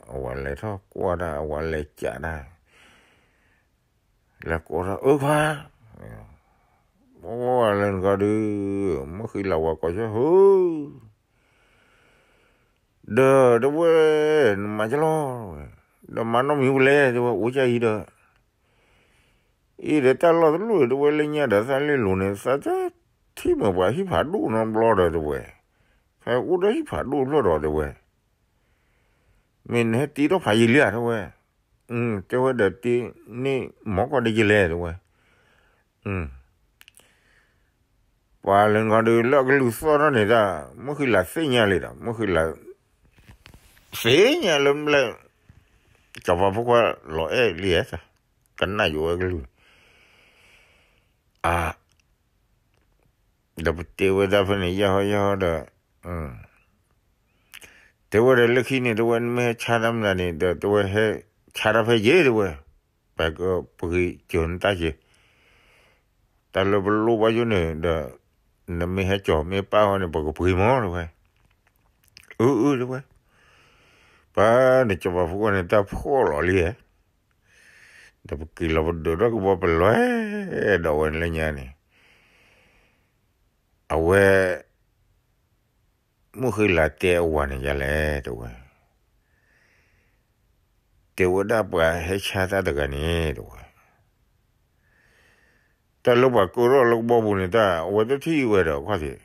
အဝၤလဲၤထီၣ်ကွၢ်တၢ် အဝၤလဲၤကးတၢ်, လဲၤကိးထီၣ်အၢခွါ, အိၣ်လၢနဂီၢ်ဒုး, မုၢ်ဃံလၤဝၤကိးဆၢဟၢ, ဒီးတဝဲ, နမၤကလီ, ဒီးမၤနီတမံၤဝဲလဲၣ် တဝဲအိၣ်ကၢ်အံၤဒီး အံၤဒီးတၢ်လီၢ်တလိၣ်တဝဲလၢညါဒီးသးလ့ၣ်လိၤန့ၣ် သးတထံၣ်မ့ၢ်ပှၤဟံၣ်ဖးဒိၣ်နီတဘျီဒီးတဝဲ, ခဲအိၣ်ဒီးဟံၣ်ဖးဒိၣ်ဖျၢၣ်ဒီးတဝဲ, မ့ၢ်နဟဲတ့ထီၣ်ဖးယံာ်လံဧါတဝဲ, တဲဝဲဒီးတ့န့ၢ်မီၢ်ကီၢ်ဒ့ကလဲၣ်တဝဲ, ပှၤလၢနဂီၢ်ဒီးလၢအကလုၢ်သီၣ်ထီၣ်န့ၣ်တၢ် မုၢ်ဃံလၤသ့ၣ်ညါလံဒီး မုၢ်ဃံလၤ သ့ၣ်ညါလၢဘျဲၣ် စီၤပၤဖိခွါလီၤအဲၣ်လံဧါ, ကနၣ်ယိၤဝဲကလုၢ်, အါ, ဒီးပတဲဝဲဒၣ်ဖဲန့ၣ် ယဟီယဟီဒီး, တဲဝဲဒီးလၢခံန့ၣ် တဝဲနမ့ၢ်ဟဲဆါတၢ်မနုၤန့ၣ် ဒီးတဝဲဟဲဆါတၢ်ဖဲယဲတဝဲ, ပကပှ့ၤစၢၤနတၢ်က့ၤ, တၢ်လၢပလိၣ်ဘၣ်ယိၣ်န့ၣ်ဒီး, နမ့ၢ်ဟဲကၠီၤမ့ၢ်ပာ်ဃီန့ၣ် ပကပှ့ၤမီၢ်တဝဲ, အၢအၢတဝဲ, ပှၤန့ၣ်စီၤပၤဖိခွါန့ၣ် တၢ်ဖှီၣ်လီၤလံဧါ ဒီးပက့ၤလီၤပဒုးထီၣ်ကဘီပလဲၤဒီးဝဲလၢညါန့ၣ်, အဝဲ မုၢ်ဃ့လးတဲအဝၤန့ၣ်ယၤလဲၣ် တဲဝဲ, တဲဝဲဒၣ်ပှၤဟဲဆါတၢ်တဂၤန့ၣ် တဲဝဲ, တၢ်လၢပှၤကၢထီၣ်လၢကဘီပူၤန့ၣ် တၢ်အဝဲတထံၣ်ဝဲဒီးခီၣ်ထံး,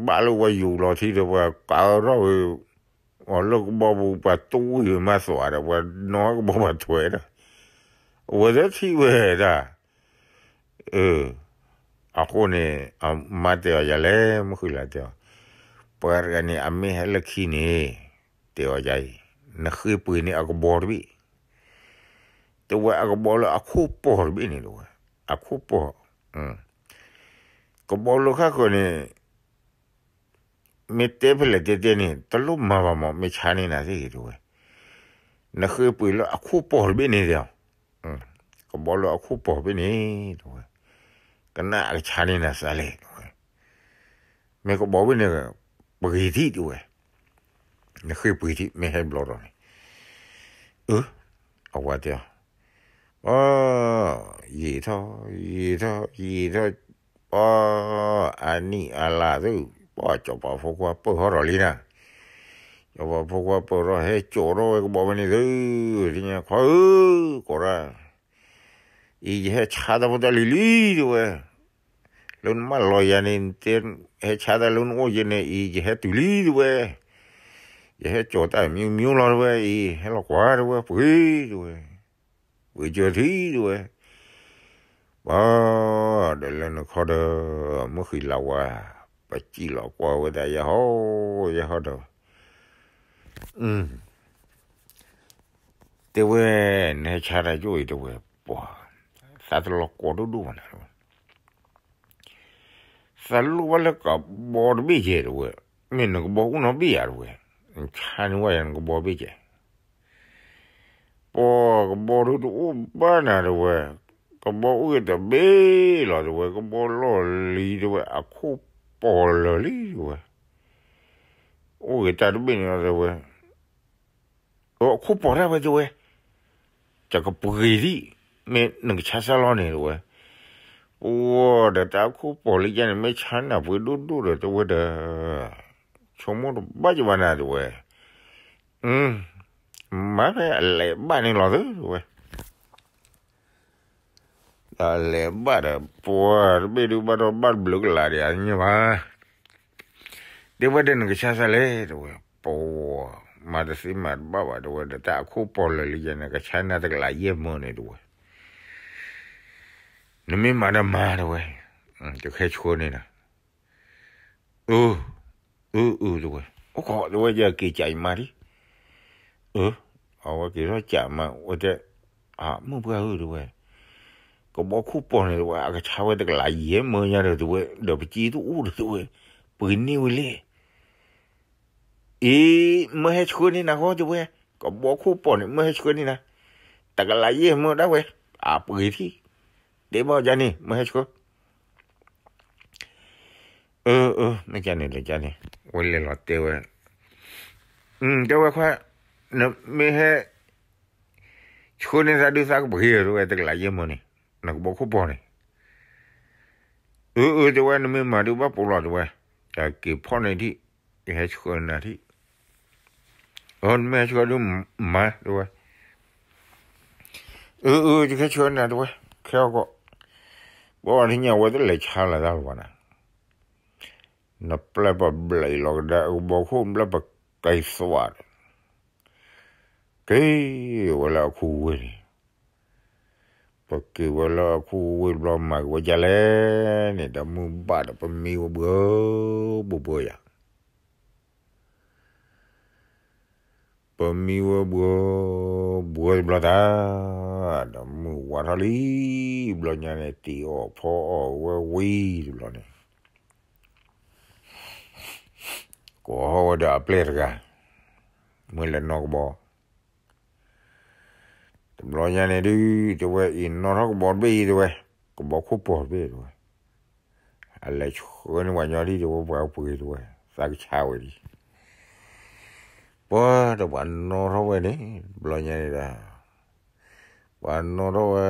ဘၣ်လၢပှၤယူၤလီၤထံဒီးပှၤကၢထီၣ်ဝဲ အီၤလၢကဘီပူၤ ပှၤတူၢ်ဝံၤမးသွးဒီး ပှၤနီၣ်ကဘီပှၤထွဲဒီး, အဝဲတထံၣ်ဝဲဒၣ် အဃိန့ၣ် အမါတဲအီၤယၤလဲၣ် မုၢ်ဃ့လးတဲအီၤ, ပှၤတဂၤန့ၣ် အမ့ၢ်ဟဲလၢခံန့ၣ် တဲအီၤယၤအံၤ, နဃ့ပှ့ၤန့ၢ်အကဘီတဘ့ၣ်, တဲဝဲအကဘီလၢအခိၣ်ပီၤတဘ့ၣ်န့ၣ် တဲဝဲ, အခိၣ်ပီၤ, ကဘီလၢခါဃၢၤန့ၣ် မ့ၢ်တဲဖဲလဲၣ်တဲတဲန့ၣ် တလိၣ်မၤဘၣ်မး မ့ၢ်ဆါန့ၢ်နၤသ့ၣ်ဂ့ၤ တဲဝဲ, နဃ့ပှ့ၤလၢအခိၣ်ပီၤတဘ့ၣ်န့ၣ်ဒီး, ကဘီလၢအခိၣ်ပီၤတဘ့ၣ်န့ၣ် တဲဝဲ, ကနၣ်အကဆါန့ၢ်နၤစးလဲၣ် တဲဝဲ, မ့ၢ်ကဘီဘ့ၣ်န့ၣ် ပှ့ၤထံၣ် တဲဝဲ, နဃ့ပှ့ၤထံၣ် မ့ၢ်ဟဲဘျီဒီးန့ၣ်, အဝၤတဲအီၤ အ ယံာ်ထီၣ် ယံာ်ထီၣ် ယံာ်ထီၣ်, အ အနံၣ်အလါသု, ပှၤစီၤပၤဖိခွါပၢၢ်ထီၣ်ဒီးလံနၤ, စီၤပၤဖိခွါပၢၢ်ထီၣ် ဟဲစိာ်ထီၣ်ဝဲကဘီဝဲန့ၣ်သု, သ့ၣ်ညါခွါဧၢ, ကိးရၢ်, အံၤယဟဲဆါတၢ်ဖိတၢ်လံၤလံ တဲဝဲ, လၢနမၢလီၤယၤန့ၣ် ဟဲဆါတၢ်လၢနအိၣ်ယဲန့ၣ် အံၤယဟဲတုၤလံ တဲဝဲ, ယဟဲစိာ်တၢ်မံမံလီၤ တဲဝဲ, အံၤဟဲလီၤကွၢ် တဲဝဲ, ပှ့ၤ တဲဝဲ, ပှ့ၤကၢထံ တဲဝဲ, ပှၤ ဒီးလၢနခီဒီး မုၢ်ဃံလၤဝါ ပစံၣ်လီၤကွၢ်ဝဲဒၣ်ယဟီ ယဟီဒီး တဲဝဲ, နဟဲဆါတၢ်ယိၣ်အံၤ တဲဝဲ, ပှၤ သးတလီၤကီဒိၣ်ဒိၣ်ဘၣ်နၤ တဲဝဲ, သးလိၣ်ဘၣ်လၢကဘီတဘ့ၣ်ယဲ တဲဝဲ, မ့ၢ်နကဘီအိၣ်နီတဘ့ၣ်ဧါ တဲဝဲ, ဆါန့ၢ်ဝဲယၤနကဘီတဘ့ၣ်ယဲ ပှၤကဘီဒုတအိၣ်ဘၣ်နၤ တဲဝဲ, ကဘီအိၣ်ဂ့ၤတဘ့ၣ်လီၤ တဲဝဲ, ကဘီလီၢ်လံၤ တဲဝဲ, အခိၣ်ပီၤလၢာ်လံ တဲဝဲ, အိၣ်ဂ့ၤတၢ်တဘ့ၣ်န့ၣ်လီၤ တဲဝဲ, အခိၣ်ပီၤတၢ်ဝဲ တဲဝဲ, ယကပှ့ၤဒံး မ့ၢ်နကဆါစၢ်လီၤန့ၣ် တဲဝဲ, ပှၤဒီးတၢ်အခိၣ်ပီၤလံယဲန့ၣ် မ့ၢ်ဆါနၢ်ပှ့ၤဒိၣ်ဒိၣ်ဒီး တဲဝဲဒီး ဆိကမိၣ်တဘၣ်ယဘၣ်နၤ တဲဝဲ, မၤဖဲအလဲၤဘၣ်န့ၣ်လီၤသု တဲဝဲ, အလဲၤဘၣ်ဒီး ပှၤတဘ့ၣ်ဒုးဘၣ်ဒီးဘၣ်တဘျုးကလးဒီး အညါဘၣ် တဲဝဲဒီး နကဆါစၢ်လဲၣ် တဲဝဲ, ပှၤ မၤတသ့မၤတဘၣ်ဘၣ် တဲဝဲ, ဒီးတၢ်အခိၣ်ပီၤလၢာ်လံယဲန့ၣ် ကဆါနၤတကလးယဲၢ်မၢန့ၣ် တဲဝဲ, နမ့ၢ်မၤဒီးမၤ တဲဝဲ, ယကဟဲဆှၢန့ၢ်နၤ အၢ အၢ အၢ တဲဝဲ, အိၣ်ခိး တဲဝဲ, ယက့ၤကးယမါဒံး, အၢ, အဝဲက့ၤထီၣ်ကးမါ ဝဲတဲ, အၢ မုၢ်ပှၢ်ဧၢ တဲဝဲ, ကဘီခိၣ်ပီၤန့ၣ် တဲဝဲ, အကဆါဝဲတကလးယဲၢ်မၢညါဒီး တဲဝဲ, ဒီးပစ့တအိၣ်ဒီး တဲဝဲ, ပှ့ၤန့ၢ်ဝဲလဲၣ် အံၤ မၢဟဲဆှၢန့ၢ်နၤဃီ တဲဝဲ, ကဘီခိၣ်ပီၤန့ၣ် မၢဟဲဆှၢန့ၢ်နၤ, တကလးယဲၢ်မၢဒၣ်ဝဲ, အပှ့ၤထံၣ်, တဲဘၣ်အီၤဒ်န့ၣ် မၢဟဲဆှၢ, အၢ အၢ မ့ၢ်ကန့ၣ်ဒီးကန့ၣ်, ဝဲလဲၤလီၤတဲဝဲ, တဲဝဲခွါ, နမ့ၢ်ဟဲ ဆှၢန့ၢ်သးဒုးသးကပှ့ၤ တဲဝဲ, တကလးယဲၢ်မၢန့ၣ်, နကဘီခိၣ်ပီၤန့ၣ်, အၢ အၢ တဲဝဲ, နမ့ၢ်မၤဒုးဘၣ်ပိာ်လီၤ တဲဝဲ, ယက့ၤဖီၣ်န့ၢ်ထံၣ်, ယဟဲဆှၢနၤထံၣ်, အၢ နမ့ၢ်ဟဲဆှၢဒုးမၤ တဲဝဲ, အၢ အၢ ယကဟဲဆှၢနၤ တဲဝဲ, ခဲအံၤကီး, ဘၣ်ဝဲထံၣ်ညါဝဲတလဲၤဆါလၢတၢ်လီၤဘၣ်နၤ နပျဲၢ်ပဘျဲးလီၤကဒါ ကဘီခိၣ်ဘျဲၣ်ပကဲသွးဒီး, က့ၤဝဲလၢအခူဝ့ၢ်န့ၣ်, ပက့ၤဝဲလၢအခူဝ့ၢ်တဘျီ မၤက့ၤဝဲဒ်လဲၣ်န့ၣ် ဒီးမုၢ်ဘၣ်ဒီးပမံဝဲဘှၢဘှၢဘှၢယၤ ပမံဝဲဘှၢဘှၢတဘျီတၢ်, ဒီးမုၢ်ဝါထီၣ်လံ, ဘျီညါန့ၣ် တ့ၤအီၣ်ဖီအီၣ်ဝဲဝံၤတဘျီန့ၣ်, ကိးထီၣ်ဝဲဒီးအပျဲၢ်တဂၤ, မ့ၢ်လဲၤနီၣ်ကဘီ တဘျီညါန့ၣ်ဒုး တဲဝဲ အံၤနီၣ်ထီၣ်ကဘီတဘ့ၣ်အံၤ တဲဝဲ, ကဘီခိၣ်ပီၤတဘ့ၣ် တဲဝဲ, အလဲၤဆှၢန့ၢ်ပှၤညီဒ် တဲဝဲ ပှၤပှ့ၤ တဲဝဲ, သးကဆါဝဲဒံး, ပှၤဒီးပှၤနီၣ်ထီၣ်ဝဲန့ၣ် တဘျီညါန့ၣ်ဒီး ပှၤနီၣ်ထီၣ်ဝဲ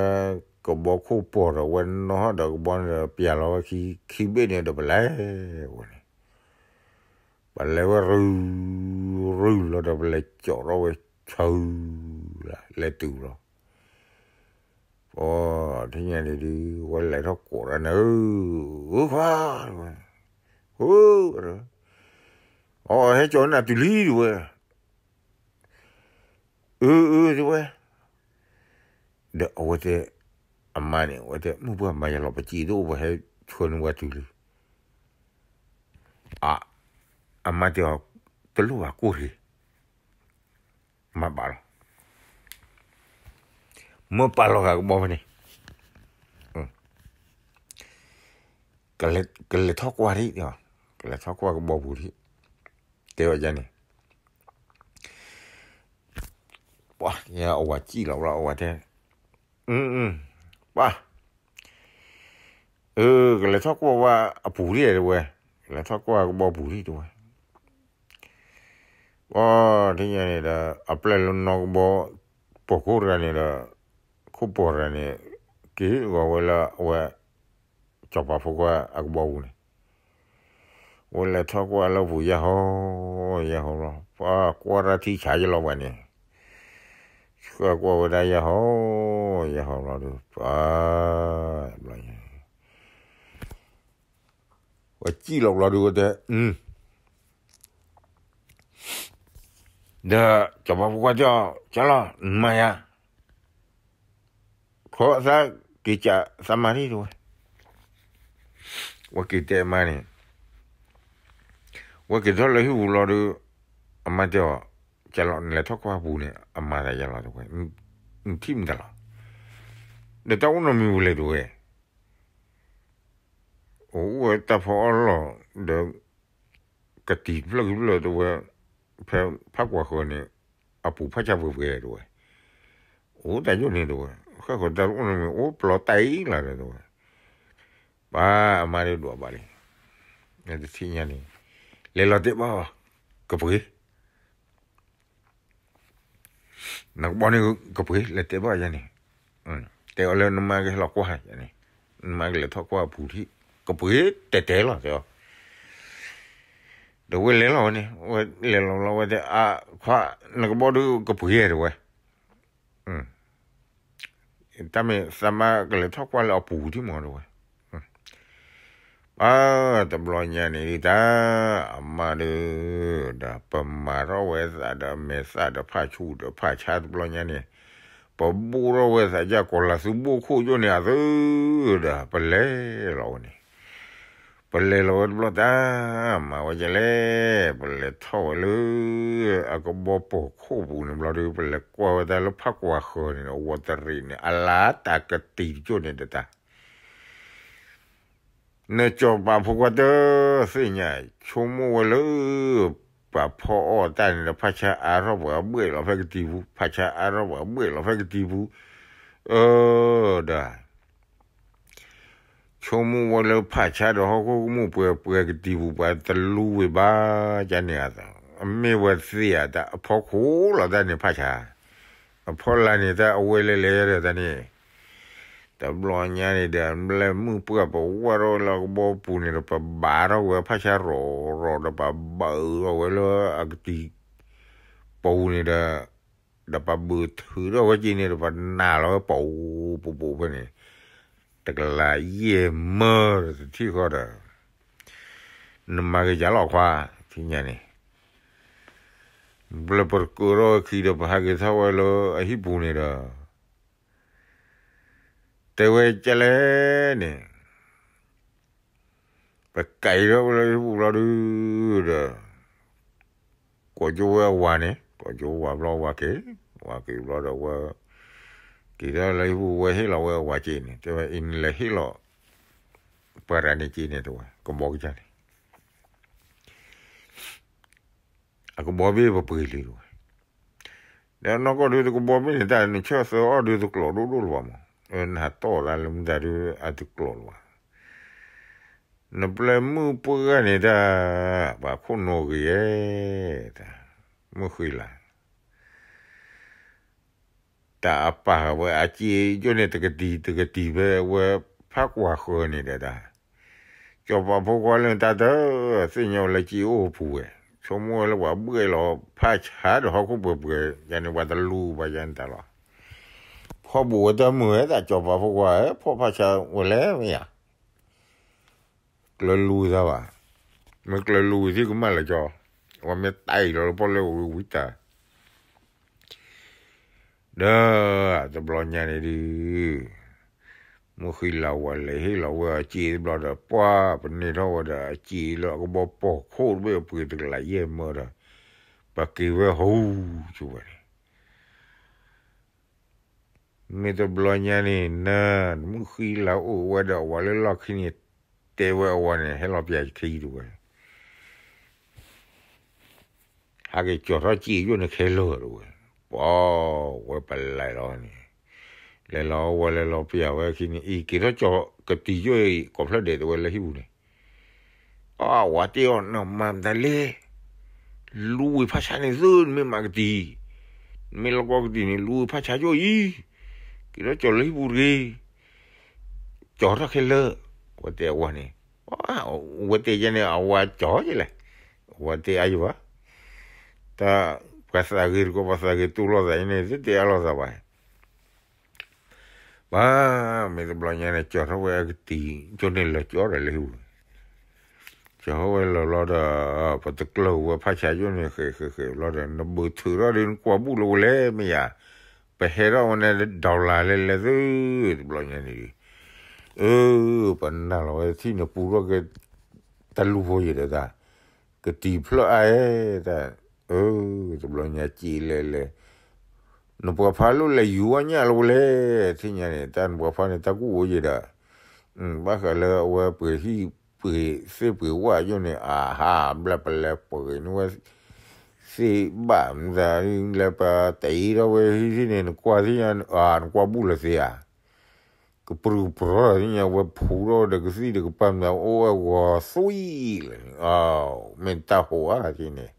ကဘီခိၣ်ပီၤဒီး ဝဲနီၣ်ထီၣ်ဒီးကဘီန့ၣ်ဒီး ပျးလီၤဝဲခံ ခံဘ့ၣ်န့ၣ်ဒီး ပလဲၤဝဲန့ၣ်, ပလဲၤဝဲရုၢ် ရုၢ်လီၤဒီး ပလဲၤကၠီထီၣ်ဝဲဆၢ လဲၤတုၤလီၤ. ပထံၣ်ညါန့ၣ်ဒုး ဝဲလဲၤထီၣ်ကိးတၢ်န့ၣ်, အၢ ခွါ, ဝဲ, အၢ, အီ ဟဲကၠီနၤတုၤလံ တဲဝဲ, အၢ အၢ တဲဝဲ. ဒီးအဝဲတဲ, အမါန့ၣ် အဝဲတဲ မုၢ်ပှၢ်မၤယလီၤ ပစံးတအိၣ် ပဟဲဆှၢန့ၢ်ဝဲတုၤလံ. အ, အမါတဲအီၤ, တလိၣ်ဘၣ် ကိၢ်တဂ့ၤ, မၤပာ်လီၤ, မၢပာ်လီၤဃာ်ကဘီဖဲန့ၣ်, ကလဲၤထီၣ်ကွၢ်ဒံး, ကလဲၤထီၣ်ကွၢ်ကဘီပူၤဒံး, တဲဝဲန့ၣ် ပှၤ, အဝၤစံၣ်လီၤဘျီ အဝၤတဲ, ပှၤ, အၢ, ကလဲၤထီၣ်ကွၢ်ဝဲအပူၤဒံး တဲဝဲ, ကလဲၤထီၣ်ကွၢ်ကဘီပူၤဒံး တဲဝဲ. ပထံၣ်ညါန့ၣ်ဒီး အပျဲၢ်လၢနီၣ်ကဘီ ပိာ်ခိၣ်တဂၤန့ၣ်ဒီး ခိၣ်ပီၤတဂၤန့ၣ် က့ၤဂီၤဝဲလၢအဝဲ စီၤပၤဖိခွါအကဘီပူၤန့ၣ်, ဝဲလဲၤထီၣ်ကွၢ်လၢပူၤ ယဲၢ်ဟီ, ယဲၢ်ဟီလီၤ, ပှၤကွၢ်တၢ်ထံဆးယလီၤဘၣ်န့ၣ်, ဆှၢကွၢ်ဝဲဒၣ် ယဲၢ်ဟီ, ယဲၢ်ဟီလီၤဒီး ပှၤ, ဝဲစံၣ်လီၤဘျီဒီး ဝဲတဲ, ဒီးစီၤပၤဖိခွါတဲအီၤ, ကၢ်လီၤ နမၤယၤ, ခီသးက့ၤကးသးမၤဒံး တဲဝဲ. ဝဲက့ၤတဲအမါန့ၣ်, ဝဲက့ၤထီၣ်လၢဟံၣ်ပူၤလီၤဒီး အမါတဲအီၤ, ကၢ်လီၤ နလဲၤထီၣ်ကွၢ်ပူၤန့ၣ် အမၤသးယၤလီၤ တဲဝဲ, နထံၣ်မတၤလီၤ, ဒီးတၢ်အိၣ်နီတမံၤပူၤလဲၣ် တဲဝဲ. အိၣ်ဝဲတၢ်ဖီအီၣ်လီၢ်ဒီး ကတံၤဖျၢၣ်ခံဖျၢၣ် တဲဝဲ, ဖဲဖးကွၢ်ဃၢၤန့ၣ် အပူၤဖးဆါပှဲၤပှဲၤ တဲဝဲ. အိၣ်တၢ်ယိၣ်န့ၣ် တဲဝဲ, ဃၣ်ဃၢၤတၢ်တအိၣ်နီတမံၤ အိၣ်ပျီတၢ်အံၤလီၤဒီး တဲဝဲ. ပှၤအမါဒီးဒွးဘၣ်လံ, တထံၣ်ညါန့ၣ် လဲၤလီၤတဲာ်ဘၣ်အီၤ, ကပှ့ၤ နကဘီန့ၣ်ကပှ့ၤ လဲၤတဲာ်ဘၣ်ယၤန့ၣ်, တဲအီၤလၢနမါကဟဲလီၤကွၢ်ယၤန့ၣ်, နမါကလဲၤထီၣ်ကွၢ်အပူၤထံၣ်, ကပှ့ၤတဲာ်တဲာ်လီၤ တဲအီၤ. ဒီးဝဲလဲၤလီၤဝဲန့ၣ်, ဝဲလဲၤလီၤလီၤ ဝဲတဲ, ခွါ, နကဘီဒုးကပှ့ၤ တဲဝဲ. တၢ်မ့ၢ်သးမါကလဲၤထီၣ်ကွၢ်လၢအပူၤထံၣ်မး တဲဝဲ. ပှၤတဘျီညါန့ၣ်ဒုးတၢ်, အမါဒီး, ဒီးပမၤထီၣ်ဝဲသးဒီးမဲာ်သၣ်ဒီးဖးဆူၣ်ဒီးဖးဆါတဘျီညါန့ၣ်, ပဘိၣ်ထီၣ်ဝဲသးယၢ်ကီၤလၤသုဘိၣ်ခိၣ်ယိၣ်န့ၣ်အသိး, ဒီးပလဲၤလီၤဝဲန့ၣ်, ပလဲၤလီၤဝဲတဘျီတၢ်, မၤဝဲဒ်လဲၣ်, ပလဲၤထီၣ်ဝဲလၢ အကဘီပိာ်ခိၣ်ပူၤန့ၣ်ဘျီဒီး ပလဲၤကွၢ်ဝဲတၢ်လၢဖးကွၢ်ဃၢၤန့ၣ် အဝီၤတရံးန့ၣ် အလါတၢ်ကတံၤတကၠိၢ်န့ၣ်တတၢ် နစီၤပၤဖိခွါတသ့ၣ်ညါ, ဆိကမိၣ်ဝဲလၢ ပှၤဖီအီၣ်တၢ်န့ၣ်ဒီး ဖးဆါအါထီၣ်ပှၤဘှဲၣ်လီၤဖဲကတံၤပူၤ, ဖးဆါအါထီၣ်ပှၤဘှဲၣ်လီၤဖဲကတံၤပူၤ, အၢ, ဒီး ဆိကမိၣ်ဝဲလၢဖးဆါဒီးဟီၣ်ခိၣ်ကမူၣ်ပှဲၤပှဲၤကတံၤပူၤ ပှၤတလူဝံၤဘၣ်, ကန့ၣ်အသး, အမ့ၢ်ဝဲသ့ၣ်ဧါ, တၢ်အဖီခိၣ်လီၤတၢ်န့ၣ်ဖးဆါ, အဖီလာ်န့ၣ်တၢ်အဝဲလဲၤလဲၤဒီးတၢ်န့ၣ် တဘျီညါန့ၣ်ဒီး ပလဲၤမုၢ်ပှၢ်ပဝဲထီၣ်ဝဲလၢအကဘီပူၤန့ၣ်ဒီး ပဘၣ်ထီၣ်ဝဲဖးဆါရီၤရီၤဒီး ပဘၢထီၣ်ဝဲလၢအကတံၤပူၤန့ၣ်ဒီး, ဒီးပဘၢထုးထီၣ်ဝဲက့ၤန့ၣ်ဒီး ပနာ်လီၤဝဲပူၤပူၤဖဲန့ၣ်, တကလးယဲၢ်မၢတထံၣ်ဃီဒီး, နမၤက့ၤယၤလီၤခွါ, ထံၣ်ညါန့ၣ် ဘျၢပတကၢထီၣ်ဝဲခံဒီး ပဟးက့ၤထီၣ်ဝဲလၢအဟံၣ်ပူၤန့ၣ်ဒီး, တဲဝဲကလဲၣ်န့ၣ်, ပကးအံၤထီၣ်ဝဲလၢဟံၣ်ပူၤဘျီဒုးဒီး, ကိးကၠိဝဲအဝၤန့ၣ်, ကိးကၠိဝဲအဝၤဘျီ ဝၤက့ၤ, ဝၤက့ၤဘျီဒီးဝဲ, က့ၤထီၣ်လၢဟံၣ်ပူၤဝဲဟ့ၣ်လီၤဝဲအဝၤက့ၤန့ၣ်, တဲဝဲအံၤနလဲၤဟ့ၣ်လီၤ ပှၤတဂၤန့ၣ်က့ၤန့ၣ် တဲဝဲ, ကဘီကစၢ်န့ၣ် အကဘီဘ့ၣ်ပပှ့ၤလံတဲဝဲ, ဒီးနီၢ်ကီၢ်ဒုးတကဘီဘ့ၣ်န့ၣ် တၢ်နဆၢၣ်သၢအီၣ်ဒုးတကျိးဒိၣ်ဒိၣ်လၢၤဘၣ်မး, နဟးတီၢ်တၢ်လၢမုၢ်တၢ်ဒုးအတကျိးလၢၤဘၣ်, နပျဲၢ်မုၣ်ပှၢ်ဂၤန့ၣ်တၢ်, ပှၤခိၣ်နီၣ်ဂ့ၤဧဲ, တၢ်, မုၢ်ဃ့လၤ ပ တၢ်အပၢ်ဝဲအစ့ယိၣ်န့ၣ် တကတံၤတကတံၤဖဲဝဲဖးကွၢ်ဃၢၤန့ၣ်ဒီးတၢ် ကၠီၤပၤဖိခွါလၢတၢ်တ သ့ၣ်ညါဝဲလၢစ့အိၣ်ပူၤဝဲ, ဆိကမိၣ်ဝဲလၢပှၤဘှဲၣ်လီၤဖးဆါဒီးဟီၣ်ခိၣ်ပှဲၤပှဲၤ ယၤန့ၣ်ပှၤတလူၤဘၣ်ယၤန့ၣ်တၢ်လီၤ. ဖီၣ်ဘူးဝဲတၢ်မုာ်ဝဲတၢ် ကၠီၤပၤဖိခွါဧၢ, ဖီၣ်ဖးဆါဝဲလဲၣ်မ့ၢ်ဧါ. ကျၢၤလူၤသးဘၣ်, မ့ၢ်ကျၢၤလူၤဝံၤသ့ၣ်ကမၣ်လၢကၠီ, အဝဲမ့ၢ်တၢ်အံၤလီၤလၢပီၣ်လဲၣ်ဝံၤဝံၤတၢ် ဒီးတဘျီညါန့ၣ်ဒုး မုၢ်ဃံလၤဝဲလဲၤဟ့ၣ်လီၤဝဲအစ့တဘျီဒီး ပှၢ်ပန့ၢ်ထီၣ်ဝဲဒီးအစ့လၢအကဘီပီၢ်ခိၣ်တဘ့ၣ် အပှ့ၤတကလးယဲၢ်မၢဒီး ပက့ၤဝဲဟူးဆိဝဲန့ၣ် မ့ၢ်တဘျီညါန့ၣ် နမုၢ်ဃံလၤအိၣ်ဝဲဒီး အဝၤလၢလီၢ်ခံန့ၣ် တဲဝဲအဝၤန့ၣ် ဟဲလီၤပျၢ်ခံတဝဲ ဟဲက့ၤကၠီၤထီၣ်စ့ယိၣ်န့ၣ်ခဲလၢာ်တဝဲ, ပှၤဝဲပလဲၤလီၤန့ၣ်, လဲၤလီၤဝဲလဲၤလီၤပျၢ်ဝဲခံန့ၣ် အံၤက့ၤထီၣ်ကၠီၤကတံၤယိၣ်အံၤ ကိးဖျၢၣ်ဒဲးတဝဲလၢဟံၣ်ပူၤန့ၣ် အဝၤတဲအီၤ နမၤမတၤလဲၣ်, လူၤဝံၤဖးဆါန့ၣ်သု နမ့ၢ်မၤကတံၤ, နမ့ၢ်လီၢ်ကီၢ်ကတံၤန့ၣ် လူၤဝံၤဖးဆါယိၣ်အံၤ, က့ၤထီၣ်ကၠီၤလၢဟံၣ်ပူၤတဂ့ၤ, ကၠီၤထီၣ်ခဲလၢာ်, ဝဲတဲအဝၤန့ၣ်, ဝဲတဲယဲန့ၣ် အဝၤကၠီၤယဲလဲၣ်, အဝၤတဲအါယဘၣ်, တၢ်ပှၤသးဂ့ၤတကိး ပှၤသးဂ့ၤတူၢ်လိာ်သးန့ၣ် တတဲအါလိာ်သးဘၣ် ဘၣ်, မ့ၢ်တဘျီညါန့ၣ် ကၠီၤထီၣ်ဝဲအကတံၤ ကၠီၤန့ၣ်လၢာ်ကၠီဒီးလၢဟံၣ်ပူၤ, ကၠီၤထီၣ်ဝဲလၢာ်လီၤဒီး ပတကျၢၤဝဲဖးဆါယိၣ်န့ၣ် ဃဲးဃဲးဃဲးလီၤဒီး နဘုးထုးထီၣ်ဒီးနကွၢ်ဘူၣ်လၢဝဲလဲၣ်မ့ၢ်ယၤ, ပဟဲထီၣ်ဝဲန့ၣ် ဒီလၣ်လဲၤလဲၤသု, တဘျီညါန့ၣ်ဒုး, အၢ ပနာ်လီၤဝဲထံၣ်န့ၣ်ပူထီၣ်က့ၤ တၢ်လူၤဖိယဲဒီးတၢ် ကတံၤဖျၢၣ်အါအဲၣ်တၢ်, အၢ တဘျီညါစ့လဲၤလဲၤ, နပှၤဖးလိၣ်လဲၤယူၤဝဲညၣ်လၢဝဲလဲၣ်, ထံၣ်ညါန့ၣ် တၢ်နပှၤဖးန့ၣ် တၢ်ကူၣ်အိၣ်ယဲဒီး, ဘၣ်ဃးလၢအဝဲပှ့ၤဟံၣ်ပှ့ၤသ့ၣ်ပှ့ၤဝၣ်ယိၣ်န့ၣ် အဟးဘျဲၣ်ပလဲၤပှ့ၤန့ၢ်ဝဲ သ့ၣ်ဘၣ်မတၤ လၢပတအ့ထီၣ်ဝဲဟံၣ်သ့ၣ်န့ၣ် နကွၢ်သ့ၣ်ညါ နကွၢ်ဘူၣ်လၢၤသ့ဧါ ကပြုၢ်ကပြီၤသ့ၣ်ညါဝဲဖူထီၣ်ဒီးကသံၣ်ဒီးကပၤမတၤအိၣ်ဝဲဂီၤသွံၣ်လၢာ်န့ၣ်, မ့ၢ်တၢ်ဟိးဧါသ့ၣ်န့ၣ်,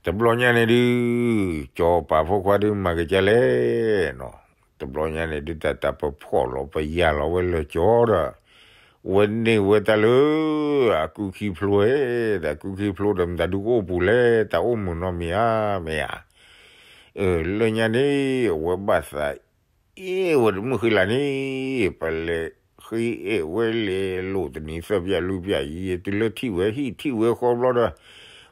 တဘျီညါန့ၣ်ဒုး ကၠီၤပၤဖိခွါဒုးမၤက့ၤကလဲၣ်နီၤ, တဘျီညါန့ၣ်ဒုး တၢ်တၢ်ပဖှီၣ်လီၤပယၢ်လီၤဝဲလၢာ်ကၠီဒီး ဝဲန့ၢ်ဝဲတၢ်လၢ အကူၣ်ခံဖျိဝဲ, တၢ်ကူၣ်ခံဖျိဒီးမတၤဒုးကအိၣ်ပူၤလဲၣ်, တၢ်အိၣ်မုာ်နီတမံၤဧါ, မ့ၢ်ဧါ, လၢညါန့ၣ် အဝဲဘၣ်သး အ့ၣ်ဝဲတမုၢ်ဃံလၤန့ၣ် ပလဲၤဃ့အဲၣ်ဝဲလဲၤလိာ်တနံၤသၢပျၢ်လွံၢ်ပျၢ်အံၤ တုၤလၢထံၣ်ဝဲဟံၣ်ထံၣ်ဝဲဃီဘျီဒီး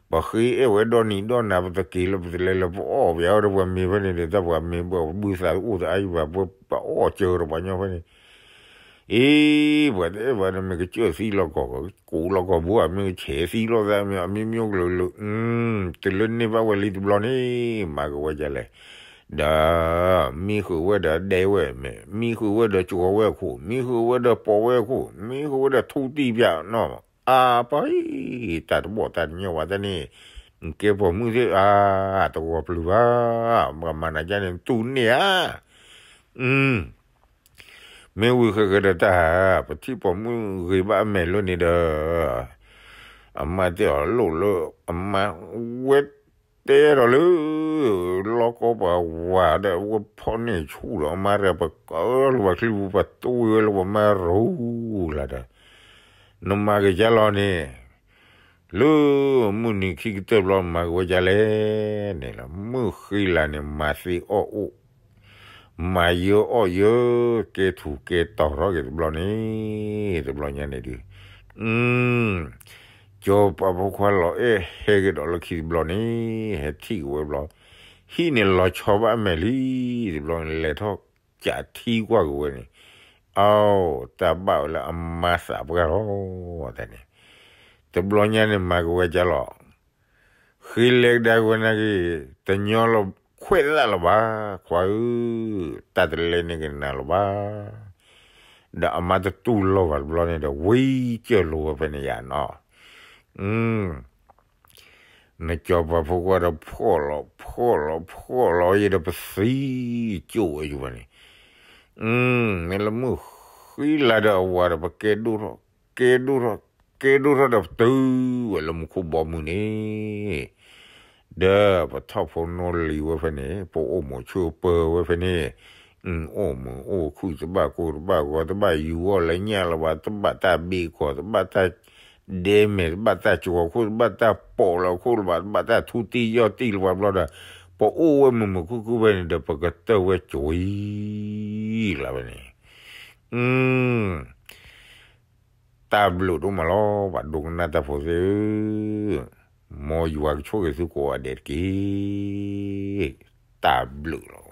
ပဃ့အဲၣ်ဝဲဒီနံၤဒီနၤ ပတက့ၤလၢပတလဲၤလၢပအီၣ်ပျဲဝဲဒီးပှၤမ့ၤဖဲန့ၣ်ဒီး တၢ်ပှၤမ့ၤဘၣ်ဘုသးအိၣ်တအါယံၤဘၣ် ပှၤအီၣ်စၢၤဒီးပှၤညီဖဲန့ၣ် အ့ ပှၤတအဲၣ်ပှၤဒီးမ့ၢ်ကစၢၢ်သံလီၤကီၢ် ကူးလီၤကီၢ်ဘိ မ့ၢ်ကဆဲးသံလိာ်သးမ့ၢ်အမံၤမံၤကလုာ်လုာ် တုၤလၢန့ၢ်ဘၣ်ဝဲလံတဘျီန့ၣ် မၤကဝဲဒ်လဲၣ် ဒီး မံဃုာ်ဝဲဒီးဒဲဝဲမ့ၢ် မံဃုာ်ဝဲဒီးကဝီၤဝဲအခိၣ် မံဃုာ်ဝဲဒီးပိာ်ဝဲအခိၣ် မံဃုာ်ဝဲဒီးထူတံၢ်ပၠးနီၤ အါပှၤအံၤ တၢ်တဘီၣ်တၢ်တညီဘၣ်တၢ်န့ၣ် နကဲပိာ်မုၣ်သ့ၣ်အါ တဂီၤပျုၤဘၣ် ပှၤမၤနၤဒ်န့ၣ် တူၢ်န့ၢ်ဧါ မ့ၢ်ဝံၤဃဲးဃဲးဒီးတၢ် ပထံၣ်ပိာ်မုၣ်ဂ့ၤဘၣ်အမဲာ်လၢန့ၣ်ဒီး အမါတဲအီၤလိၣ်လၢ အမါဝဲတဲဒီးလၢ လီၢ်ကီၢ်ပှၤဝၤဒီး ဝဲဖီၣ်န့ၢ်ဆူၣ်ဒီး အမါရဲၣ်ပှၤကၢလၢပှၤချံပူၤ ပှၤတူၢ်ဝဲလၢပှၤမါရိၤလၢဒီး နမၤက့ၤကၢလီၤန့ၣ် လၢမုၢ်နံၤခံကတၢၢ်ဘျီ မၤကဝဲဒ်လဲၣ်န့ၣ်လီၤ. မုၢ်ဃ့လၤန့ၣ် မၤသ့အီၣ်အိၣ် မၤယၢအီၣ်ယၢ ကဲထူးကဲတီၤထီၣ်က့ၤတဘျီန့ၣ် တဘျီညါန့ၣ်ဒုး ကၠီၤပၤဖိခွါလီၤအဲၣ်ဟဲက့ၤဒီးလၢခံတဘျီန့ၣ် ဟဲထံၣ်က့ၤဝဲဘျီ ဟံၣ်န့ၣ်လီၤဆီဘၣ်အမဲာ်လံ တဘျီန့ၣ် လဲၤထီၣ်ကးထံကွၢ်က့ၤဝဲန့ၣ် အီ တၢ်ဘၣ်ဝဲလၢအမါသးပှၢ်လီၤ တၢ်န့ၣ် တဘျီညါန့ၣ် မၤကဝဲဒ်လဲၣ် ဃ့လဲၤကဒါက့ၤဝဲနာ်က့ၤ တညီလီၤခွဲးသးလၢၤဘၣ် ခွါဧၢ, တၢ်တလဲၤန့ၢ်က့ၤနၤလၢၤဘၣ်. ဒီးအမါတတူၢ်လိာ်ဘၣ်တဘျီန့ၣ်ဒီး ဝံကၢၢ်လိာ်ဝဲဖဲန့ၣ်ယါနီၤ. နကၠီၤပၤဖိခွါဒီးဖှီၣ်လီၤ ဖှီၣ်လီၤ ဖှီၣ်လီၤယဲဒီးပသံကၠိၣ်ဝဲယဘၣ်န့ၣ် မ့ၢ်လၢမုၢ်ဃံလၤဒီးအဝၤဒီး ပကဲဒိၣ်ထီၣ် ကဲဒိၣ်ထီၣ် ကဲဒိၣ်ထီၣ်ဒီးပတုၤဝဲလၢမူခိၣ်ဘီမုၢ်န့ၣ် ဒီးပထီၣ်ဖိနီၣ်လံၤဝဲဖဲန့ၣ် ပအိၣ်မုာ်ဆိးပၢၤဝဲဖဲန့ၣ်, အိၣ်မုာ်အိၣ်ခုၣ် တဘၣ်ကိၢ်တဘၣ်ဂီၤ တဘၣ်ယူၤအီၣ်လၢညၣ်လၢၤဘၣ်, တဘၣ်တၢ်ဘ့ၣ်ကီၤ တဘၣ်တၢ်ဒဲမဲာ်, တဘၣ်တၢ်ကၠီၤခိၣ်, တဘၣ်တၢ်ပိာ်လီၤခိၣ်လၢၤဘၣ်, တဘၣ်တၢ်ထူတံၢ်ယီၢ်တံၢ်လၢၤဘၣ်ဘျီဒီး, ပအိၣ်ဝဲမုာ်မုာ်ခုၣ်ခုၣ်ဖဲန့ၣ်ဒီး ပကတၢၢ်ဝဲကၠီၤအံၤလၢၤဖဲန့ၣ်. တၢ်ဘျုးဒိၣ်မးလီၤ ပှၤဒိကနၣ်တၢ်ဖိသ့ၣ်ဧၢ, မ်ယွၤကဆိၣ်ဂ့ၤသုကိးဂၤဒဲးတက့ၢ်. တၢ်ဘျုးလီၤ.